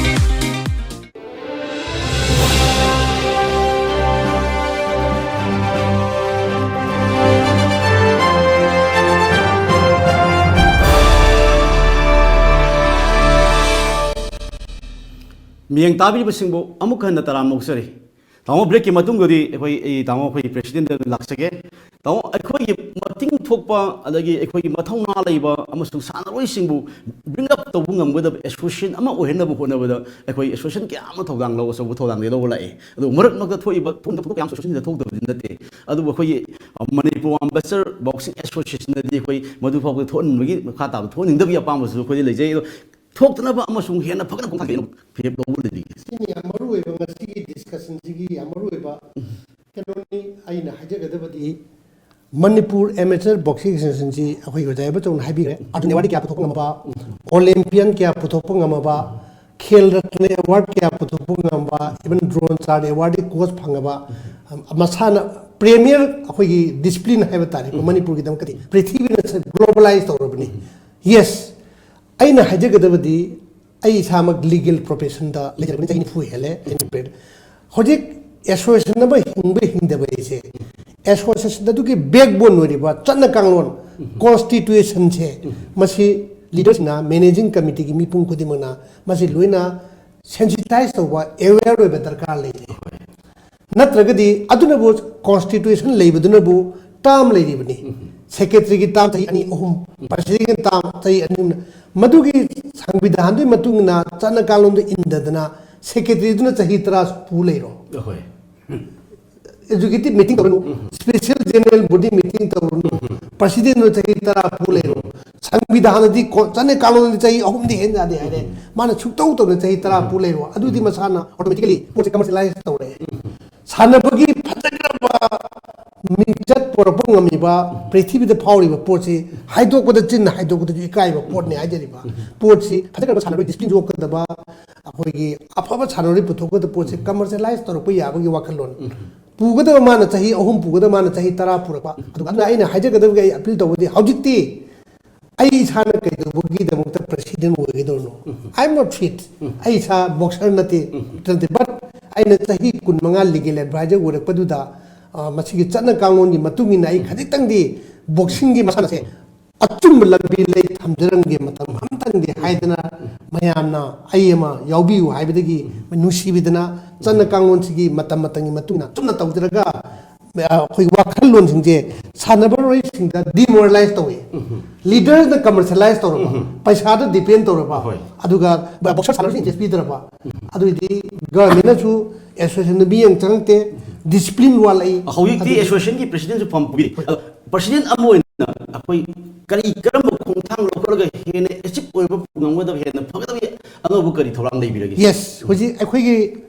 ꯃꯤꯠꯌꯦꯡ ꯇꯥꯕꯤꯔꯤꯕꯁꯤꯡꯕꯨ ꯑꯃꯨꯛ ꯍꯟꯅ ꯇꯔꯥꯝꯅ ꯑꯣꯛꯆꯔꯤ꯫ ꯇꯥꯃꯣ, break-ꯀꯤ ꯃꯇꯨꯡꯗꯗꯤ ꯑꯩꯈꯣꯏ, ꯑꯩ ꯇꯥꯃꯣ, ꯑꯩꯈꯣꯏꯒꯤ president-ꯇ ꯂꯥꯛꯆꯒꯦ꯫ ꯇꯥꯃꯣ, ꯑꯩꯈꯣꯏꯒꯤ ꯃꯇꯤꯡ ꯊꯣꯛꯄ, ꯑꯗꯒꯤ ꯑꯩꯈꯣꯏꯒꯤ ꯃꯊꯧꯅꯥ ꯂꯩꯕ ꯑꯃꯁꯨꯡ ꯁꯥꯟꯅꯔꯣꯏꯁꯤꯡꯕꯨ bring up ꯇꯧꯕ ꯉꯝꯒꯗꯕ association ꯑꯃ ꯑꯣꯏꯍꯟꯅꯕ ꯍꯣꯠꯅꯕꯗ ꯑꯩꯈꯣꯏ association ꯀꯌꯥ ꯑꯃ ꯊꯧꯗꯥꯡ ꯂꯧ-, ꯑꯆꯧꯕ ꯊꯧꯗꯥꯡꯗꯤ ꯂꯧꯕ ꯂꯥꯛꯑꯦ꯫ ꯑꯗꯨ ꯃꯔꯛ ꯃꯔꯛꯇ ꯊꯣꯛꯏꯕ, ꯊꯣꯛꯇꯕ ꯊꯕꯛ ꯀꯌꯥ ꯑꯃꯁꯨ association-ꯁꯤꯗ ꯊꯣꯛꯇꯕꯗꯤ ꯅꯠꯇꯦ꯫ ꯑꯗꯨꯕꯨ ꯑꯩꯈꯣꯏꯒꯤ, ꯑ, ꯃꯅꯤꯄꯨꯔ Amateur Boxing Association-ꯅꯗꯤ ꯑꯩꯈꯣꯏ ꯃꯗꯨ ꯐꯥꯎꯕꯗ ꯊꯣꯛꯍꯟꯅꯤꯡꯕꯒꯤ, ꯃꯈꯥ ꯇꯥꯕ ꯊꯣꯛꯍꯟꯅꯤꯡꯗꯕꯒꯤ ꯑꯄꯥꯝꯕꯁꯨ ꯑꯩꯈꯣꯏꯗ ꯂꯩꯖꯩ꯫ ꯑꯗꯣ ꯊꯣꯛꯇꯅꯕ ꯑꯃꯁꯨꯡ ꯍꯦꯟꯅ ꯐꯒꯠꯅꯕ ꯈꯣꯡꯊꯥꯡ ꯀꯔꯤ ꯐꯤꯔꯦꯞ ꯂꯧꯕ ꯂꯩꯕꯤꯒꯦ? ꯁꯤꯅꯤ ꯌꯥꯝ ꯃꯔꯨ ꯑꯣꯏꯕ, ꯉꯁꯤꯒꯤ discussion-ꯁꯤꯒꯤ ꯌꯥꯝ ꯃꯔꯨ ꯑꯣꯏꯕ ꯀꯩꯅꯣꯅꯤ꯫ ꯑꯩꯅ ꯍꯥꯏꯖꯒꯗꯕꯗꯤ, ꯃꯅꯤꯄꯨꯔ Amateur Boxing Association-ꯁꯤ ꯑꯩꯈꯣꯏꯒꯤ ꯑꯣꯖꯥ ꯏꯕꯣꯆꯧꯅ ꯍꯥꯏꯕꯤꯈ꯭ꯔꯦ, Arjun Award ꯀꯌꯥ ꯄꯨꯊꯣꯛꯄ ꯉꯝꯕ, Olympian ꯀꯌꯥ ꯄꯨꯊꯣꯛꯄ ꯉꯝꯃꯕ, Khel Ratna Award ꯀꯌꯥ ꯄꯨꯊꯣꯛꯄ ꯉꯝꯕ, even Dronacharya Award-ꯀꯤ coach ꯐꯪꯉꯕ, ꯃꯁꯥꯅ premier ꯑꯩꯈꯣꯏꯒꯤ discipline ꯍꯥꯏꯕ ꯇꯥꯔꯦꯀꯣ, ꯃꯅꯤꯄꯨꯔꯒꯤꯗꯃꯛꯇꯗꯤ ꯄ꯭ꯔꯤꯊꯤꯕꯤꯅ globalize ꯇꯧꯔꯕꯅꯤ꯫ Yes, ꯑꯩꯅ ꯍꯥꯏꯖꯒꯗꯕꯗꯤ, ꯑꯩ ꯏꯁꯥꯃꯛ legal profession-ꯗ ꯂꯩꯖꯔꯛꯄꯅꯤ, ꯆꯍꯤ ꯅꯤꯐꯨ ꯍꯦꯜꯂꯦ ꯑꯩꯅ ꯄ꯭ꯔꯦ-, ꯍꯧꯖꯤꯛ association ꯑꯃ ꯍꯤꯡꯕ ꯍꯤꯡꯗꯕ ꯍꯥꯏꯁꯦ, association ꯑꯗꯨꯒꯤ backbone ꯑꯣꯏꯔꯤꯕ ꯆꯠꯅ ꯀꯥꯡꯂꯣꯟ, constitution-ꯁꯦ, ꯃꯁꯤ leader-ꯁꯤꯡꯅ, managing committee-ꯒꯤ ꯃꯤꯄꯨꯝ ꯈꯨꯗꯤꯡꯃꯛꯅ ꯃꯁꯤ ꯂꯣꯏꯅ sensitize ꯇꯧꯕ, aware ꯑꯣꯏꯕ ꯗꯔꯀꯥꯔ ꯂꯩꯔꯦ꯫ ꯅꯠꯇ꯭ꯔꯒꯗꯤ ꯑꯗꯨꯅꯕꯨ, ꯀꯣꯟꯁꯇꯤꯇ꯭ꯌꯨꯁꯟ ꯂꯩꯕꯗꯨꯅꯕꯨ ꯇꯥꯔꯝ ꯂꯩꯔꯤꯕꯅꯤ꯫ ꯁꯦꯀ꯭ꯔꯦꯇꯔꯤꯒꯤ ꯇꯥꯔꯝ ꯆꯍꯤ ꯑꯅꯤ ꯑꯍꯨꯝ, ꯄ꯭ꯔꯁꯤꯗꯦꯟꯒꯤ ꯇꯥꯔꯝ ꯆꯍꯤ ꯑꯅꯤ ꯑꯍꯨꯝ꯫ ꯃꯗꯨꯒꯤ ꯁꯪꯕꯤꯙꯥꯟꯗꯨꯒꯤ ꯃꯇꯨꯡ ꯏꯟꯅ ꯆꯠꯅ ꯀꯥꯡꯂꯣꯟꯗꯨ ꯏꯟꯗꯗꯅ ꯁꯦꯀ꯭ꯔꯦꯇꯔꯤꯗꯨꯅ ꯆꯍꯤ ꯇꯔꯥ ꯄꯨ ꯂꯩꯔꯣ꯫ ꯑꯍꯣꯏ꯫ ꯑꯦꯛꯖꯤꯀ꯭ꯌꯨꯇꯤꯚ ꯃꯤꯇꯤꯡ ꯇꯧꯔꯅꯨ, ꯁ꯭ꯄꯦꯁꯤꯌꯦꯜ ꯖꯦꯅꯔꯦꯜ ꯕꯣꯗꯤ ꯃꯤꯇꯤꯡ ꯇꯧꯔꯅꯨ, ꯄ꯭ꯔꯁꯤꯗꯦꯟꯗꯨꯅ ꯆꯍꯤ ꯇꯔꯥ ꯄꯨ ꯂꯩꯔꯣ꯫ ꯁꯪꯕꯤꯙꯥꯟꯗꯗꯤ ꯀꯣ-, ꯆꯠꯅ ꯀꯥꯡꯂꯣꯟꯗꯗꯤ ꯆꯍꯤ ꯑꯍꯨꯝꯗꯤ ꯍꯦꯟ ꯌꯥꯗꯦ ꯍꯥꯏꯔꯦ꯫ ꯃꯥꯅ ꯁꯨꯛꯇꯧ ꯇꯧꯗꯅ ꯆꯍꯤ ꯇꯔꯥ ꯄꯨ ꯂꯩꯔꯣ꯫ ꯑꯗꯨꯗꯤ ꯃꯁꯥꯅ ꯑꯣꯇꯣꯃꯦꯇꯤꯀꯦꯂꯤ ꯄꯣꯠꯁꯦ ꯀꯃꯔꯁꯤꯌꯦꯂꯥꯏꯁ ꯇꯧꯔꯦ꯫ ꯁꯥꯟꯅꯕꯒꯤ ꯐꯖꯈ꯭ꯔꯕ ꯃꯤꯡꯆꯠ ꯄꯨꯔꯛꯄ ꯉꯝꯃꯤꯕ, ꯄ꯭ꯔꯤꯊꯤꯕꯤꯗ ꯐꯥꯎꯔꯤꯕ ꯄꯣꯠꯁꯤ ꯍꯥꯏꯗꯣꯛꯄꯗ, ꯆꯤꯟꯅ ꯍꯥꯏꯗꯣꯛꯄꯗꯁꯨ ꯏꯀꯥꯏꯕ ꯄꯣꯠꯅꯤ ꯍꯥꯏꯖꯔꯤꯕ꯫ ꯄꯣꯠꯁꯤ ꯐꯖꯈ꯭ꯔꯕ ꯁꯥꯟꯅꯔꯣꯏ, ꯗꯤꯁꯤꯄ꯭ꯂꯤꯟ ꯌꯣꯛꯀꯗꯕ, ꯑꯩꯈꯣꯏꯒꯤ ꯑꯐꯕ ꯁꯥꯟꯅꯔꯣꯏ ꯄꯨꯊꯣꯛꯀꯗꯕ ꯄꯣꯠꯁꯦ ꯀꯃꯔꯁꯤꯌꯦꯂꯥꯏꯁ ꯇꯧꯔꯛꯄ ꯌꯥꯕꯒꯤ ꯋꯥꯈꯜꯂꯣꯟ꯫ ꯄꯨꯒꯗꯕ ꯃꯥꯅ ꯆꯍꯤ ꯑꯍꯨꯝ ꯄꯨꯒꯗꯕ, ꯃꯥꯅ ꯆꯍꯤ ꯇꯔꯥ ꯄꯨꯔꯛꯄ꯫ ꯑꯗꯨꯒ ꯑꯗꯨꯅ ꯑꯩꯅ ꯍꯥꯏꯖꯒꯗꯕꯒꯤ, ꯑꯩ ꯑꯄꯤꯜ ꯇꯧꯕꯗꯤ, ꯍꯧꯖꯤꯛꯇꯤ ꯑꯩ ꯏꯁꯥꯅ ꯀꯩꯗꯧꯕꯒꯤꯗꯃꯛꯇ president ꯑꯣꯏꯒꯗꯧꯔꯤꯅꯣ? I am not fit. ꯑꯩ ꯏꯁꯥ ꯕꯣꯛꯁꯔ ꯅꯠꯇꯦ, ꯅꯠꯇꯦ꯫ But ꯑꯩꯅ ꯆꯍꯤ ꯀꯨꯟꯃꯉꯥ ꯂꯤꯒꯦꯜ ꯑꯦꯗꯚꯥꯏꯖꯔ ꯑꯣꯏꯔꯛꯄꯗꯨꯗ, ꯑ, ꯃꯁꯤꯒꯤ ꯆꯠꯅ ꯀꯥꯡꯂꯣꯟꯒꯤ ꯃꯇꯨꯡ ꯏꯟꯅ ꯑꯩ ꯈꯖꯤꯛꯇꯪꯗꯤ ꯕꯣꯛꯁꯤꯡꯒꯤ ꯃꯁꯥꯟꯅꯁꯦ ꯑꯆꯨꯝꯕ ꯂꯝꯕꯤ ꯂꯩ ꯊꯝꯖꯔꯝꯒꯦ ꯃꯇꯝ ꯑꯃꯇꯪꯗꯤ ꯍꯥꯏꯗꯅ, ꯃꯌꯥꯝꯅ ꯑꯩ ꯑꯃ ꯌꯥꯎꯕꯤꯌꯨ ꯍꯥꯏꯕꯗꯒꯤ ꯅꯨꯡꯁꯤꯕꯤꯗꯅ ꯆꯠꯅ ꯀꯥꯡꯂꯣꯟꯁꯤꯒꯤ ꯃꯇꯝ ꯃꯇꯝꯒꯤ ꯃꯇꯨꯡ ꯏꯟꯅ ꯑꯆꯨꯝꯅ ꯇꯧꯖꯔꯒ, ꯑꯩꯈꯣꯏ ꯋꯥꯈꯜꯂꯣꯟꯁꯤꯡꯁꯦ ꯁꯥꯟꯅꯔꯣꯏꯁꯤꯡꯗ ꯗꯤꯃꯣꯔꯦꯂꯥꯏꯁ ꯇꯧꯏ꯫ ꯂꯤꯗꯔꯅ ꯀꯃꯔꯁꯤꯌꯦꯂꯥꯏꯁ ꯇꯧꯔꯕ, ꯄꯩꯁꯥꯗ ꯗꯤꯄꯦꯟ ꯇꯧꯔꯕ, ꯍꯣꯏ꯫ ꯑꯗꯨꯒ ꯕꯣꯛꯁꯔ ꯁꯥꯟꯅꯔꯣꯏꯁꯤꯡ ꯏꯟꯇꯔꯦꯁ ꯄꯤꯗ꯭ꯔꯕ, ꯑꯗꯨꯏꯗꯤ ꯒꯚꯔꯟꯃꯦꯟꯅꯁꯨ, ꯑꯦꯁꯣꯁꯤꯌꯦꯁꯟꯗ ꯃꯤ ꯑꯃ ꯆꯪꯉꯛꯇꯦ, ꯗꯤꯁꯤꯄ꯭ꯂꯤꯟ ꯋꯥꯠꯂꯛꯏ꯫ ꯍꯧꯖꯤꯛꯇꯤ ꯑꯗꯨꯗꯤ ꯑꯦꯁꯣꯁꯤꯌꯦꯁꯟꯒꯤ ꯄ꯭ꯔꯁꯤꯗꯦꯟꯁꯨ ꯐꯝ ꯄꯨꯕꯤꯔꯤ꯫ ꯑꯗꯣ ꯄ꯭ꯔꯁꯤꯗꯦꯟ ꯑꯃ ꯑꯣꯏꯅ ꯑꯩꯈꯣꯏ ꯀꯔꯤ, ꯀꯔꯝꯕ ꯈꯣꯡꯊꯥꯡ ꯂꯧꯈꯠꯂꯒ ꯍꯦꯟꯅ ꯑꯦꯆꯤꯞ ꯑꯣꯏꯕ ꯉꯝꯒꯗꯕ, ꯍꯦꯟꯅ ꯐꯒꯗꯕ ꯑꯅꯧꯕ ꯀꯔꯤ ꯊꯧꯔꯥꯡ ꯂꯩꯕꯤꯔꯒꯦ? ꯌꯦꯁ, ꯍꯧꯖꯤꯛ ꯑꯩꯈꯣꯏꯒꯤ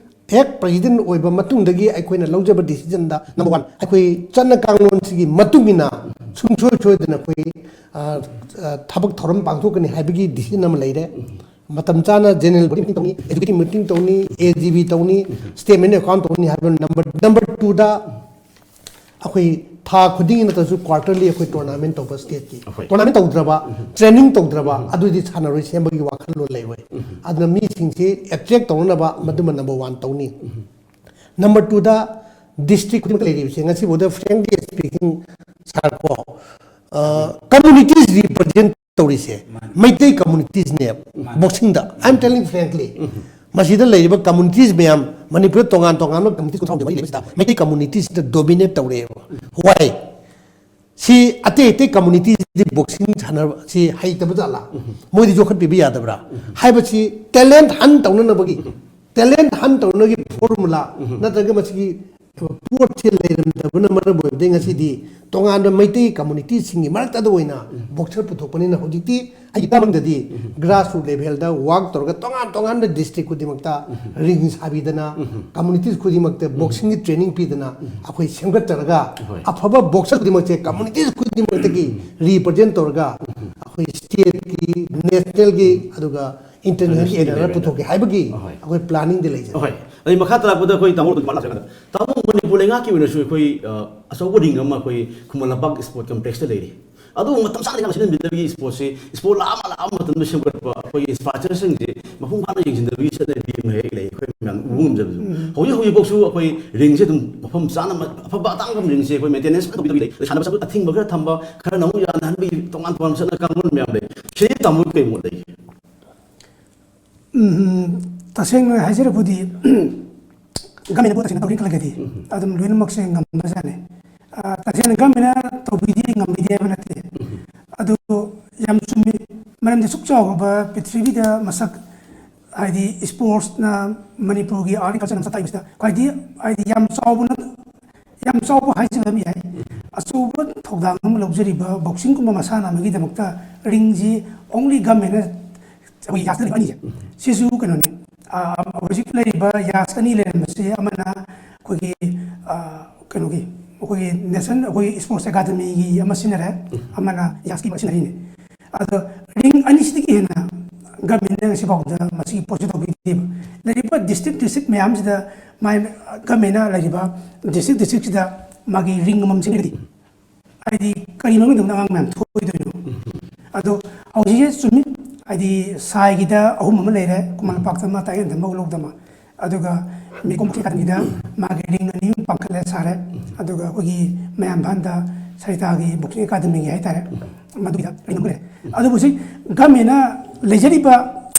ꯍꯦꯛ ꯄ꯭ꯔꯁꯤꯗꯦꯟ ꯑꯣꯏꯕ ꯃꯇꯨꯡꯗꯒꯤ ꯑꯩꯈꯣꯏꯅ ꯂꯧꯖꯕ ꯗꯤꯁꯤꯖꯟꯗ, ꯅꯝꯕꯔ ꯋꯥꯟ, ꯑꯩꯈꯣꯏ ꯆꯠꯅ ꯀꯥꯡꯂꯣꯟꯁꯤꯒꯤ ꯃꯇꯨꯡ ꯏꯟꯅ ꯁꯨꯡꯁꯣꯏ ꯁꯣꯏꯗꯅ ꯑꯩꯈꯣꯏ, ꯑ, ꯑ, ꯊꯕꯛ ꯊꯧꯔꯝ ꯄꯥꯡꯊꯣꯛꯀꯅꯤ ꯍꯥꯏꯕꯒꯤ ꯗꯤꯁꯤꯖꯟ ꯑꯃ ꯂꯩꯔꯦ꯫ ꯃꯇꯝ ꯆꯥꯅ ꯖꯦꯅꯔꯦꯜ ꯕꯣꯗꯤ ꯃꯤꯇꯤꯡ ꯇꯧꯅꯤ, ꯑꯦꯛꯖꯤꯀ꯭ꯌꯨꯇꯤꯚ ꯃꯤꯇꯤꯡ ꯇꯧꯅꯤ, ꯑꯦ ꯖꯤ ꯕꯤ ꯇꯧꯅꯤ, ꯁ꯭ꯇꯦꯠꯃꯦꯟ ꯑꯦꯀꯥꯎꯟ ꯇꯧꯅꯤ ꯍꯥꯏꯕ ꯅꯝꯕꯔ, ꯅꯝꯕꯔ ꯇꯨꯗ ꯑꯩꯈꯣꯏ ꯊꯥ ꯈꯨꯗꯤꯡꯒꯤ ꯅꯠꯇ꯭ꯔꯁꯨ ꯀ꯭ꯋꯥꯔꯇꯔꯂꯤ ꯑꯩꯈꯣꯏ ꯇꯣꯔꯅꯥꯃꯦꯟ ꯇꯧꯕ ꯁ꯭ꯇꯦꯠꯀꯤ꯫ ꯑꯩꯈꯣꯏ꯫ ꯇꯣꯔꯅꯥꯃꯦꯟ ꯇꯧꯗ꯭ꯔꯕ, ꯇ꯭ꯔꯦꯅꯤꯡ ꯇꯧꯗ꯭ꯔꯕ, ꯑꯗꯨꯗꯤ ꯁꯥꯟꯅꯔꯣꯏ ꯁꯦꯝꯕꯒꯤ ꯋꯥꯈꯜꯂꯣꯟ ꯂꯩꯔꯣꯏ꯫ ꯑꯗꯨꯅ ꯃꯤꯁꯤꯡꯁꯤ ꯑꯦꯇ꯭ꯔꯦꯛ ꯇꯧꯅꯅꯕ ꯃꯗꯨꯃ ꯅꯝꯕꯔ ꯋꯥꯟ ꯇꯧꯅꯤ꯫ ꯅꯝꯕꯔ ꯇꯨꯗ ꯗꯤꯁꯇ꯭ꯔꯤꯛ ꯈꯨꯗꯤꯡꯃꯛꯇ ꯂꯩꯔꯤꯕꯁꯦ ꯉꯁꯤꯐꯥꯎꯗ frankly speaking, ꯁꯥꯔ ꯀꯣ, ꯀꯝꯃꯨꯅꯤꯇꯤꯁ ꯔꯤꯄ꯭ꯔꯖꯦꯟ ꯇꯧꯔꯤꯁꯦ Meitei ꯀꯝꯃꯨꯅꯤꯇꯤꯁꯅꯦꯕ꯫ ꯕꯣꯛꯁꯤꯡꯗ, I am telling frankly, ꯃꯁꯤꯗ ꯂꯩꯔꯤꯕ ꯀꯝꯃꯨꯅꯤꯇꯤꯁ ꯃꯌꯥꯝ, ꯃꯅꯤꯄꯨꯔꯗ ꯇꯣꯉꯥꯟ ꯇꯣꯉꯥꯟꯕ ꯀꯝꯃꯨꯅꯤꯇꯤ ꯀꯨꯟꯊ꯭ꯔꯥ ꯍꯨꯝꯗꯣꯏ ꯃꯔꯤ ꯂꯩꯕꯁꯤꯗ ꯃꯩꯇꯩ ꯀꯝꯃꯨꯅꯤꯇꯤꯁꯤꯗ ꯗꯣꯃꯤꯅꯦꯠ ꯇꯧꯔꯛꯑꯦꯕ꯫ ꯋꯥꯏ? ꯁꯤ ꯑꯇꯩ ꯑꯇꯩ ꯀꯝꯃꯨꯅꯤꯇꯤꯁꯤꯗꯤ ꯕꯣꯛꯁꯤꯡ ꯁꯥꯟꯅꯕ ꯁꯤ ꯍꯩꯇꯕ ꯖꯥꯠꯂꯥ? ꯃꯣꯏꯗꯤ ꯌꯣꯛꯈꯠꯄꯤꯕ ꯌꯥꯗꯕ꯭ꯔꯥ? ꯍꯥꯏꯕꯁꯤ ꯇꯦꯂꯦꯟꯠ ꯍꯟ ꯇꯧꯅꯅꯕꯒꯤ, ꯇꯦꯂꯦꯟꯠ ꯍꯟ ꯇꯧꯅꯕꯒꯤ ꯐꯣꯔꯃꯨꯂꯥ ꯅꯠꯇ꯭ꯔꯒ ꯃꯁꯤꯒꯤ ꯄꯣꯠꯁꯦ ꯂꯩꯔꯝꯗꯕꯅ ꯃꯔꯝ ꯑꯣꯏꯕꯗꯒꯤ ꯉꯁꯤꯗꯤ ꯇꯣꯉꯥꯟꯕ ꯃꯩꯇꯩ ꯀꯝꯃꯨꯅꯤꯇꯤꯁꯤꯡꯒꯤ ꯃꯔꯛꯇꯗ ꯑꯣꯏꯅ ꯕꯣꯛꯁꯔ ꯄꯨꯊꯣꯛꯄꯅꯤꯅ ꯍꯧꯖꯤꯛꯇꯤ ꯑꯩꯒꯤ ꯇꯥꯃꯡꯗꯗꯤ ꯒ꯭ꯔꯥꯁ ꯔꯨꯠ ꯂꯦꯚꯦꯜꯗ ꯋꯥꯛ ꯇꯧꯔꯒ ꯇꯣꯉꯥꯟ ꯇꯣꯉꯥꯟꯕ ꯗꯤꯁꯇ꯭ꯔꯤꯛ ꯈꯨꯗꯤꯡꯃꯛꯇ ꯔꯤꯡ ꯁꯥꯕꯤꯗꯅ, ꯀꯝꯃꯨꯅꯤꯇꯤꯁ ꯈꯨꯗꯤꯡꯃꯛꯇ ꯕꯣꯛꯁꯤꯡꯒꯤ ꯇ꯭ꯔꯦꯅꯤꯡ ꯄꯤꯗꯅ ꯑꯩꯈꯣꯏ ꯁꯦꯝꯒꯠꯆꯔꯒ ꯍꯣꯏ꯫ ꯑꯐꯕ ꯕꯣꯛꯁꯔ ꯈꯨꯗꯤꯡꯃꯛꯁꯦ ꯀꯝꯃꯨꯅꯤꯇꯤꯁ ꯈꯨꯗꯤꯡꯃꯛꯇꯒꯤ ꯔꯤꯄ꯭ꯔꯖꯦꯟ ꯇꯧꯔꯒ ꯑꯩꯈꯣꯏ ꯁ꯭ꯇꯦꯠꯀꯤ, ꯅꯦꯁꯅꯦꯜꯒꯤ ꯑꯗꯨꯒ ꯏꯟꯇꯔꯅꯦꯁꯅꯦꯜꯒꯤ ꯏꯟꯇꯔꯅꯦꯁꯅꯦꯜ ꯑꯦꯔꯤꯌꯥꯗ ꯂꯦꯚꯦꯜꯗ꯫ ꯄꯨꯊꯣꯛꯀꯦ ꯍꯥꯏꯕꯒꯤ ꯑꯍꯣꯏ꯫ ꯑꯩꯈꯣꯏ ꯄ꯭ꯂꯥꯅꯤꯡꯗꯤ ꯂꯩꯖꯩ꯫ ꯑꯍꯣꯏ꯫ ꯑꯗꯩ ꯃꯈꯥ ꯇꯥꯔꯛꯄꯗ ꯑꯩꯈꯣꯏ ꯇꯥꯃꯣ ꯑꯗꯨꯝ ꯂꯥꯛꯆꯒꯗ꯭ꯔꯥ? ꯇꯥꯃꯣ, ꯃꯅꯤꯄꯨꯔ ꯂꯩꯉꯥꯛꯀꯤ ꯑꯣꯏꯅꯁꯨ ꯑꯩꯈꯣꯏ, ꯑ, ꯑꯆꯧꯕ ꯔꯤꯡ ꯑꯃ ꯑꯩꯈꯣꯏ ꯈꯨꯃꯟ ꯂꯝꯄꯥꯛ ꯁ꯭ꯄꯣꯔꯠ ꯀꯝꯄ꯭ꯂꯦꯛꯁꯇ ꯂꯩꯔꯤ꯫ ꯑꯗꯨ ꯃꯇꯝ ꯆꯥꯅ ꯌꯥꯝ ꯁꯤꯖꯤꯟꯅꯕꯤꯗꯕꯒꯤ ꯁ꯭ꯄꯣꯔꯠꯁꯦ, ꯁ꯭ꯄꯣꯔꯠ ꯂꯥꯛꯑ ꯂꯥꯛꯑ ꯃꯇꯝꯗ ꯁꯦꯝꯒꯠꯄ ꯑꯩꯈꯣꯏꯒꯤ ꯏꯟꯐ꯭ꯔꯥꯁ꯭ꯇ꯭ꯔꯛꯆꯔꯁꯤꯡꯁꯦ ꯃꯄꯨꯡ ꯐꯥꯅ ꯌꯦꯡꯁꯤꯟꯗꯕꯒꯤ ꯆꯠꯅꯕꯤ ꯑꯃ ꯍꯦꯛ ꯂꯩ, ꯑꯩꯈꯣꯏ ꯃꯌꯥꯝ ꯎꯕ ꯉꯝꯖꯕꯗꯣ꯫ ꯎꯝ꯫ ꯍꯧꯖꯤꯛ ꯍꯧꯖꯤꯛꯐꯥꯎꯁꯨ ꯑꯩꯈꯣꯏ ꯔꯤꯡꯁꯦ ꯑꯗꯨꯝ ꯃꯐꯝ ꯆꯥꯅ, ꯑꯐꯕ ꯑꯇꯥꯡꯕ ꯔꯤꯡꯁꯦ ꯑꯩꯈꯣꯏ ꯃꯦꯟꯇꯦꯅꯦꯟꯁ ꯐꯖꯅ ꯇꯧꯕꯤꯗꯕꯒꯤ ꯂꯩ꯫ ꯁꯥꯟꯅꯕ ꯆꯠꯄꯗ ꯑꯊꯤꯡꯕ ꯈꯔ ꯊꯝꯕ, ꯈꯔꯅ ꯑꯃꯨꯛ ꯌꯥꯅꯍꯟꯕꯒꯤ ꯇꯣꯉꯥꯟ ꯇꯣꯉꯥꯟꯕ ꯆꯠꯅ ꯀꯥꯡꯂꯣꯟ ꯃꯌꯥꯝ ꯂꯩ꯫ ꯁꯤꯗꯤ ꯇꯥꯃꯣꯒꯤ ꯀꯩ ꯃꯣꯠ ꯂꯩꯒꯦ? ꯎꯝ, ꯇꯁꯦꯡꯅ ꯍꯥꯏꯖꯔꯕꯗꯤ, ꯒꯃꯦꯟꯅ ꯄꯣꯠ ꯇꯁꯦꯡꯅ ꯇꯧꯔꯤ ꯈꯜꯂꯒꯗꯤ, ꯎꯝ꯫ ꯑꯗꯨꯝ ꯂꯣꯏꯅꯃꯛꯁꯦ ꯉꯝꯕꯖꯥꯠꯅꯤ꯫ ꯑ, ꯇꯁꯦꯡꯅ ꯒꯃꯦꯟꯅ ꯇꯧꯕꯤꯗꯦ, ꯉꯝꯕꯤꯗꯦ ꯍꯥꯏꯕ ꯅꯠꯇꯦ꯫ ꯎꯝ꯫ ꯑꯗꯨ ꯌꯥꯝ ꯆꯨꯝꯃꯤ꯫ ꯃꯔꯝꯗꯤ ꯁꯨꯛ ꯆꯥꯎꯈ꯭ꯔꯕ ꯄ꯭ꯔꯤꯊꯤꯕꯤꯗ ꯃꯁꯛ, ꯍꯥꯏꯗꯤ, ꯁ꯭ꯄꯣꯔꯠꯁꯅ ꯃꯅꯤꯄꯨꯔꯒꯤ ꯑꯥꯔꯠ ꯑꯦꯟ ꯀꯜꯆꯔ ꯑꯃ ꯇꯥꯛꯏꯕꯁꯤꯗ ꯈ꯭ꯋꯥꯏꯗꯒꯤ, ꯍꯥꯏꯗꯤ, ꯌꯥꯝ ꯆꯥꯎꯕ ꯅꯠ-, ꯌꯥꯝ ꯆꯥꯎꯕ ꯍꯥꯏꯖꯕ ꯑꯃ ꯌꯥꯏ꯫ ꯑꯆꯧꯕ ꯊꯧꯗꯥꯡ ꯑꯃ ꯂꯧꯖꯔꯤꯕ ꯕꯣꯛꯁꯤꯡꯒꯨꯝꯕ ꯃꯁꯥꯟꯅ ꯑꯃꯒꯤꯗꯃꯛꯇ ꯔꯤꯡꯁꯤ only ꯒꯃꯦꯟꯅ ꯑꯩꯈꯣꯏ ꯌꯥꯁꯇ ꯂꯩꯕ ꯑꯅꯤꯁꯦ, ꯁꯤꯁꯨ ꯀꯩꯅꯣꯅꯤ꯫ ꯑ, ꯍꯧꯖꯤꯛ ꯂꯩꯔꯤꯕ ꯌꯥꯁ ꯑꯅꯤ ꯂꯩꯔꯝꯕꯁꯤ ꯑꯃꯅ ꯑꯩꯈꯣꯏꯒꯤ, ꯑ, ꯀꯩꯅꯣꯒꯤ, ꯑꯩꯈꯣꯏꯒꯤ ꯅꯦꯁꯅꯦꯜ, ꯑꯩꯈꯣꯏꯒꯤ ꯁ꯭ꯄꯣꯔꯠꯁ ꯑꯦꯀꯥꯗꯃꯤꯒꯤ ꯑꯃ ꯁꯤꯖꯤꯟꯅꯔꯦ, ꯑꯃꯅ ꯌꯥꯁꯀꯤ ꯑꯃ ꯁꯤꯖꯤꯟꯅꯔꯤꯅꯦ꯫ ꯑꯗꯣ ꯔꯤꯡ ꯑꯅꯤꯁꯤꯗꯒꯤ ꯍꯦꯟꯅ ꯒꯃꯦꯟꯅ ꯉꯁꯤꯐꯥꯎꯗ ꯃꯁꯤꯒꯤ ꯄꯣꯠꯁꯤ ꯇꯧꯕꯤꯗꯦꯕ꯫ ꯂꯩꯔꯤꯕ ꯗꯤꯁꯇ꯭ꯔꯤꯛ, ꯗꯤꯁꯇ꯭ꯔꯤꯛ ꯃꯌꯥꯝꯁꯤꯗ ꯃꯥꯏ, ꯒꯃꯦꯟꯅ ꯂꯩꯔꯤꯕ ꯗꯤꯁꯇ꯭ꯔꯤꯛ, ꯗꯤꯁꯇ꯭ꯔꯤꯛꯁꯤꯗ ꯃꯥꯒꯤ ꯔꯤꯡ ꯑꯃꯃꯝ ꯁꯦꯝꯕꯤꯔꯗꯤ, ꯍꯥꯏꯗꯤ, ꯀꯔꯤ ꯃꯃꯤꯡꯗꯧꯅ ꯑꯉꯥꯡ ꯃꯌꯥꯝ ꯊꯣꯛꯑꯣꯏꯗꯣꯏꯅꯣ? ꯑꯗꯣ ꯍꯧꯖꯤꯛꯁꯦ ꯆꯨꯝꯃꯤ, ꯍꯥꯏꯗꯤ, ꯁꯥꯏꯒꯤꯗ ꯑꯍꯨꯝ ꯑꯃ ꯂꯩꯔꯦ, ꯈꯨꯃꯟ ꯂꯝꯄꯥꯛꯇ ꯑꯃ, ꯇꯥꯛꯌꯦꯟꯗ ꯑꯃ, ꯎꯂꯧꯗ ꯑꯃ, ꯑꯗꯨꯒ ꯃꯤꯀꯣꯝ ꯑꯦꯀꯥꯗꯃꯤꯗ ꯃꯥꯒꯤ ꯔꯤꯡ ꯑꯅꯤ ꯑꯃ ꯄꯥꯡꯈꯠꯂꯦ, ꯁꯥꯔꯦ, ꯑꯗꯨꯒ ꯑꯩꯈꯣꯏꯒꯤ ꯃꯌꯥꯝ ꯏꯝꯐꯥꯜꯗ ꯁꯔꯤꯇꯥꯒꯤ ꯕꯣꯛꯁꯤꯡ ꯑꯦꯀꯥꯗꯃꯤꯒꯤ ꯍꯥꯏꯇꯥꯔꯦ, ꯃꯗꯨꯒꯤꯗ ꯔꯤꯡ ꯑꯃ ꯂꯩꯔꯦ꯫ ꯑꯗꯨꯕꯨ ꯍꯧꯖꯤꯛ ꯒꯃꯦꯟꯅ ꯂꯩꯖꯔꯤꯕ,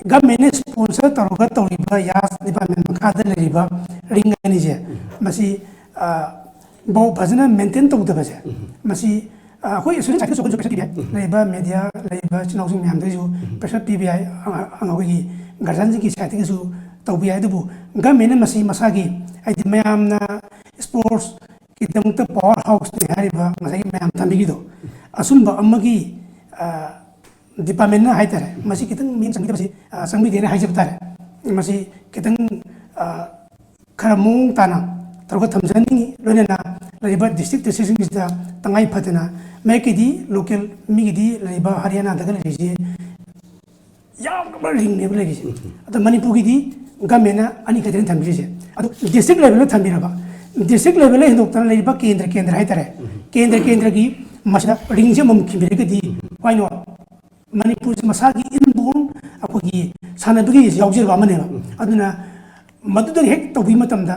ꯒꯃꯦꯟꯅ ꯁ꯭ꯄꯣꯟꯁꯔ ꯇꯧꯔꯒ ꯇꯧꯔꯤꯕ ꯌꯥꯁ ꯗꯤꯄꯥꯔꯠꯃꯦꯟ ꯃꯈꯥꯗ ꯂꯩꯔꯤꯕ ꯔꯤꯡ ꯑꯅꯤꯁꯦ ꯃꯁꯤ ꯕꯥꯎ ꯐꯖꯅ ꯃꯦꯟꯇꯦꯟ ꯇꯧꯗꯕꯁꯦ ꯃꯁꯤ ꯑꯩꯈꯣꯏ ꯁꯣꯁꯥꯏꯇꯤꯗꯁꯨ ꯑꯩꯈꯣꯏꯁꯨ ꯄ꯭ꯔꯦꯁꯔ ꯄꯤꯕ ꯌꯥꯏ꯫ ꯂꯩꯔꯤꯕ ꯃꯦꯗꯤꯌꯥ, ꯂꯩꯔꯤꯕ ꯏꯆꯤꯟ ꯏꯅꯥꯎꯁꯤꯡ ꯃꯌꯥꯝꯗꯒꯤꯁꯨ ꯄ꯭ꯔꯦꯁꯔ ꯄꯤꯕ ꯌꯥꯏ꯫ ꯑꯩꯈꯣꯏꯒꯤ ꯒꯥꯔꯖꯤꯌꯟꯁꯤꯡꯒꯤ ꯁꯥꯏꯠꯇꯒꯤꯁꯨ ꯇꯧꯕ ꯌꯥꯏ꯫ ꯑꯗꯨꯕꯨ ꯒꯃꯦꯟꯅ ꯃꯁꯤ ꯃꯁꯥꯒꯤ, ꯍꯥꯏꯗꯤ ꯃꯌꯥꯝꯅ ꯁ꯭ꯄꯣꯔꯠꯁꯀꯤꯗꯃꯛꯇ ꯄꯋꯥꯔ ꯍꯥꯎꯁꯅꯤ ꯍꯥꯏꯔꯤꯕ ꯉꯁꯥꯏꯒꯤ ꯃꯌꯥꯝ ꯊꯝꯕꯤꯈꯤꯗꯣ, ꯑꯁꯨꯝꯕ ꯑꯃꯒꯤ ꯗꯤꯄꯥꯔꯠꯃꯦꯟꯅ ꯍꯥꯏꯇꯥꯔꯦ, ꯃꯁꯤ ꯈꯤꯇꯪ ꯃꯤꯠꯌꯦꯡ ꯆꯪꯕꯤꯗꯕꯁꯤ, ꯑ, ꯆꯪꯕꯤꯗꯦꯅ ꯍꯥꯏꯖꯕ ꯇꯥꯔꯦ꯫ ꯃꯁꯤ ꯈꯤꯇꯪ, ꯑ, ꯈꯔ ꯃꯑꯣꯡ ꯇꯥꯅ ꯇꯧꯔꯒ ꯊꯝꯖꯍꯟꯅꯤꯡꯉꯤ꯫ ꯂꯣꯏꯅꯅ ꯂꯩꯔꯤꯕ ꯗꯤꯁꯇ꯭ꯔꯤꯛ ꯗꯤꯁꯇ꯭ꯔꯤꯛꯁꯤꯡꯁꯤꯗ ꯇꯉꯥꯏ ꯐꯗꯅ ꯃꯍꯦꯛꯀꯤꯗꯤ ꯂꯣꯀꯦꯜ ꯃꯤꯒꯤꯗꯤ ꯂꯩꯔꯤꯕ ꯍꯔꯤꯌꯥꯅꯥꯗꯒ ꯂꯩꯔꯤꯁꯤ ꯌꯥꯝꯅ ꯔꯤꯡꯅꯦꯕ ꯂꯩꯔꯤꯁꯦ꯫ ꯑꯗꯣ ꯃꯅꯤꯄꯨꯔꯒꯤꯗꯤ ꯒꯃꯦꯟꯅ ꯑꯅꯤ ꯈꯛꯇꯅꯤ ꯊꯝꯕꯤꯔꯤꯁꯦ꯫ ꯑꯗꯣ ꯗꯤꯁꯇ꯭ꯔꯤꯛ ꯂꯦꯚꯦꯜꯗ ꯊꯝꯕꯤꯔꯕ, ꯗꯤꯁꯇ꯭ꯔꯤꯛ ꯂꯦꯚꯦꯜꯗ ꯍꯦꯟꯗꯣꯛꯇꯅ ꯂꯩꯔꯤꯕ ꯀꯦꯟꯗ꯭ꯔ ꯀꯦꯟꯗ꯭ꯔ ꯍꯥꯏꯇꯥꯔꯦ, ꯀꯦꯟꯗ꯭ꯔ ꯀꯦꯟꯗ꯭ꯔꯒꯤ ꯃꯁꯤꯗ ꯔꯤꯡꯁꯦ ꯑꯃꯃꯨꯛ ꯈꯤꯟꯕꯤꯔꯒꯗꯤ, why not? ꯃꯅꯤꯄꯨꯔꯁꯦ ꯃꯁꯥꯒꯤ ꯏꯟꯕꯣꯔꯟ ꯑꯩꯈꯣꯏꯒꯤ ꯁꯥꯟꯅꯕꯒꯤ ꯌꯥꯎꯖꯔꯕ ꯑꯃꯅꯦꯕ꯫ ꯑꯗꯨꯅ ꯃꯗꯨꯗꯒꯤ ꯍꯦꯛ ꯇꯧꯕꯤꯕ ꯃꯇꯝꯗ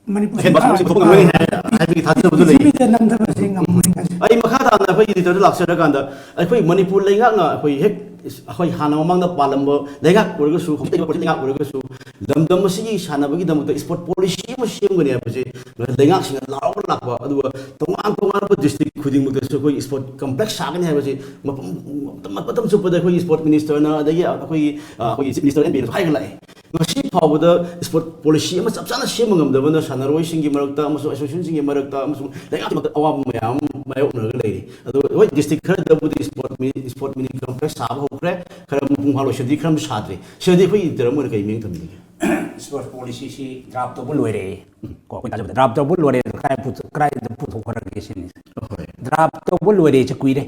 ꯃꯅꯤꯄꯨꯔꯁꯦ ꯑꯍꯦꯟꯕ ꯊꯕꯛꯁꯤꯡ ꯄꯨꯊꯣꯛꯄ ꯉꯝꯒꯅꯤ ꯍꯥꯏ-, ꯍꯥꯏꯕꯒꯤ ꯊꯥꯖꯕꯗꯨ ꯂꯩ꯫ ꯄ꯭ꯔꯤꯊꯤꯕꯤꯗ ꯅꯝꯊꯕꯁꯦ ꯉꯝꯃꯣꯏ ꯈꯟꯖꯩ꯫ ꯑꯩ ꯃꯈꯥ ꯇꯥꯅ ꯑꯩꯈꯣꯏ ꯏꯗꯤꯇꯔꯗ ꯂꯥꯛꯆꯔꯀꯥꯟꯗ, ꯑꯩꯈꯣꯏ ꯃꯅꯤꯄꯨꯔ ꯂꯩꯉꯥꯛꯅ ꯑꯩꯈꯣꯏ ꯍꯦꯛ ꯑꯩꯈꯣꯏ ꯍꯥꯟꯅ ꯃꯃꯥꯡꯗ ꯄꯥꯜꯂꯝꯕ ꯂꯩꯉꯥꯛ ꯑꯣꯏꯔꯒꯁꯨ, ꯍꯧꯖꯤꯛ ꯂꯩꯕ ꯂꯩꯉꯥꯛ ꯑꯣꯏꯔꯒꯁꯨ, ꯂꯝꯗꯝ ꯑꯁꯤꯒꯤ ꯁꯥꯟꯅꯕꯒꯤꯗꯃꯛꯇ ꯏꯁꯄꯣꯔꯠ ꯄꯣꯂꯤꯁꯤ ꯑꯃ ꯁꯦꯝꯒꯅꯤ ꯍꯥꯏꯕꯁꯦ ꯂꯩꯉꯥꯛꯁꯤꯡꯅ ꯂꯥꯎꯔꯒ ꯂꯥꯛꯄ, ꯑꯗꯨꯒ ꯇꯣꯉꯥꯟ ꯇꯣꯉꯥꯟꯕ ꯗꯤꯁꯇ꯭ꯔꯤꯛ ꯈꯨꯗꯤꯡꯃꯛꯇꯁꯨ ꯑꯩꯈꯣꯏ ꯏꯁꯄꯣꯔꯠ ꯀꯝꯄ꯭ꯂꯦꯛꯁ ꯁꯥꯒꯅꯤ ꯍꯥꯏꯕꯁꯤ ꯃꯐꯝ, ꯃꯇꯝ, ꯃꯇꯝ ꯆꯨꯞꯄꯗ ꯑꯩꯈꯣꯏꯒꯤ ꯏꯁꯄꯣꯔꯠ ꯃꯤꯅꯤꯁꯇꯔꯅ, ꯑꯗꯒꯤ ꯑꯩꯈꯣꯏꯒꯤ, ꯑ, ꯑꯩꯈꯣꯏꯒꯤ ꯆꯤꯐ ꯃꯤꯅꯤꯁꯇꯔ, ꯑꯦꯝ ꯄꯤ ꯑꯦꯅꯁꯨ ꯍꯥꯏꯒꯠꯂꯛꯑꯦ꯫ ꯉꯁꯤ ꯐꯥꯎꯕꯗ ꯏꯁꯄꯣꯔꯠ ꯄꯣꯂꯤꯁꯤ ꯑꯃ ꯆꯞ ꯆꯥꯅ ꯁꯦꯝꯕ ꯉꯝꯗꯕꯅ ꯁꯥꯟꯅꯔꯣꯏꯁꯤꯡꯒꯤ ꯃꯔꯛꯇ ꯑꯃꯁꯨꯡ ꯑꯦꯁꯣꯁꯤꯌꯦꯁꯟꯁꯤꯡꯒꯤ ꯃꯔꯛꯇ ꯑꯃꯁꯨꯡ ꯂꯩꯉꯥꯛꯀꯤ ꯃꯔꯛꯇ ꯑꯋꯥꯕ ꯃꯌꯥꯝ ꯑꯃ ꯃꯥꯌꯣꯛꯅꯔꯒ ꯂꯩꯔꯤ꯫ ꯑꯗꯣ ꯍꯣꯏ, ꯗꯤꯁꯇ꯭ꯔꯤꯛ ꯈꯔꯗꯕꯨꯗꯤ ꯏꯁꯄꯣꯔꯠ ꯃꯤꯅꯤ-, ꯏꯁꯄꯣꯔꯠ ꯃꯤꯅꯤ ꯀꯝꯄ꯭ꯂꯦꯛꯁ ꯁꯥꯕ ꯍꯧꯈ꯭ꯔꯦ, ꯈꯔ ꯃꯄꯨꯡ ꯐꯥ ꯂꯣꯏꯁꯤꯟꯗꯤ ꯈꯔ ꯁꯥꯗ꯭ꯔꯤ꯫ ꯁꯤꯗꯗꯤ ꯑꯩꯈꯣꯏ ꯏꯗꯤꯇꯔ ꯑꯃ ꯑꯣꯏꯅ ꯀꯔꯤ ꯃꯤꯠꯌꯦꯡ ꯊꯝꯕꯤꯒꯦ? ꯏꯁꯄꯣꯔꯠ ꯄꯣꯂꯤꯁꯤꯁꯤ ꯗ꯭ꯔꯥꯐ ꯇꯧꯕ ꯂꯣꯏꯔꯦ꯫ ꯀꯣ, ꯑꯩꯈꯣꯏ ꯇꯥꯖꯕꯗ ꯗ꯭ꯔꯥꯐ ꯇꯧꯕ ꯂꯣꯏꯔꯦ, ꯀꯗꯥꯏ ꯄꯨꯊꯣꯛ-, ꯀꯗꯥꯏꯗ ꯄꯨꯊꯣꯛꯈ꯭ꯔꯒꯦ ꯁꯤꯅꯤ꯫ ꯍꯣꯏ꯫ ꯗ꯭ꯔꯥꯐ ꯇꯧꯕ ꯂꯣꯏꯔꯦꯁꯦ ꯀꯨꯏꯔꯦ꯫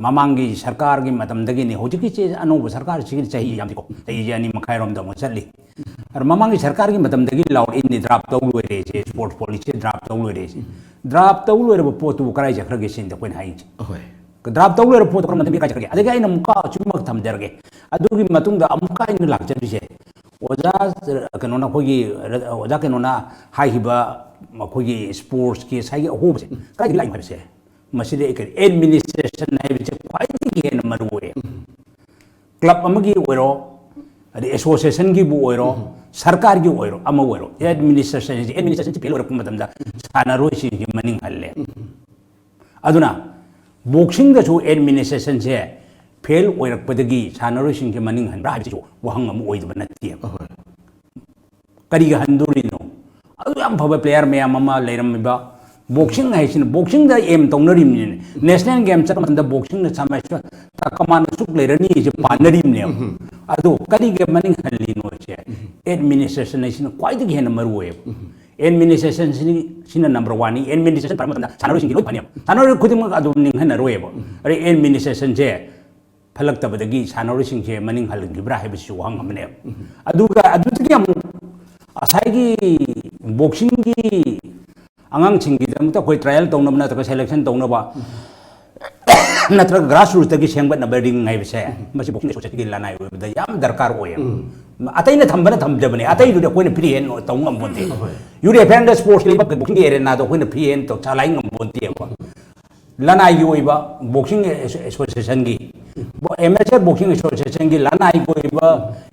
ꯃꯃꯥꯡꯒꯤ ꯁꯔꯀꯥꯔꯒꯤ ꯃꯇꯝꯗꯒꯤꯅꯤ꯫ ꯍꯧꯖꯤꯛꯀꯤꯁꯦ ꯑꯅꯧꯕ ꯁꯔꯀꯥꯔꯁꯤꯒꯤ ꯆꯍꯤ ꯌꯥꯝꯗꯦꯀꯣ, ꯆꯍꯤꯁꯦ ꯑꯅꯤ ꯃꯈꯥꯏꯔꯣꯝꯗ ꯑꯃꯨꯛ ꯆꯠꯂꯤ꯫ ꯑꯗꯣ ꯃꯃꯥꯡꯒꯤ ꯁꯔꯀꯥꯔꯒꯤ ꯃꯇꯝꯗꯒꯤ ꯂꯥꯎꯔꯛꯏꯅꯤ, ꯗ꯭ꯔꯥꯐ ꯇꯧ ꯂꯣꯏꯔꯦꯁꯦ, ꯏꯁꯄꯣꯔꯠ ꯄꯣꯂꯤꯁꯤ ꯗ꯭ꯔꯥꯐ ꯇꯧ ꯂꯣꯏꯔꯦꯁꯦ꯫ ꯗ꯭ꯔꯥꯐ ꯇꯧ ꯂꯣꯏꯔꯕ ꯄꯣꯠꯇꯨꯕꯨ ꯀꯗꯥꯏ ꯆꯠꯈ꯭ꯔꯒꯦ ꯁꯤꯅꯤ ꯑꯩꯈꯣꯏꯅ ꯍꯥꯏꯔꯤꯁꯦ꯫ ꯍꯣꯏ꯫ ꯗ꯭ꯔꯥꯐ ꯇꯧ ꯂꯣꯏꯔꯕ ꯄꯣꯠꯇꯣ ꯀꯔꯝꯕ ꯃꯇꯝꯗ ꯀꯥꯏ ꯆꯠꯈ꯭ꯔꯒꯦ? ꯑꯗꯒꯤ ꯑꯩꯅ ꯑꯃꯨꯛꯀ ꯑꯆꯨꯝꯕ ꯑꯃ ꯊꯝꯖꯔꯒꯦ꯫ ꯑꯗꯨꯒꯤ ꯃꯇꯨꯡꯗ ꯑꯃꯨꯛꯀ ꯑꯩꯅ ꯂꯥꯛꯆꯔꯤꯁꯦ, ꯑꯣꯖꯥ ꯀꯩꯅꯣꯅ, ꯑꯩꯈꯣꯏꯒꯤ ꯑꯣꯖꯥ ꯀꯩꯅꯣꯅ ꯍꯥꯏꯈꯤꯕ, ꯑꯩꯈꯣꯏꯒꯤ ꯏꯁꯄꯣꯔꯠꯁꯀꯤ ꯉꯁꯥꯏꯒꯤ ꯑꯍꯣꯕꯁꯦ ꯀꯗꯥꯏꯗꯒꯤ ꯂꯥꯛꯏꯅꯣ ꯍꯥꯏꯕꯁꯦ, ꯃꯁꯤꯗ ꯑꯩ ꯀꯔꯤ, ꯑꯦꯗꯃꯤꯅꯤꯁꯇ꯭ꯔꯦꯁꯟ ꯍꯥꯏꯕꯁꯦ ꯈ꯭ꯋꯥꯏꯗꯒꯤ ꯍꯦꯟꯅ ꯃꯔꯨ ꯑꯣꯏꯌꯦ꯫ ꯀ꯭ꯂꯕ ꯑꯃꯒꯤ ꯑꯣꯏꯔꯣ, ꯑꯗꯩ ꯑꯦꯁꯣꯁꯤꯌꯦꯁꯟꯒꯤꯕꯨ ꯑꯣꯏꯔꯣ, ꯁꯔꯀꯥꯔꯒꯤ ꯑꯣꯏꯔꯣ, ꯑꯃ ꯑꯣꯏꯔꯣ, ꯑꯦꯗꯃꯤꯅꯤꯁꯇ꯭ꯔꯦꯁꯟꯁꯦ, ꯑꯦꯗꯃꯤꯅꯤꯁꯇ꯭ꯔꯦꯁꯟꯁꯦ ꯐꯦꯜ ꯑꯣꯏꯔꯛꯄ ꯃꯇꯝꯗ ꯁꯥꯟꯅꯔꯣꯏꯁꯤꯡꯁꯦ ꯃꯅꯤꯡ ꯍꯜꯂꯦ꯫ ꯑꯗꯨꯅ ꯕꯣꯛꯁꯤꯡꯗꯁꯨ ꯑꯦꯗꯃꯤꯅꯤꯁꯇ꯭ꯔꯦꯁꯟꯁꯦ ꯐꯦꯜ ꯑꯣꯏꯔꯛꯄꯗꯒꯤ ꯁꯥꯟꯅꯔꯣꯏꯁꯤꯡꯁꯦ ꯃꯅꯤꯡ ꯍꯟꯕ꯭ꯔꯥ ꯍꯥꯏꯕꯁꯤꯁꯨ ꯋꯥꯍꯪ ꯑꯃ ꯑꯣꯏꯗꯕ ꯅꯠꯇꯦ꯫ ꯀꯔꯤꯒꯤ ꯍꯟꯗꯣꯔꯤꯅꯣ? ꯑꯗꯨ ꯌꯥꯝ ꯐꯕ ꯄ꯭ꯂꯦꯌꯔ ꯃꯌꯥꯝ ꯑꯃ ꯂꯩꯔꯝꯃꯤꯕ, ꯕꯣꯛꯁꯤꯡ ꯍꯥꯏꯁꯤꯅ, ꯕꯣꯛꯁꯤꯡꯗ ꯑꯦꯝ ꯇꯧꯅꯔꯤꯕꯅꯤꯅꯦ꯫ ꯅꯦꯁꯅꯦꯜ ꯒꯦꯝ ꯆꯠꯄ ꯃꯇꯝꯗ ꯕꯣꯛꯁꯤꯡꯗ ꯁꯥꯟꯅ-, ꯀꯃꯥꯟ ꯑꯁꯨꯛ ꯂꯩꯔꯅꯤ ꯁꯦ ꯄꯥꯟꯅꯔꯤꯕꯅꯦꯕ꯫ ꯑꯗꯣ ꯀꯔꯤꯒꯤ ꯃꯅꯤꯡ ꯍꯜꯂꯤꯅꯣ ꯁꯦ? ꯑꯦꯗꯃꯤꯅꯤꯁꯇ꯭ꯔꯦꯁꯟ ꯍꯥꯏꯁꯤꯅ ꯈ꯭ꯋꯥꯏꯗꯒꯤ ꯍꯦꯟꯅ ꯃꯔꯨ ꯑꯣꯏꯌꯦꯕ꯫ ꯑꯦꯗꯃꯤꯅꯤꯁꯇ꯭ꯔꯦꯁꯟꯁꯤꯅ ꯅꯝꯕꯔ ꯋꯥꯟꯅꯤ꯫ ꯑꯦꯗꯃꯤꯅꯤꯁꯇ꯭ꯔꯦꯁꯟ ꯐꯔꯛꯄ ꯃꯇꯝꯗ ꯁꯥꯟꯅꯔꯣꯏꯁꯤꯡꯁꯤ ꯂꯣꯏ ꯐꯅꯦꯕ꯫ ꯁꯥꯟꯅꯔꯣꯏ ꯈꯨꯗꯤꯡꯃꯛ ꯑꯗꯨꯝ ꯅꯤꯡꯍꯟꯅꯔꯣꯏꯌꯦꯕ꯫ ꯑꯗꯩ ꯑꯦꯗꯃꯤꯅꯤꯁꯇ꯭ꯔꯦꯁꯟꯁꯦ ꯐꯠꯂꯛꯇꯕꯗꯒꯤ ꯁꯥꯟꯅꯔꯣꯏꯁꯤꯡꯁꯦ ꯃꯅꯤꯡ ꯍꯜꯍꯟꯈꯤꯕ꯭ꯔꯥ ꯍꯥꯏꯕꯁꯤꯁꯨ ꯋꯥꯍꯪ ꯑꯃꯅꯦꯕ꯫ ꯑꯗꯨꯒ ꯑꯗꯨꯗꯒꯤ ꯑꯃꯨꯛ ꯉꯁꯥꯏꯒꯤ ꯕꯣꯛꯁꯤꯡꯒꯤ ꯑꯉꯥꯡꯁꯤꯡꯒꯤꯗꯃꯛꯇ ꯑꯩꯈꯣꯏ ꯇ꯭ꯔꯥꯏꯌꯦꯜ ꯇꯧꯅꯕ ꯅꯠꯇ꯭ꯔꯒ ꯁꯦꯂꯦꯛꯁꯟ ꯇꯧꯅꯕ ꯅꯠꯇ꯭ꯔꯒ ꯒ꯭ꯔꯥꯁ ꯔꯨꯠꯇꯒꯤ ꯁꯦꯝꯒꯠꯅꯕ ꯔꯤꯡ ꯍꯥꯏꯕꯁꯦ, ꯃꯁꯤ ꯕꯣꯛꯁꯤꯡ ꯑꯦꯁꯣꯁꯤꯌꯦꯁꯟꯒꯤ ꯂꯅꯥꯏ ꯑꯣꯏꯕꯗ ꯌꯥꯝ ꯗꯔꯀꯥꯔ ꯑꯣꯏꯌꯦꯕ꯫ ꯑꯇꯩꯅ ꯊꯝꯕꯅ ꯊꯝꯖꯕꯅꯦ, ꯑꯇꯩꯗꯨꯗꯤ ꯑꯩꯈꯣꯏꯅ ꯐ꯭ꯔꯤ ꯍꯦꯟ ꯇꯧ ꯉꯝꯄꯣꯟꯇꯦ꯫ ꯌꯨꯠ ꯑꯦꯐꯤꯌꯔ ꯑꯦꯟ ꯁ꯭ꯄꯣꯔꯠꯁꯀꯤ ꯂꯩꯕꯥꯛꯀꯤ ꯕꯣꯛꯁꯤꯡꯒꯤ ꯑꯦꯔꯦꯅꯥꯗꯣ ꯑꯩꯈꯣꯏꯅ ꯐ꯭ꯔꯤ ꯍꯦꯟ ꯇꯧ ꯆꯂꯥꯏ ꯉꯝꯄꯣꯟꯇꯦꯕ꯫ ꯂꯅꯥꯏꯒꯤ ꯑꯣꯏꯕ ꯕꯣꯛꯁꯤꯡ ꯑꯦꯁꯣ-, ꯑꯦꯁꯣꯁꯤꯌꯦꯁꯟꯒꯤ, ꯕꯣ-, ꯑꯦꯃꯦꯆꯔ ꯕꯣꯛꯁꯤꯡ ꯑꯦꯁꯣꯁꯤꯌꯦꯁꯟꯒꯤ ꯂꯅꯥꯏꯒꯤ ꯑꯣꯏꯕ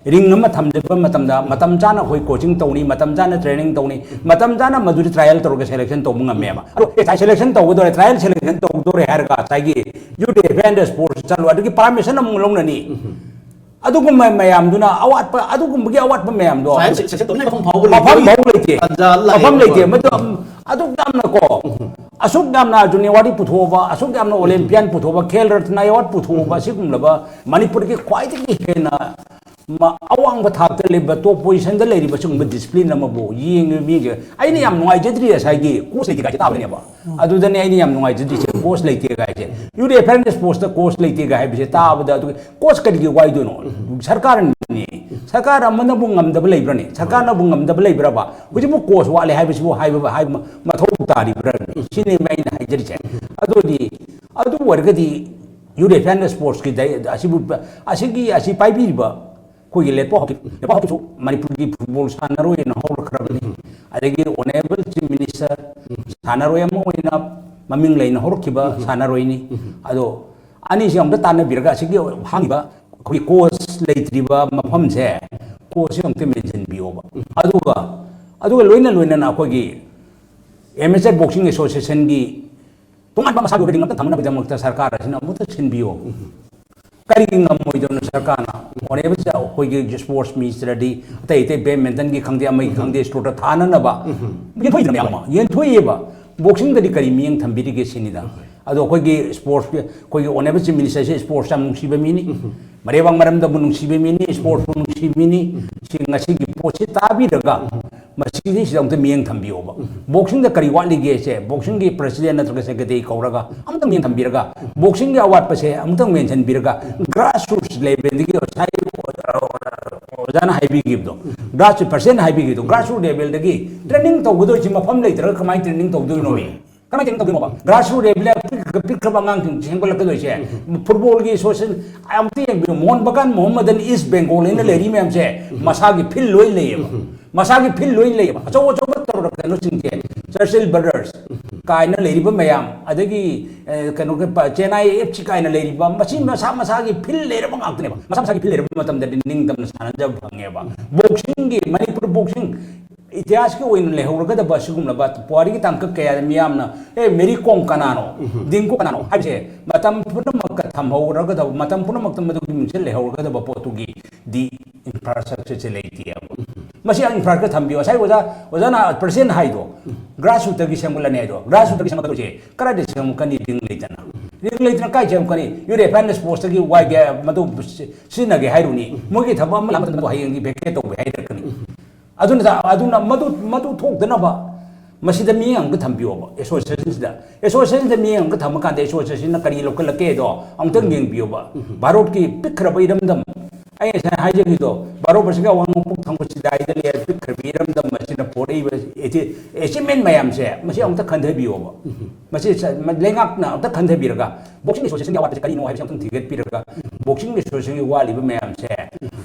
ꯔꯤꯡ ꯑꯃ ꯊꯝꯖꯕ ꯃꯇꯝꯗ, ꯃꯇꯝ ꯆꯥꯅ ꯑꯩꯈꯣꯏ ꯀꯣꯆꯤꯡ ꯇꯧꯅꯤ, ꯃꯇꯝ ꯆꯥꯅ ꯇ꯭ꯔꯦꯅꯤꯡ ꯇꯧꯅꯤ, ꯃꯇꯝ ꯆꯥꯅ ꯃꯗꯨꯗ ꯇ꯭ꯔꯥꯏꯌꯦꯜ ꯇꯧꯔꯒ ꯁꯦꯂꯦꯛꯁꯟ ꯇꯧꯕ ꯉꯝꯃꯦꯕ꯫ ꯑꯗꯣ, ꯑꯦ, ꯁꯦꯂꯦꯛꯁꯟ ꯇꯧꯒꯗꯧꯔꯦ, ꯇ꯭ꯔꯥꯏꯌꯦꯜ ꯁꯦꯂꯦꯛꯁꯟ ꯇꯧꯒꯗꯧꯔꯦ ꯍꯥꯏꯔꯒ ꯉꯁꯥꯏꯒꯤ ꯌꯨꯠ ꯑꯦꯐꯤꯌꯔ ꯑꯦꯟ ꯁ꯭ꯄꯣꯔꯠꯁ ꯆꯠꯂꯣ, ꯑꯗꯨꯒꯤ ꯄꯥꯔꯃꯤꯁꯟ ꯑꯃꯨꯛ ꯂꯧꯅꯅꯤ꯫ ꯑꯗꯨꯒꯨꯝꯕ ꯃꯌꯥꯝꯗꯨꯅ ꯑꯋꯥꯠꯄ, ꯑꯗꯨꯒꯨꯝꯕꯒꯤ ꯑꯋꯥꯠꯄ ꯃꯌꯥꯝꯗꯣ ꯇ꯭ꯔꯥꯏꯌꯦꯜ ꯁꯦ-, ꯁꯦꯂꯦꯛꯁꯟ ꯇꯧꯅꯤꯡꯉꯥꯏ ꯃꯐꯝ ꯐꯥꯎꯕ ꯃꯐꯝ ꯂꯩꯇꯦ꯫ ꯐꯥꯎ ꯂꯩꯇꯦ꯫ ꯇꯥꯟꯖꯥ ꯂꯥꯛꯑꯦ꯫ ꯃꯐꯝ ꯂꯩꯇꯦ꯫ ꯃꯗꯨ, ꯑꯁꯨꯛ ꯌꯥꯝꯅ ꯀꯣ, ꯑꯁꯨꯛ ꯌꯥꯝꯅ ꯑꯔꯖꯨꯟ ꯑꯦꯋꯥꯔꯗꯤ ꯄꯨꯊꯣꯛꯑꯕ, ꯑꯁꯨꯛ ꯌꯥꯝꯅ ꯑꯣꯂꯦꯝꯄꯤꯌꯥꯟ ꯄꯨꯊꯣꯛꯑꯕ, ꯈꯦꯜ ꯔꯠꯅ ꯑꯦꯋꯥꯔꯗ ꯄꯨꯊꯣꯛꯑꯕ, ꯑꯁꯤꯒꯨꯝꯂꯕ ꯃꯅꯤꯄꯨꯔꯒꯤ ꯈ꯭ꯋꯥꯏꯗꯒꯤ ꯍꯦꯟꯅ ꯃ-, ꯑꯋꯥꯡꯕ ꯊꯥꯛꯇ ꯂꯩꯕ, ꯇꯣꯞ ꯄꯣꯖꯤꯁꯟꯗ ꯂꯩꯔꯤꯕ ꯁꯤꯒꯨꯝꯕ ꯗꯤꯁꯤꯄ꯭ꯂꯤꯟ ꯑꯃꯕꯨ ꯌꯦꯡꯉꯤꯕ ꯃꯤꯒ, ꯑꯩꯅ ꯌꯥꯝ ꯅꯨꯡꯉꯥꯏꯖꯗ꯭ꯔꯤ ꯉꯁꯥꯏꯒꯤ ꯀꯣꯆ ꯂꯩꯇꯦ ꯀꯥꯏꯁꯦ ꯇꯥꯕꯅꯦꯕ꯫ ꯑꯗꯨꯗꯅꯦ ꯑꯩꯅ ꯌꯥꯝ ꯅꯨꯡꯉꯥꯏꯖꯗ꯭ꯔꯤꯁꯦ, ꯀꯣꯆ ꯂꯩꯇꯦ ꯀꯥꯏꯁꯦ꯫ ꯌꯨꯠ ꯑꯦꯐꯤꯌꯔ ꯑꯦꯟ ꯁ꯭ꯄꯣꯔꯠꯁꯇ ꯀꯣꯆ ꯂꯩꯇꯦ ꯀꯥꯏ ꯍꯥꯏꯕꯁꯦ ꯇꯥꯕꯗ, ꯑꯗꯨꯒ ꯀꯣꯆ ꯀꯔꯤꯒꯤ ꯋꯥꯏꯗꯣꯏꯅꯣ? ꯁꯔꯀꯥꯔꯅꯤ꯫ ꯁꯔꯀꯥꯔ ꯑꯃꯅꯕꯨ ꯉꯝꯗꯕ ꯂꯩꯕ꯭ꯔꯅꯦ? ꯁꯔꯀꯥꯔꯅꯕꯨ ꯉꯝꯗꯕ ꯂꯩꯕ꯭ꯔꯕ? ꯍꯧꯖꯤꯛꯄꯨ ꯀꯣꯆ ꯋꯥꯠꯂꯦ ꯍꯥꯏꯕꯁꯤꯕꯨ ꯍꯥꯏꯕ, ꯍꯥꯏꯕ ꯃꯊꯧ ꯇꯥꯔꯤꯕ꯭ꯔꯅꯦ? ꯁꯤꯅꯦꯕ ꯑꯩꯅ ꯍꯥꯏꯖꯔꯤꯁꯦ꯫ ꯑꯗꯨꯗꯤ, ꯑꯗꯨ ꯑꯣꯏꯔꯒꯗꯤ ꯌꯨꯠ ꯑꯦꯐꯤꯌꯔ ꯑꯦꯟ ꯁ꯭ꯄꯣꯔꯠꯁꯀꯤ ꯗꯥꯏ-, ꯑꯁꯤꯕꯨ, ꯑꯁꯤꯒꯤ, ꯑꯁꯤ ꯄꯥꯏꯕꯤꯔꯤꯕ ꯑꯩꯈꯣꯏꯒꯤ ꯂꯦꯞꯄꯥꯎ ꯍꯥꯀꯤꯝ, ꯂꯦꯞꯄꯥꯎ ꯍꯥꯀꯤꯝꯁꯨ ꯃꯅꯤꯄꯨꯔꯒꯤ ꯐꯨꯠꯕꯣꯜ ꯁꯥꯟꯅꯔꯣꯏꯅ ꯍꯧꯔꯛꯈ꯭ꯔꯕꯅꯤ꯫ ꯑꯗꯒꯤ ꯑꯣꯅꯔꯦꯕꯜ ꯆꯤꯐ ꯃꯤꯅꯤꯁꯇꯔ, ꯁꯥꯟꯅꯔꯣꯏ ꯑꯃ ꯑꯣꯏꯅ ꯃꯃꯤꯡ ꯂꯩꯅ ꯍꯧꯔꯛꯈꯤꯕ ꯁꯥꯟꯅꯔꯣꯏꯅꯤ꯫ ꯑꯗꯣ ꯑꯅꯤꯁꯤ ꯑꯃꯨꯛꯇ ꯇꯥꯟꯅꯕꯤꯔꯒ ꯑꯁꯤꯒꯤ ꯍꯥꯡꯉꯤꯕ ꯑꯩꯈꯣꯏꯒꯤ ꯀꯣꯆ ꯂꯩꯇ꯭ꯔꯤꯕ ꯃꯐꯝꯁꯦ, ꯀꯣꯆꯁꯤ ꯑꯃꯨꯛꯇ ꯃꯦꯟꯁꯤꯟꯕꯤꯌꯨ꯫ ꯊꯝꯕꯤꯌꯣꯕ꯫ ꯑꯗꯨꯒ ꯑꯗꯨꯒ ꯂꯣꯏꯅ ꯂꯣꯏꯅꯅ ꯑꯩꯈꯣꯏꯒꯤ Amateur Boxing Associationꯒꯤ ꯇꯣꯉꯥꯟꯕ ꯃꯁꯥꯒꯤ ꯑꯣꯏꯕ ring ꯑꯃꯇ ꯊꯝꯅꯕꯒꯤꯗꯃꯛꯇ ꯁꯔꯀꯥꯔ ꯑꯁꯤꯅ ꯑꯃꯨꯛꯇ ꯁꯤꯟꯕꯤꯌꯣ꯫ ꯀꯔꯤꯒꯤ ꯉꯝꯃꯣꯏꯗꯕꯅꯣ ꯁꯔꯀꯥꯔꯅ? ꯍꯣꯠꯅꯕꯁꯤꯗ ꯑꯩꯈꯣꯏꯒꯤ sports ministerꯗꯤ ꯑꯇꯩ ꯑꯇꯩ badmintonꯒꯤ ꯈꯪꯗꯦ, ꯑꯃꯒꯤ ꯈꯪꯗꯦ, sportꯇ ꯊꯥꯅꯅꯕ ꯌꯦꯟꯊꯣꯛꯏꯗꯅ ꯃꯌꯥꯝ ꯑꯃ꯫ ꯌꯦꯟꯊꯣꯛꯏꯑꯕ꯫ Boxingꯗꯗꯤ ꯀꯔꯤ ꯃꯤꯠꯌꯦꯡ ꯊꯝꯕꯤꯔꯤꯒꯦ ꯁꯤꯅꯤꯗ꯫ ꯑꯗꯣ ꯑꯩꯈꯣꯏꯒꯤ sports, ꯑꯩꯈꯣꯏꯒꯤ honourable ministerꯁꯦ sports ꯌꯥꯝ ꯅꯨꯡꯁꯤꯕ ꯃꯤꯅꯤ, ꯃꯔꯩꯕꯥꯛ ꯃꯔꯝꯗꯕꯨ ꯅꯨꯡꯁꯤꯕ ꯃꯤꯅꯤ, sportsꯄꯨ ꯅꯨꯡꯁꯤꯕ ꯃꯤꯅꯤ꯫ ꯁꯤ ꯉꯁꯤꯒꯤ ꯄꯣꯠꯁꯤ ꯇꯥꯕꯤꯔꯒ ꯃꯁꯤꯗꯩꯁꯤꯗ ꯑꯃꯨꯛꯇ ꯃꯤꯠꯌꯦꯡ ꯊꯝꯕꯤꯌꯣꯕ꯫ Boxingꯗ ꯀꯔꯤ ꯋꯥꯠꯂꯤꯒꯦꯁꯦ boxingꯒꯤ president ꯅꯠꯇ꯭ꯔꯒ secretary ꯀꯧꯔꯒ ꯑꯃꯨꯛꯇꯪ ꯃꯤꯠꯌꯦꯡ ꯊꯝꯕꯤꯔꯒ, boxingꯒꯤ ꯑꯋꯥꯠꯄꯁꯦ ꯑꯃꯨꯛꯇꯪ ꯃꯦꯟꯁꯤꯟꯕꯤꯔꯒ, grassroots levelꯗꯒꯤ ꯉꯁꯥꯏ ꯑꯣꯖꯥꯅ ꯍꯥꯏꯕꯤꯈꯤꯕꯗꯣ, grassroots presidentꯅ ꯍꯥꯏꯕꯤꯈꯤꯕꯗꯣ, grassroots levelꯗꯒꯤ training ꯇꯧꯒꯗꯣꯏꯁꯤ ꯃꯐꯝ ꯂꯩꯇ꯭ꯔꯒ ꯀꯃꯥꯏꯅ training ꯇꯧꯗꯣꯏꯅꯣ? ꯀꯃꯥꯏꯅ training ꯇꯧꯗꯣꯏꯅꯣꯕ? Grassroots levelꯗ ꯄꯤꯛꯈ꯭ꯔꯕ ꯑꯉꯥꯡꯁꯤꯡ ꯁꯦꯝꯒꯠꯂꯛꯀꯗꯣꯏꯁꯦ꯫ Footballꯒꯤ association ꯑꯝꯇ ꯌꯦꯡꯕꯤꯌꯨ, ꯃꯣꯍꯟ ꯕꯒꯥꯟ ꯃꯣꯍꯝꯃꯗꯟ East Bengalꯅ ꯂꯩꯔꯤ ꯃꯌꯥꯝꯁꯦ ꯃꯁꯥꯒꯤ field ꯂꯣꯏ ꯂꯩꯌꯦꯕ꯫ ꯃꯁꯥꯒꯤ field ꯂꯣꯏ ꯂꯩꯌꯦꯕ꯫ ꯑꯆꯧ ꯑꯆꯧꯕ ꯇꯧꯔ ꯀꯩꯅꯣꯁꯤꯡꯁꯦ, Churchill Brothers ꯀꯥꯏꯅ ꯂꯩꯔꯤꯕ ꯃꯌꯥꯝ, ꯑꯗꯒꯤ ꯀꯩꯅꯣꯒꯤ Chennai FC ꯀꯥꯏꯅ ꯂꯩꯔꯤꯕ, ꯃꯁꯤ ꯃꯁꯥ ꯃꯁꯥꯒꯤ field ꯂꯩꯔꯕ ꯉꯥꯛꯇꯅꯦꯕ꯫ ꯃꯁꯥ ꯃꯁꯥꯒꯤ field ꯂꯩꯔꯕ ꯃꯇꯝꯗꯗꯤ ꯅꯤꯡꯇꯝꯅ ꯁꯥꯟꯅꯖꯕ ꯐꯪꯉꯦꯕ꯫ Boxingꯒꯤ, ꯃꯅꯤꯄꯨꯔ boxing ꯏꯇꯤꯍꯥꯁꯀꯤ ꯑꯣꯏꯅ ꯂꯩꯍꯧꯔꯒꯗꯕ ꯑꯁꯤꯒꯨꯝꯂꯕ ꯄꯨꯋꯥꯔꯤꯒꯤ ꯇꯥꯡꯀꯛ ꯀꯌꯥꯗ ꯃꯤꯌꯥꯝꯅ, "ꯑꯦ, ꯃꯦꯔꯤ ꯀꯣꯝ ꯀꯅꯥꯅꯣ? ꯗꯤꯡꯀꯨ ꯀꯅꯥꯅꯣ?" ꯍꯥꯏꯕꯁꯦ ꯃꯇꯝ ꯄꯨꯝꯅꯃꯛꯇ ꯊꯝꯍꯧꯔꯒꯗꯕ, ꯃꯇꯝ ꯄꯨꯝꯅꯃꯛꯇ ꯃꯗꯨꯒꯤ ꯃꯤꯡꯁꯦ ꯂꯩꯍꯧꯔꯒꯗꯕ ꯄꯣꯠꯇꯨꯒꯤꯗꯤ infrastructureꯁꯦ ꯂꯩꯇꯦꯕ꯫ ꯃꯁꯤ infrastructure ꯊꯝꯕꯤꯌꯨ꯫ ꯉꯁꯥꯏ ꯑꯣꯖꯥ, ꯑꯣꯖꯥꯅ president ꯍꯥꯏꯗꯣ, grassrootsꯇꯒꯤ ꯁꯦꯝꯒꯠꯂꯅꯤ ꯍꯥꯏꯗꯣ, grassrootsꯇꯒꯤ ꯁꯦꯝꯒꯠꯀꯗꯣꯏꯁꯦ ꯀꯗꯥꯏꯗ ꯁꯦꯝꯒꯠꯀꯅꯤ? Ring ꯂꯩꯇꯅ꯫ Ring ꯂꯩꯇꯅ ꯀꯥꯏ ꯁꯦꯝꯒꯠꯀꯅꯤ? Youth Affairs and Sportsꯇꯒꯤ ꯋꯥꯏꯒꯦ, ꯃꯗꯨ ꯁꯤ-, ꯁꯤꯖꯤꯟꯅꯒꯦ ꯍꯥꯏꯔꯨꯅꯤ꯫ ꯃꯣꯏꯒꯤ ꯊꯕꯛ ꯑꯃ ꯂꯥꯛꯄ ꯃꯇꯝꯗ ꯍꯌꯦꯡꯗꯤ vacate ꯇꯧꯕ ꯍꯥꯏꯔꯛꯀꯅꯤ꯫ ꯑꯗꯨꯅ, ꯑꯗꯨꯅ ꯃꯗꯨ, ꯃꯗꯨ ꯊꯣꯛꯇꯅꯕ ꯃꯁꯤꯗ ꯃꯤꯠꯌꯦꯡ ꯑꯝꯇ ꯊꯝꯕꯤꯌꯣꯕ꯫ Associationꯁꯤꯗ, associationꯁꯤꯗ ꯃꯤꯠꯌꯦꯡ ꯑꯝꯇ ꯊꯝꯃꯀꯥꯟꯗ associationꯅ ꯀꯔꯤ ꯂꯧꯈꯠꯂꯛꯀꯦꯗꯣ ꯑꯃꯨꯛꯇꯪ ꯌꯦꯡꯕꯤꯌꯣꯕ꯫ ꯚꯥꯔꯠꯀꯤ ꯄꯤꯛꯈ꯭ꯔꯕ ꯏꯔꯝꯗꯝ, ꯑꯩ ꯉꯁꯥꯏ ꯍꯥꯏꯖꯈꯤꯗꯣ, ꯚꯥꯔꯠ ꯕꯔꯁꯒꯤ ꯑꯋꯥꯡ ꯅꯣꯡꯄꯣꯛ ꯊꯪꯕ ꯆꯤꯗꯥꯏꯗ ꯂꯩꯕ ꯄꯤꯛꯈ꯭ꯔꯕ ꯏꯔꯝꯗꯝ ꯑꯁꯤꯅ ꯄꯣꯔꯛꯏꯕ achievement ꯃꯌꯥꯝꯁꯦ, ꯃꯁꯤ ꯑꯃꯨꯛꯇ ꯈꯟꯊꯕꯤꯌꯣꯕ꯫ ꯃꯁꯤ ꯁ-, ꯃ-, ꯂꯩꯉꯥꯛꯅ ꯑꯝꯇ ꯈꯟꯊꯕꯤꯔꯒ, boxing associationꯒꯤ ꯑꯋꯥꯠꯄꯁꯦ ꯀꯔꯤꯅꯣ ꯍꯥꯏꯕꯁꯦ ꯑꯃꯨꯛꯇꯪ ꯊꯤꯒꯠꯄꯤꯔꯒ, boxing associationꯒꯤ ꯋꯥꯠꯂꯤꯕ ꯃꯌꯥꯝꯁꯦ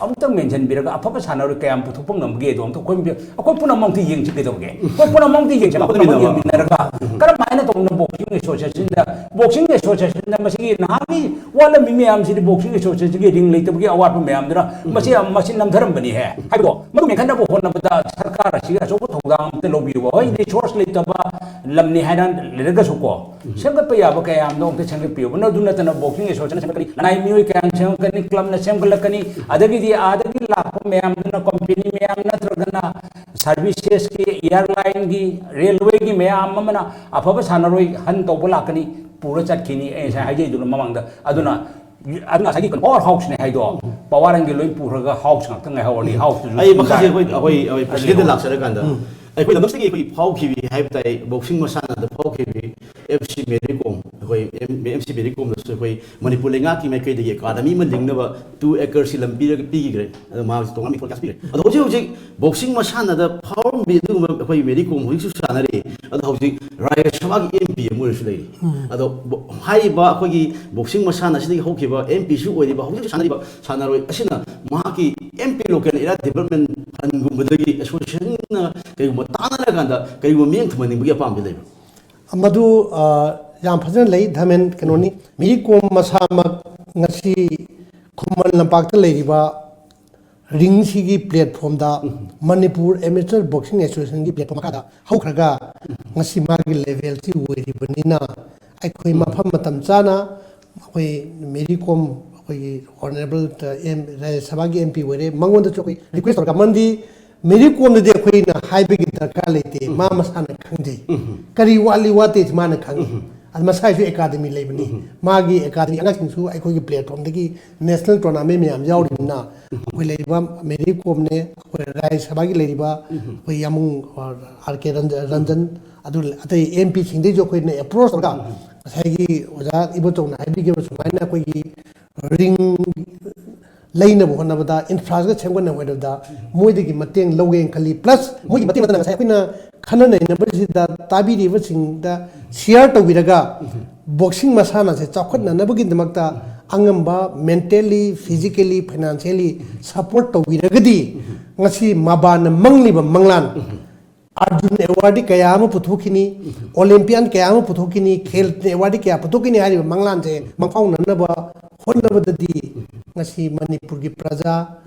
ꯑꯃꯨꯛꯇꯪ mention ꯄꯤꯔꯒ ꯑꯐꯕ ꯁꯥꯟꯅꯔꯣꯏ ꯀꯌꯥꯝ ꯄꯨꯊꯣꯛꯄ ꯉꯝꯒꯦꯗꯣ ꯑꯃꯨꯛꯇ ꯑꯩꯈꯣꯏ ꯑꯩꯈꯣꯏ ꯄꯨꯝꯅꯃꯛꯇꯤ ꯌꯦꯡꯁꯤ ꯀꯩꯗꯧꯒꯦ? ꯑꯩꯈꯣꯏ ꯄꯨꯝꯅꯃꯛꯇꯤ ꯌꯦꯡꯁꯤ, ꯑꯩꯈꯣꯏ ꯄꯨꯝꯅꯃꯛ ꯌꯦꯡꯃꯤꯟꯅꯔꯒ ꯀꯔꯝꯍꯥꯏꯅ ꯇꯧꯗꯅ boxing association ꯗ, boxing association ꯗ ꯃꯁꯤꯒꯤ ꯅꯍꯥꯟꯒꯤ ꯋꯥꯠꯂꯝꯃꯤ ꯃꯌꯥꯝꯁꯤꯗꯤ boxing association ꯒꯤ ring ꯂꯩꯇꯕꯒꯤ ꯑꯋꯥꯠꯄ ꯃꯌꯥꯝꯗꯨꯅ ꯃꯁꯤ ꯌꯥꯝ, ꯃꯁꯤ ꯅꯝꯊꯔꯝꯕꯅꯤ ꯍꯦ ꯍꯥꯏꯕꯗꯣ, ꯃꯗꯨ ꯃꯦꯟꯈꯠꯅꯕ ꯍꯣꯠꯅꯕꯗ ꯁꯔꯀꯥꯔ ꯑꯁꯤꯒ ꯑꯆꯧꯕ ꯊꯧꯗꯥꯡ ꯑꯃꯇ ꯂꯧꯕꯤꯌꯨꯕ꯫ ꯍꯣꯏ, resource ꯂꯩꯇꯕ ꯂꯝꯅꯤ ꯍꯥꯏꯅ ꯂꯩꯔꯒꯁꯨ ꯀꯣ, ꯁꯦꯝꯒꯠꯄ ꯌꯥꯕ ꯀꯌꯥ ꯑꯃꯗꯣ ꯑꯝꯇ ꯁꯦꯝꯒꯠꯄꯤꯌꯨꯕ꯫ ꯑꯗꯨ ꯅꯠꯇꯅ boxing association ꯁꯦꯝꯒꯠꯀꯅꯤ, ꯂꯅꯥꯏ ꯃꯤꯑꯣꯏ ꯀꯌꯥꯅ ꯁꯦꯝꯒꯠꯀꯅꯤ, club ꯅ ꯁꯦꯝꯒꯠꯂꯛꯀꯅꯤ, ꯑꯗꯒꯤꯗꯤ ꯑꯥꯗꯒꯤ ꯂꯥꯛꯄ ꯃꯌꯥꯝꯗꯨꯅ company ꯃꯌꯥꯝ ꯅꯠꯇ꯭ꯔꯒꯅ services ꯀꯤ, airline ꯒꯤ, railway ꯒꯤ ꯃꯌꯥꯝ ꯑꯃꯅ ꯑꯐꯕ ꯁꯥꯟꯅꯔꯣꯏ hunt ꯇꯧꯕ ꯂꯥꯛꯀꯅꯤ, ꯄꯨꯔ ꯆꯠꯈꯤꯅꯤ꯫ ꯑꯩ ꯉꯁꯥꯏ ꯍꯥꯏꯖꯩꯗꯨꯅ ꯃꯃꯥꯡꯗ꯫ ꯑꯗꯨꯅ ꯑꯗꯨꯅ ꯉꯁꯥꯏꯒꯤ ꯀꯩꯅꯣ power house ꯅꯦ ꯍꯥꯏꯗꯣ, power ꯒꯤ ꯂꯣꯏ ꯄꯨꯈ꯭ꯔꯒ house ꯉꯥꯛꯇ ꯉꯥꯏꯍꯧꯔꯗꯤ house ꯇꯨꯁꯨ ꯑꯩ ꯃꯈꯥꯁꯦ ꯑꯩꯈꯣꯏ, ꯑꯩꯈꯣꯏ, ꯑꯩꯈꯣꯏ president ꯗ ꯂꯥꯛꯆꯔꯀꯥꯟꯗ ꯑꯩꯈꯣꯏ ꯂꯝꯗꯝꯁꯤꯗꯒꯤ ꯑꯩꯈꯣꯏ ꯐꯥꯎꯈꯤꯕꯤ ꯍꯥꯏꯕ ꯇꯥꯏ, boxing ꯃꯁꯥꯟꯅꯗ ꯐꯥꯎꯈꯤꯕꯤ ꯑꯦꯝ ꯁꯤ ꯃꯦꯔꯤ ꯀꯣꯝ, ꯑꯩꯈꯣꯏ ꯑꯦꯝ ꯁꯤ ꯃꯦꯔꯤ ꯀꯣꯝꯗꯁꯨ ꯑꯩꯈꯣꯏ ꯃꯅꯤꯄꯨꯔ ꯂꯩꯉꯥꯛꯀꯤ ꯃꯥꯏꯀꯩꯗꯒꯤ academy ꯑꯃ ꯂꯤꯡꯅꯕ two acres ꯁꯤ ꯂꯝ ꯄꯤꯔꯒ ꯄꯤꯈ꯭ꯔꯦ꯫ ꯑꯗꯣ ꯃꯥꯒꯤ ꯇꯣꯉꯥꯟꯕ forecast ꯄꯤꯔꯦ꯫ ꯑꯗꯣ ꯍꯧꯖꯤꯛ ꯍꯧꯖꯤꯛ boxing ꯃꯁꯥꯟꯅꯗ ꯐꯥꯎꯔꯝꯕꯤ ꯑꯗꯨꯒꯨꯝꯕ ꯑꯩꯈꯣꯏ ꯃꯦꯔꯤ ꯀꯣꯝ ꯍꯧꯖꯤꯛꯁꯨ ꯁꯥꯟꯅꯔꯤ꯫ ꯑꯗꯣ ꯍꯧꯖꯤꯛ ꯔꯥꯖ꯭ꯌ ꯁꯚꯥꯒꯤ ꯑꯦꯝ ꯄꯤ ꯑꯃ ꯑꯣꯏꯔꯁꯨ ꯂꯩꯔꯤ꯫ ꯑꯗꯣ ꯕꯣ-, ꯍꯥꯏꯔꯤꯕ ꯑꯩꯈꯣꯏꯒꯤ boxing ꯃꯁꯥꯟꯅ ꯑꯁꯤꯗꯒꯤ ꯍꯧꯈꯤꯕ ꯑꯦꯝ ꯄꯤꯁꯨ ꯑꯣꯏꯔꯤꯕ ꯍꯧꯖꯤꯛ ꯍꯧꯖꯤꯛ ꯁꯥꯟꯅꯔꯤꯕ ꯁꯥꯟꯅꯔꯣꯏ ꯑꯁꯤꯅ ꯃꯍꯥꯛꯀꯤ M P local area development fund ꯒꯨꯝꯕꯗꯒꯤ association ꯅ ꯀꯩꯒꯨꯝꯕ ꯇꯥꯟꯅꯔꯀꯥꯟꯗ ꯀꯩꯒꯨꯝꯕ ꯃꯤꯠꯌꯦꯡ ꯊꯝꯍꯟꯅꯤꯡꯕꯒꯤ ꯑꯄꯥꯝꯕ ꯂꯩꯕ꯭ꯔꯥ? ꯃꯗꯨ, ꯑ, ꯌꯥꯝ ꯐꯖꯅ ꯂꯩ, ꯙꯔꯃꯦꯟ꯫ ꯀꯩꯅꯣꯅꯤ, ꯃꯦꯔꯤ ꯀꯣꯝ ꯃꯁꯥꯃꯛ ꯉꯁꯤ ꯈꯨꯃꯟ ꯂꯝꯄꯥꯛꯇ ꯂꯩꯔꯤꯕ ring ꯁꯤꯒꯤ platform ꯗ ꯃꯅꯤꯄꯨꯔ Amateur Boxing Association ꯒꯤ platform ꯃꯈꯥꯗ ꯍꯧꯈ꯭ꯔꯒ ꯉꯁꯤ ꯃꯥꯒꯤ level ꯁꯤ ꯑꯣꯏꯔꯤꯕꯅꯤꯅ, ꯑꯩꯈꯣꯏ ꯃꯐꯝ ꯃꯇꯝ ꯆꯥꯅ ꯑꯩꯈꯣꯏ ꯃꯦꯔꯤ ꯀꯣꯝ, ꯑꯩꯈꯣꯏꯒꯤ honourable ꯑꯦꯝ, ꯔꯥꯖ꯭ꯌ ꯁꯚꯥꯒꯤ ꯑꯦꯝ ꯄꯤ ꯑꯣꯏꯔꯦ, ꯃꯉꯣꯟꯗꯁꯨ ꯑꯩꯈꯣꯏ request ꯇꯧꯔꯒ, ꯃꯔꯝꯗꯤ ꯃꯦꯔꯤ ꯀꯣꯝꯗꯗꯤ ꯑꯩꯈꯣꯏꯅ ꯍꯥꯏꯕꯒꯤ ꯗꯔꯀꯥꯔ ꯂꯩꯇꯦ, ꯃꯥ ꯃꯁꯥꯅ ꯈꯪꯖꯩ꯫ ꯀꯔꯤ ꯋꯥꯠꯂꯤ ꯋꯥꯠꯇꯦꯁꯤ ꯃꯥꯅ ꯈꯪꯉꯤ꯫ ꯑꯗ ꯃꯁꯥꯒꯤꯁꯨ academy ꯂꯩꯕꯅꯤ꯫ ꯃꯥꯒꯤ academy ꯑꯉꯥꯡꯁꯤꯡꯁꯨ ꯑꯩꯈꯣꯏꯒꯤ platform ꯗꯒꯤ national tournament ꯃꯌꯥꯝ ꯌꯥꯎꯔꯤꯕꯅꯤꯅ, ꯑꯩꯈꯣꯏ ꯂꯩꯔꯤꯕ ꯃꯦꯔꯤ ꯀꯣꯝꯅꯦ, ꯑꯩꯈꯣꯏ ꯔꯥꯖ꯭ꯌ ꯁꯚꯥꯒꯤ ꯂꯩꯔꯤꯕ ꯑꯩꯈꯣꯏ ꯌꯥꯃꯨꯡ ꯑꯥꯔ ꯀꯦ ꯔꯟꯖꯟ, ꯑꯗꯨ ꯑꯇꯩ ꯑꯦꯝ ꯄꯤ ꯁꯤꯡꯗꯩꯁꯨ ꯑꯩꯈꯣꯏꯅ approach ꯇꯧꯔꯒ ꯉꯁꯥꯏꯒꯤ ꯑꯣꯖꯥ ꯏꯕꯣꯆꯧꯅ ꯍꯥꯏꯕꯤꯈꯤꯕ ꯁꯨꯃꯥꯏꯅ ꯑꯩꯈꯣꯏꯒꯤ ring ꯂꯩꯅꯕ ꯍꯣꯠꯅꯕꯗ, infrastructure ꯁꯦꯝꯒꯠꯅꯕ ꯍꯣꯠꯅꯕꯗ ꯃꯣꯏꯗꯒꯤ ꯃꯇꯦꯡ ꯂꯧꯒꯦꯅ ꯈꯜꯂꯤ꯫ Plus ꯃꯣꯏꯒꯤ ꯃꯇꯦꯡ ꯅꯠꯇꯅ ꯉꯁꯥꯏ ꯑꯩꯈꯣꯏꯅ ꯈꯟꯅ ꯅꯩꯅꯕꯁꯤꯗ ꯇꯥꯕꯤꯔꯤꯕꯁꯤꯡꯗ share ꯇꯧꯕꯤꯔꯒ boxing ꯃꯁꯥꯟꯅꯁꯦ ꯆꯥꯎꯈꯠꯅꯅꯕꯒꯤꯗꯃꯛꯇ ꯑꯉꯝꯕ mentally, physically, financially support ꯇꯧꯕꯤꯔꯒꯗꯤ ꯉꯁꯤ ꯃꯕꯥꯅ ꯃꯪꯂꯤꯕ ꯃꯪꯂꯥꯟ ꯑꯥꯔꯖꯨꯟ ꯑꯦꯋꯥꯔꯗꯤ ꯀꯌꯥ ꯑꯃ ꯄꯨꯊꯣꯛꯈꯤꯅꯤ, ꯑꯣꯂꯦꯝꯄꯤꯌꯥꯟ ꯀꯌꯥ ꯑꯃ ꯄꯨꯊꯣꯛꯈꯤꯅꯤ, ꯈꯦꯜ ꯑꯦꯋꯥꯔꯗꯤ ꯀꯌꯥ ꯄꯨꯊꯣꯛꯈꯤꯅꯤ ꯍꯥꯏꯔꯤꯕ ꯃꯪꯂꯥꯟꯁꯦ ꯃꯪꯐꯥꯎꯅꯅꯕ ꯍꯣꯠꯅꯕꯗꯗꯤ ꯉꯁꯤ ꯃꯅꯤꯄꯨꯔꯒꯤ ꯄ꯭ꯔꯖꯥ,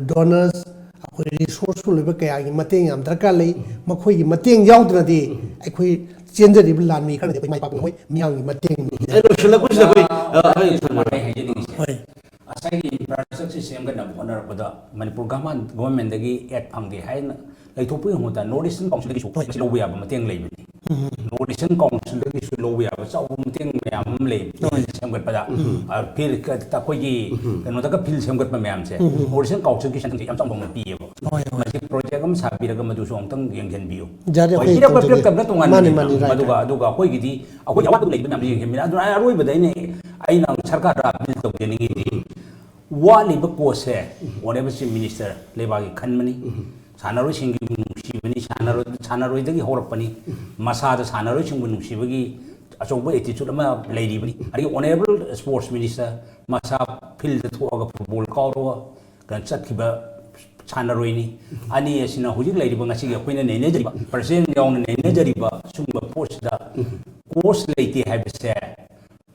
donors, ꯑꯩꯈꯣꯏ resourceful ꯑꯣꯏꯕ ꯀꯌꯥꯒꯤ ꯃꯇꯦꯡ ꯌꯥꯝ ꯗꯔꯀꯥꯔ ꯂꯩ꯫ ꯃꯈꯣꯏꯒꯤ ꯃꯇꯦꯡ ꯌꯥꯎꯗꯅꯗꯤ ꯑꯩꯈꯣꯏ ꯆꯦꯟꯖꯔꯤꯕ ꯂꯥꯟꯃꯤ ꯈꯔꯗꯤ ꯑꯩꯈꯣꯏ ꯃꯥꯏ ꯄꯥꯛꯄ ꯉꯝꯃꯣꯏ꯫ ꯃꯤꯌꯥꯝꯒꯤ ꯃꯇꯦꯡ ꯑꯩ ꯂꯣꯏꯁꯤꯜꯂꯛꯄꯁꯤꯗ ꯑꯩꯈꯣꯏ, ꯑ, ꯑꯩ ꯊꯝꯖꯔꯒꯦ꯫ ꯍꯣꯏ꯫ ꯉꯁꯥꯏꯒꯤ infrastructure ꯁꯦꯝꯒꯠꯅꯕ ꯍꯣꯠꯅꯔꯛꯄꯗ ꯃꯅꯤꯄꯨꯔ ꯒꯚꯔꯟꯃꯦꯟ, ꯒꯚꯔꯟꯃꯦꯟꯗꯒꯤ aid ꯐꯪꯗꯦ ꯍꯥꯏꯅ ꯂꯩꯊꯣꯛꯄꯒꯤ ꯃꯍꯨꯠꯇ North Eastern Councilꯗꯒꯤꯁꯨ ꯍꯣꯏ꯫ ꯃꯁꯤ ꯂꯧꯕ ꯌꯥꯕ ꯃꯇꯦꯡ ꯂꯩꯕꯅꯤ꯫ North Eastern Councilꯗꯒꯤꯁꯨ ꯂꯧꯕ ꯌꯥꯕ ꯆꯥꯎꯕ ꯃꯇꯦꯡ ꯃꯌꯥꯝ ꯑꯃ ꯂꯩ꯫ ꯍꯣꯏ꯫ Field ꯁꯦꯝꯒꯠꯄꯗ, ꯑ, field ꯀ-, ꯑꯩꯈꯣꯏꯒꯤ ꯀꯩꯅꯣꯗꯒ field ꯁꯦꯝꯒꯠꯄ ꯃꯌꯥꯝꯁꯦ North Eastern Councilꯒꯤ ꯁꯦꯟꯊꯪꯁꯦ ꯌꯥꯝ ꯆꯥꯎꯅ ꯄꯤꯌꯦꯕ꯫ ꯍꯣꯏ, ꯍꯣꯏ꯫ ꯃꯁꯤ project ꯑꯃ ꯁꯥꯕꯤꯔꯒ ꯃꯗꯨꯁꯨ ꯑꯃꯨꯛꯇꯪ ꯌꯦꯡꯁꯤꯟꯕꯤꯌꯨ꯫ ꯌꯥꯔꯦ, ꯍꯣꯏ, ꯑꯩꯈꯣꯏ ꯄꯤꯔꯛꯄ ꯇꯧꯖꯒꯦ꯫ ꯄꯤꯔꯛꯇꯕꯅ ꯇꯣꯉꯥꯟꯕ ꯃꯥꯅꯦ, ꯃꯥꯅꯦ, right, ꯑꯗꯨꯒ, right꯫ ꯑꯗꯨꯒ ꯑꯩꯈꯣꯏꯒꯤꯗꯤ ꯑꯩꯈꯣꯏꯒꯤ ꯑꯋꯥꯠꯄꯗꯨ ꯂꯩꯕ ꯃꯌꯥꯝꯗꯨ ꯌꯦꯡꯁꯤꯟꯕꯤꯅ꯫ ꯑꯗꯨꯅ ꯑꯩ ꯑꯔꯣꯏꯕꯗ ꯑꯩꯅ, ꯑꯩꯅ ꯁꯔꯀꯥꯔꯗ appeal ꯇꯧꯖꯅꯤꯡꯉꯤꯗꯤ ꯋꯥꯠꯂꯤꯕ coachꯁꯦ Honourable Chief Minister ꯂꯩꯕꯥꯛꯀꯤ ꯈꯟꯕꯅꯤ꯫ ꯁꯥꯟꯅꯔꯣꯏꯁꯤꯡꯒꯤ ꯅꯨꯡꯁꯤꯕꯅꯤ, ꯁꯥꯟꯅꯔꯣꯏ-, ꯁꯥꯟꯅꯔꯣꯏꯗꯒꯤ ꯍꯧꯔꯛꯄꯅꯤ꯫ ꯃꯁꯥꯗ ꯁꯥꯟꯅꯔꯣꯏꯁꯤꯡꯕꯨ ꯅꯨꯡꯁꯤꯕꯒꯤ ꯑꯆꯧꯕ attitude ꯑꯃ ꯂꯩꯔꯤꯕꯅꯤ꯫ ꯑꯗꯒꯤ Honourable Sports Minister ꯃꯁꯥ fieldꯇ ꯊꯣꯛꯑꯒ football ꯀꯥꯎꯔꯒ ꯀꯩꯅꯣ ꯆꯠꯈꯤꯕ ꯁꯥꯟꯅꯔꯣꯏꯅꯤ꯫ ꯑꯅꯤ ꯑꯁꯤꯅ ꯍꯧꯖꯤꯛ ꯂꯩꯔꯤꯕ ꯉꯁꯤꯒꯤ ꯑꯩꯈꯣꯏꯅ ꯅꯩꯅꯖꯔꯤꯕ, president ꯌꯥꯎꯅ ꯅꯩꯅꯖꯔꯤꯕ ꯁꯨꯝꯕ ꯄꯣꯠꯁꯤꯗ coach ꯂꯩꯇꯦ ꯍꯥꯏꯕꯁꯦ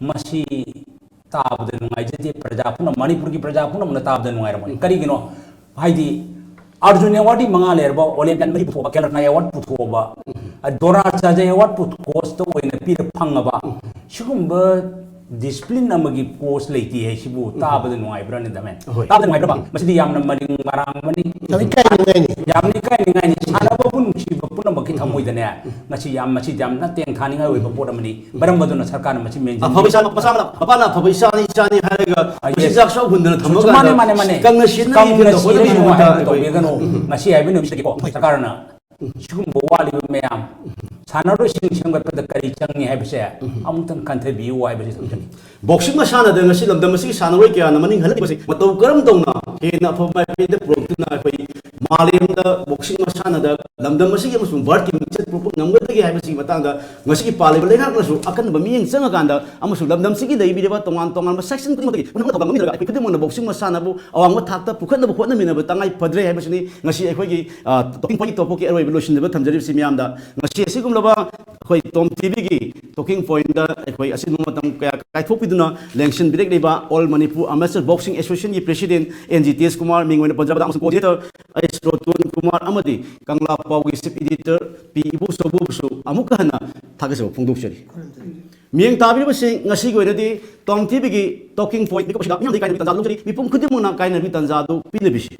ꯃꯁꯤ ꯇꯥꯕꯗ ꯅꯨꯡꯉꯥꯏꯖꯗꯦ꯫ ꯄ꯭ꯔꯖꯥ ꯄꯨꯝꯅꯃꯛ, ꯃꯅꯤꯄꯨꯔꯒꯤ ꯄ꯭ꯔꯖꯥ ꯄꯨꯝꯅꯃꯛꯅ ꯇꯥꯕꯗ ꯅꯨꯡꯉꯥꯏꯔꯝꯃꯣꯏ꯫ ꯀꯔꯤꯒꯤꯅꯣ ꯍꯥꯏꯗꯤ, ꯑꯥꯔꯖꯨꯟ ꯑꯦꯋꯥꯔꯗꯤ ꯃꯉꯥ ꯂꯩꯔꯕ, ꯑꯣꯂꯦꯝꯄꯤꯌꯥꯟ ꯃꯔꯤ ꯄꯨꯊꯣꯛꯑꯕ, ꯈꯦꯜ ꯔꯠꯅ ꯑꯦꯋꯥꯔꯗ ꯄꯨꯊꯣꯛꯑꯕ, ꯗ꯭ꯔꯣꯅꯥꯆꯥꯔꯖ ꯑꯦꯋꯥꯔꯗ ꯄꯨ-, coachꯇ ꯑꯣꯏꯅ ꯄꯤꯔ ꯐꯪꯉꯕ, ꯁꯤꯒꯨꯝꯕ discipline ꯑꯃꯒꯤ coach ꯂꯩꯇꯦ ꯍꯥꯏꯁꯤꯕꯨ ꯇꯥꯕꯗ ꯅꯨꯡꯉꯥꯏꯕ꯭ꯔꯥꯅꯦ, ꯗꯃꯦꯟ? ꯍꯣꯏ꯫ ꯇꯥꯕꯗ ꯅꯨꯡꯉꯥꯏꯕ꯭ꯔꯕ? ꯃꯁꯤꯗꯤ ꯌꯥꯝꯅ ꯃꯔꯤꯡ ꯃꯔꯥꯡ ꯑꯃꯅꯤ꯫ ꯌꯥꯝ ꯏꯀꯥꯏꯅꯤꯡꯉꯥꯏꯅꯤ꯫ ꯌꯥꯝꯅ ꯏꯀꯥꯏꯅꯤꯡꯉꯥꯏꯅꯤ꯫ ꯁꯥꯟꯅꯕꯕꯨ ꯅꯨꯡꯁꯤꯕ ꯄꯨꯝꯅꯃꯛꯀꯤ ꯊꯃꯣꯏꯗꯅꯦ, ꯃꯁꯤ ꯌꯥꯝ, ꯃꯁꯤ ꯌꯥꯝꯅ ꯇꯦꯡꯊꯥꯅꯤꯡꯉꯥꯏ ꯑꯣꯏꯕ ꯄꯣꯠ ꯑꯃꯅꯤ꯫ ꯃꯔꯝ ꯑꯗꯨꯅ ꯁꯔꯀꯥꯔꯅ ꯃꯁꯤ mention ꯑꯐꯕ ꯏꯆꯥ, ꯃꯆꯥ ꯑꯃꯅ, ꯃꯄꯥꯅ ꯑꯐꯕ ꯏꯆꯥꯅꯤ, ꯏꯆꯥꯅꯤ ꯍꯥꯏꯔꯒ ꯑ, yes꯫ ꯃꯆꯤꯟꯖꯥꯛ ꯁꯨ ꯍꯨꯟꯗꯅ ꯊꯝꯃꯒ ꯃꯥꯅꯦ, ꯃꯥꯅꯦ, ꯃꯥꯅꯦ꯫ ꯀꯪꯅ ꯁꯤꯠꯅ ꯀꯪꯅ ꯌꯦꯡꯗꯅ ꯁꯤꯠꯅ ꯍꯣꯠꯅꯕꯒꯤ ꯌꯦꯡꯉꯨ ꯃꯍꯨꯠꯇ ꯍꯥꯏꯕꯗꯨ ꯑꯩꯈꯣꯏ ꯇꯧꯕꯤꯒꯅꯨ꯫ ꯉꯁꯤ ꯍꯥꯏꯕ ꯅꯨꯃꯤꯠꯇꯒꯤꯀꯣ ꯁꯔꯀꯥꯔꯅ ꯁꯤꯒꯨꯝꯕ ꯋꯥꯠꯂꯤꯕ ꯃꯌꯥꯝ, ꯁꯥꯟꯅꯔꯣꯏꯁꯤꯡ ꯁꯦꯝꯒꯠꯄꯗ ꯀꯔꯤ ꯆꯪꯉꯤ ꯍꯥꯏꯕꯁꯦ ꯑꯃꯨꯛꯇꯪ ꯈꯟꯊꯕꯤꯌꯨ ꯍꯥꯏꯕꯁꯤ ꯊꯝꯖꯒꯦ꯫ Boxing ꯃꯁꯥꯟꯅꯗ ꯉꯁꯤ ꯂꯝꯗꯝ ꯑꯁꯤꯒꯤ ꯁꯥꯟꯅꯔꯣꯏ ꯀꯌꯥꯅ ꯃꯅꯤꯡ ꯍꯜꯂꯛꯂꯤꯕꯁꯤ ꯃꯇꯧ ꯀꯔꯝ ꯇꯧꯅ ꯍꯦꯟꯅ ꯑꯐꯕ ꯃꯥꯏꯀꯩꯗ ꯄꯨꯔꯛꯇꯨꯅ ꯑꯩꯈꯣꯏ ꯃꯥꯂꯦꯝꯗ ꯕꯣꯛꯁꯤꯡ ꯃꯁꯥꯟꯅꯗ ꯂꯝꯗꯝ ꯑꯁꯤꯒꯤ ꯑꯃꯁꯨꯡ ꯚꯥꯔꯠꯀꯤ ꯃꯤꯡꯆꯠ ꯄꯨꯔꯛꯄ ꯉꯝꯒꯗꯒꯦ ꯍꯥꯏꯕꯁꯤꯒꯤ ꯃꯇꯥꯡꯗ ꯉꯁꯤꯒꯤ ꯄꯥꯜꯂꯤꯕ ꯂꯩꯉꯥꯛꯅꯁꯨ ꯑꯀꯟꯕ ꯃꯤꯠꯌꯦꯡ ꯆꯪꯉꯀꯥꯟꯗ ꯑꯃꯁꯨꯡ ꯂꯝꯗꯝꯁꯤꯒꯤ ꯂꯩꯕꯤꯔꯤꯕ ꯇꯣꯉꯥꯟ ꯇꯣꯉꯥꯟꯕ ꯁꯦꯛꯁꯟ ꯈꯨꯗꯤꯡꯃꯛꯇꯒꯤ ꯄꯨꯝꯅꯃꯛꯅ ꯊꯧꯗꯥꯡ ꯂꯧꯃꯤꯟꯅꯔꯒ ꯑꯩꯈꯣꯏ ꯈꯨꯗꯤꯡꯃꯛꯅ ꯕꯣꯛꯁꯤꯡ ꯃꯁꯥꯟꯅꯕꯨ ꯑꯋꯥꯡꯕ ꯊꯥꯛꯇ ꯄꯨꯈꯠꯅꯕ ꯍꯣꯠꯅꯃꯤꯟꯅꯕ ꯇꯉꯥꯏ ꯐꯗ꯭ꯔꯦ ꯍꯥꯏꯕꯁꯤꯅꯤ ꯉꯁꯤ ꯑꯩꯈꯣꯏꯒꯤ, ꯑ, ꯇꯣꯀꯤꯡ ꯄꯣꯏꯟꯒꯤ ꯇꯣꯄꯤꯛꯀꯤ ꯑꯔꯣꯏꯕ ꯂꯣꯏꯁꯤꯟꯖꯕ ꯊꯝꯖꯔꯤꯕꯁꯤ ꯃꯤꯌꯥꯝꯗ꯫ ꯉꯁꯤ ꯑꯁꯤꯒꯨꯝꯂꯕ ꯑꯩꯈꯣꯏ ꯇꯣꯝ ꯇꯤꯚꯤꯒꯤ ꯇꯣꯀꯤꯡ ꯄꯣꯏꯟꯗ ꯑꯩꯈꯣꯏ ꯑꯁꯤꯒꯨꯝꯕ ꯃꯇꯝ ꯀꯌꯥ ꯀꯥꯏꯊꯣꯛꯄꯤꯗꯨꯅ ꯂꯦꯡꯁꯤꯟꯕꯤꯔꯛꯂꯤꯕ All Manipur Amateur Boxing Association ꯒꯤ president N G Tej Kumar, ꯃꯤꯡ ꯑꯣꯏꯅ ꯄꯟꯖꯕꯗ, ꯑꯃꯁꯨꯡ coordinator ꯑꯩꯁ ꯔꯣꯇꯣꯟ ꯀꯨꯃꯥꯔ ꯑꯃꯗꯤ ꯀꯪꯂꯥ ꯄꯥꯎꯒꯤ chief editor ꯄꯤ ꯏꯕꯣꯆꯧꯕꯕꯨꯁꯨ ꯑꯃꯨꯛꯀ ꯍꯟꯅ ꯊꯥꯒꯠꯆꯕ ꯐꯣꯡꯗꯣꯛꯆꯔꯤ꯫ ꯃꯤꯠꯌꯦꯡ ꯇꯥꯕꯤꯔꯤꯕꯁꯤꯡ, ꯉꯁꯤꯒꯤ ꯑꯣꯏꯅꯗꯤ ꯇꯣꯝ ꯇꯤꯚꯤꯒꯤ ꯇꯣꯀꯤꯡ ꯄꯣꯏꯟ ꯃꯤꯀꯨꯞ ꯑꯁꯤꯗ ꯃꯤꯌꯥꯝꯗꯒꯤ ꯀꯥꯏꯅꯕꯒꯤ ꯇꯥꯟꯖꯥ ꯂꯧꯖꯔꯤ꯫ ꯃꯤꯄꯨꯝ ꯈꯨꯗꯤꯡꯃꯛꯅ ꯀꯥꯏꯅꯕꯒꯤ ꯇꯥꯟꯖꯥ ꯑꯗꯨ ꯄꯤꯅꯕꯤꯁꯤ꯫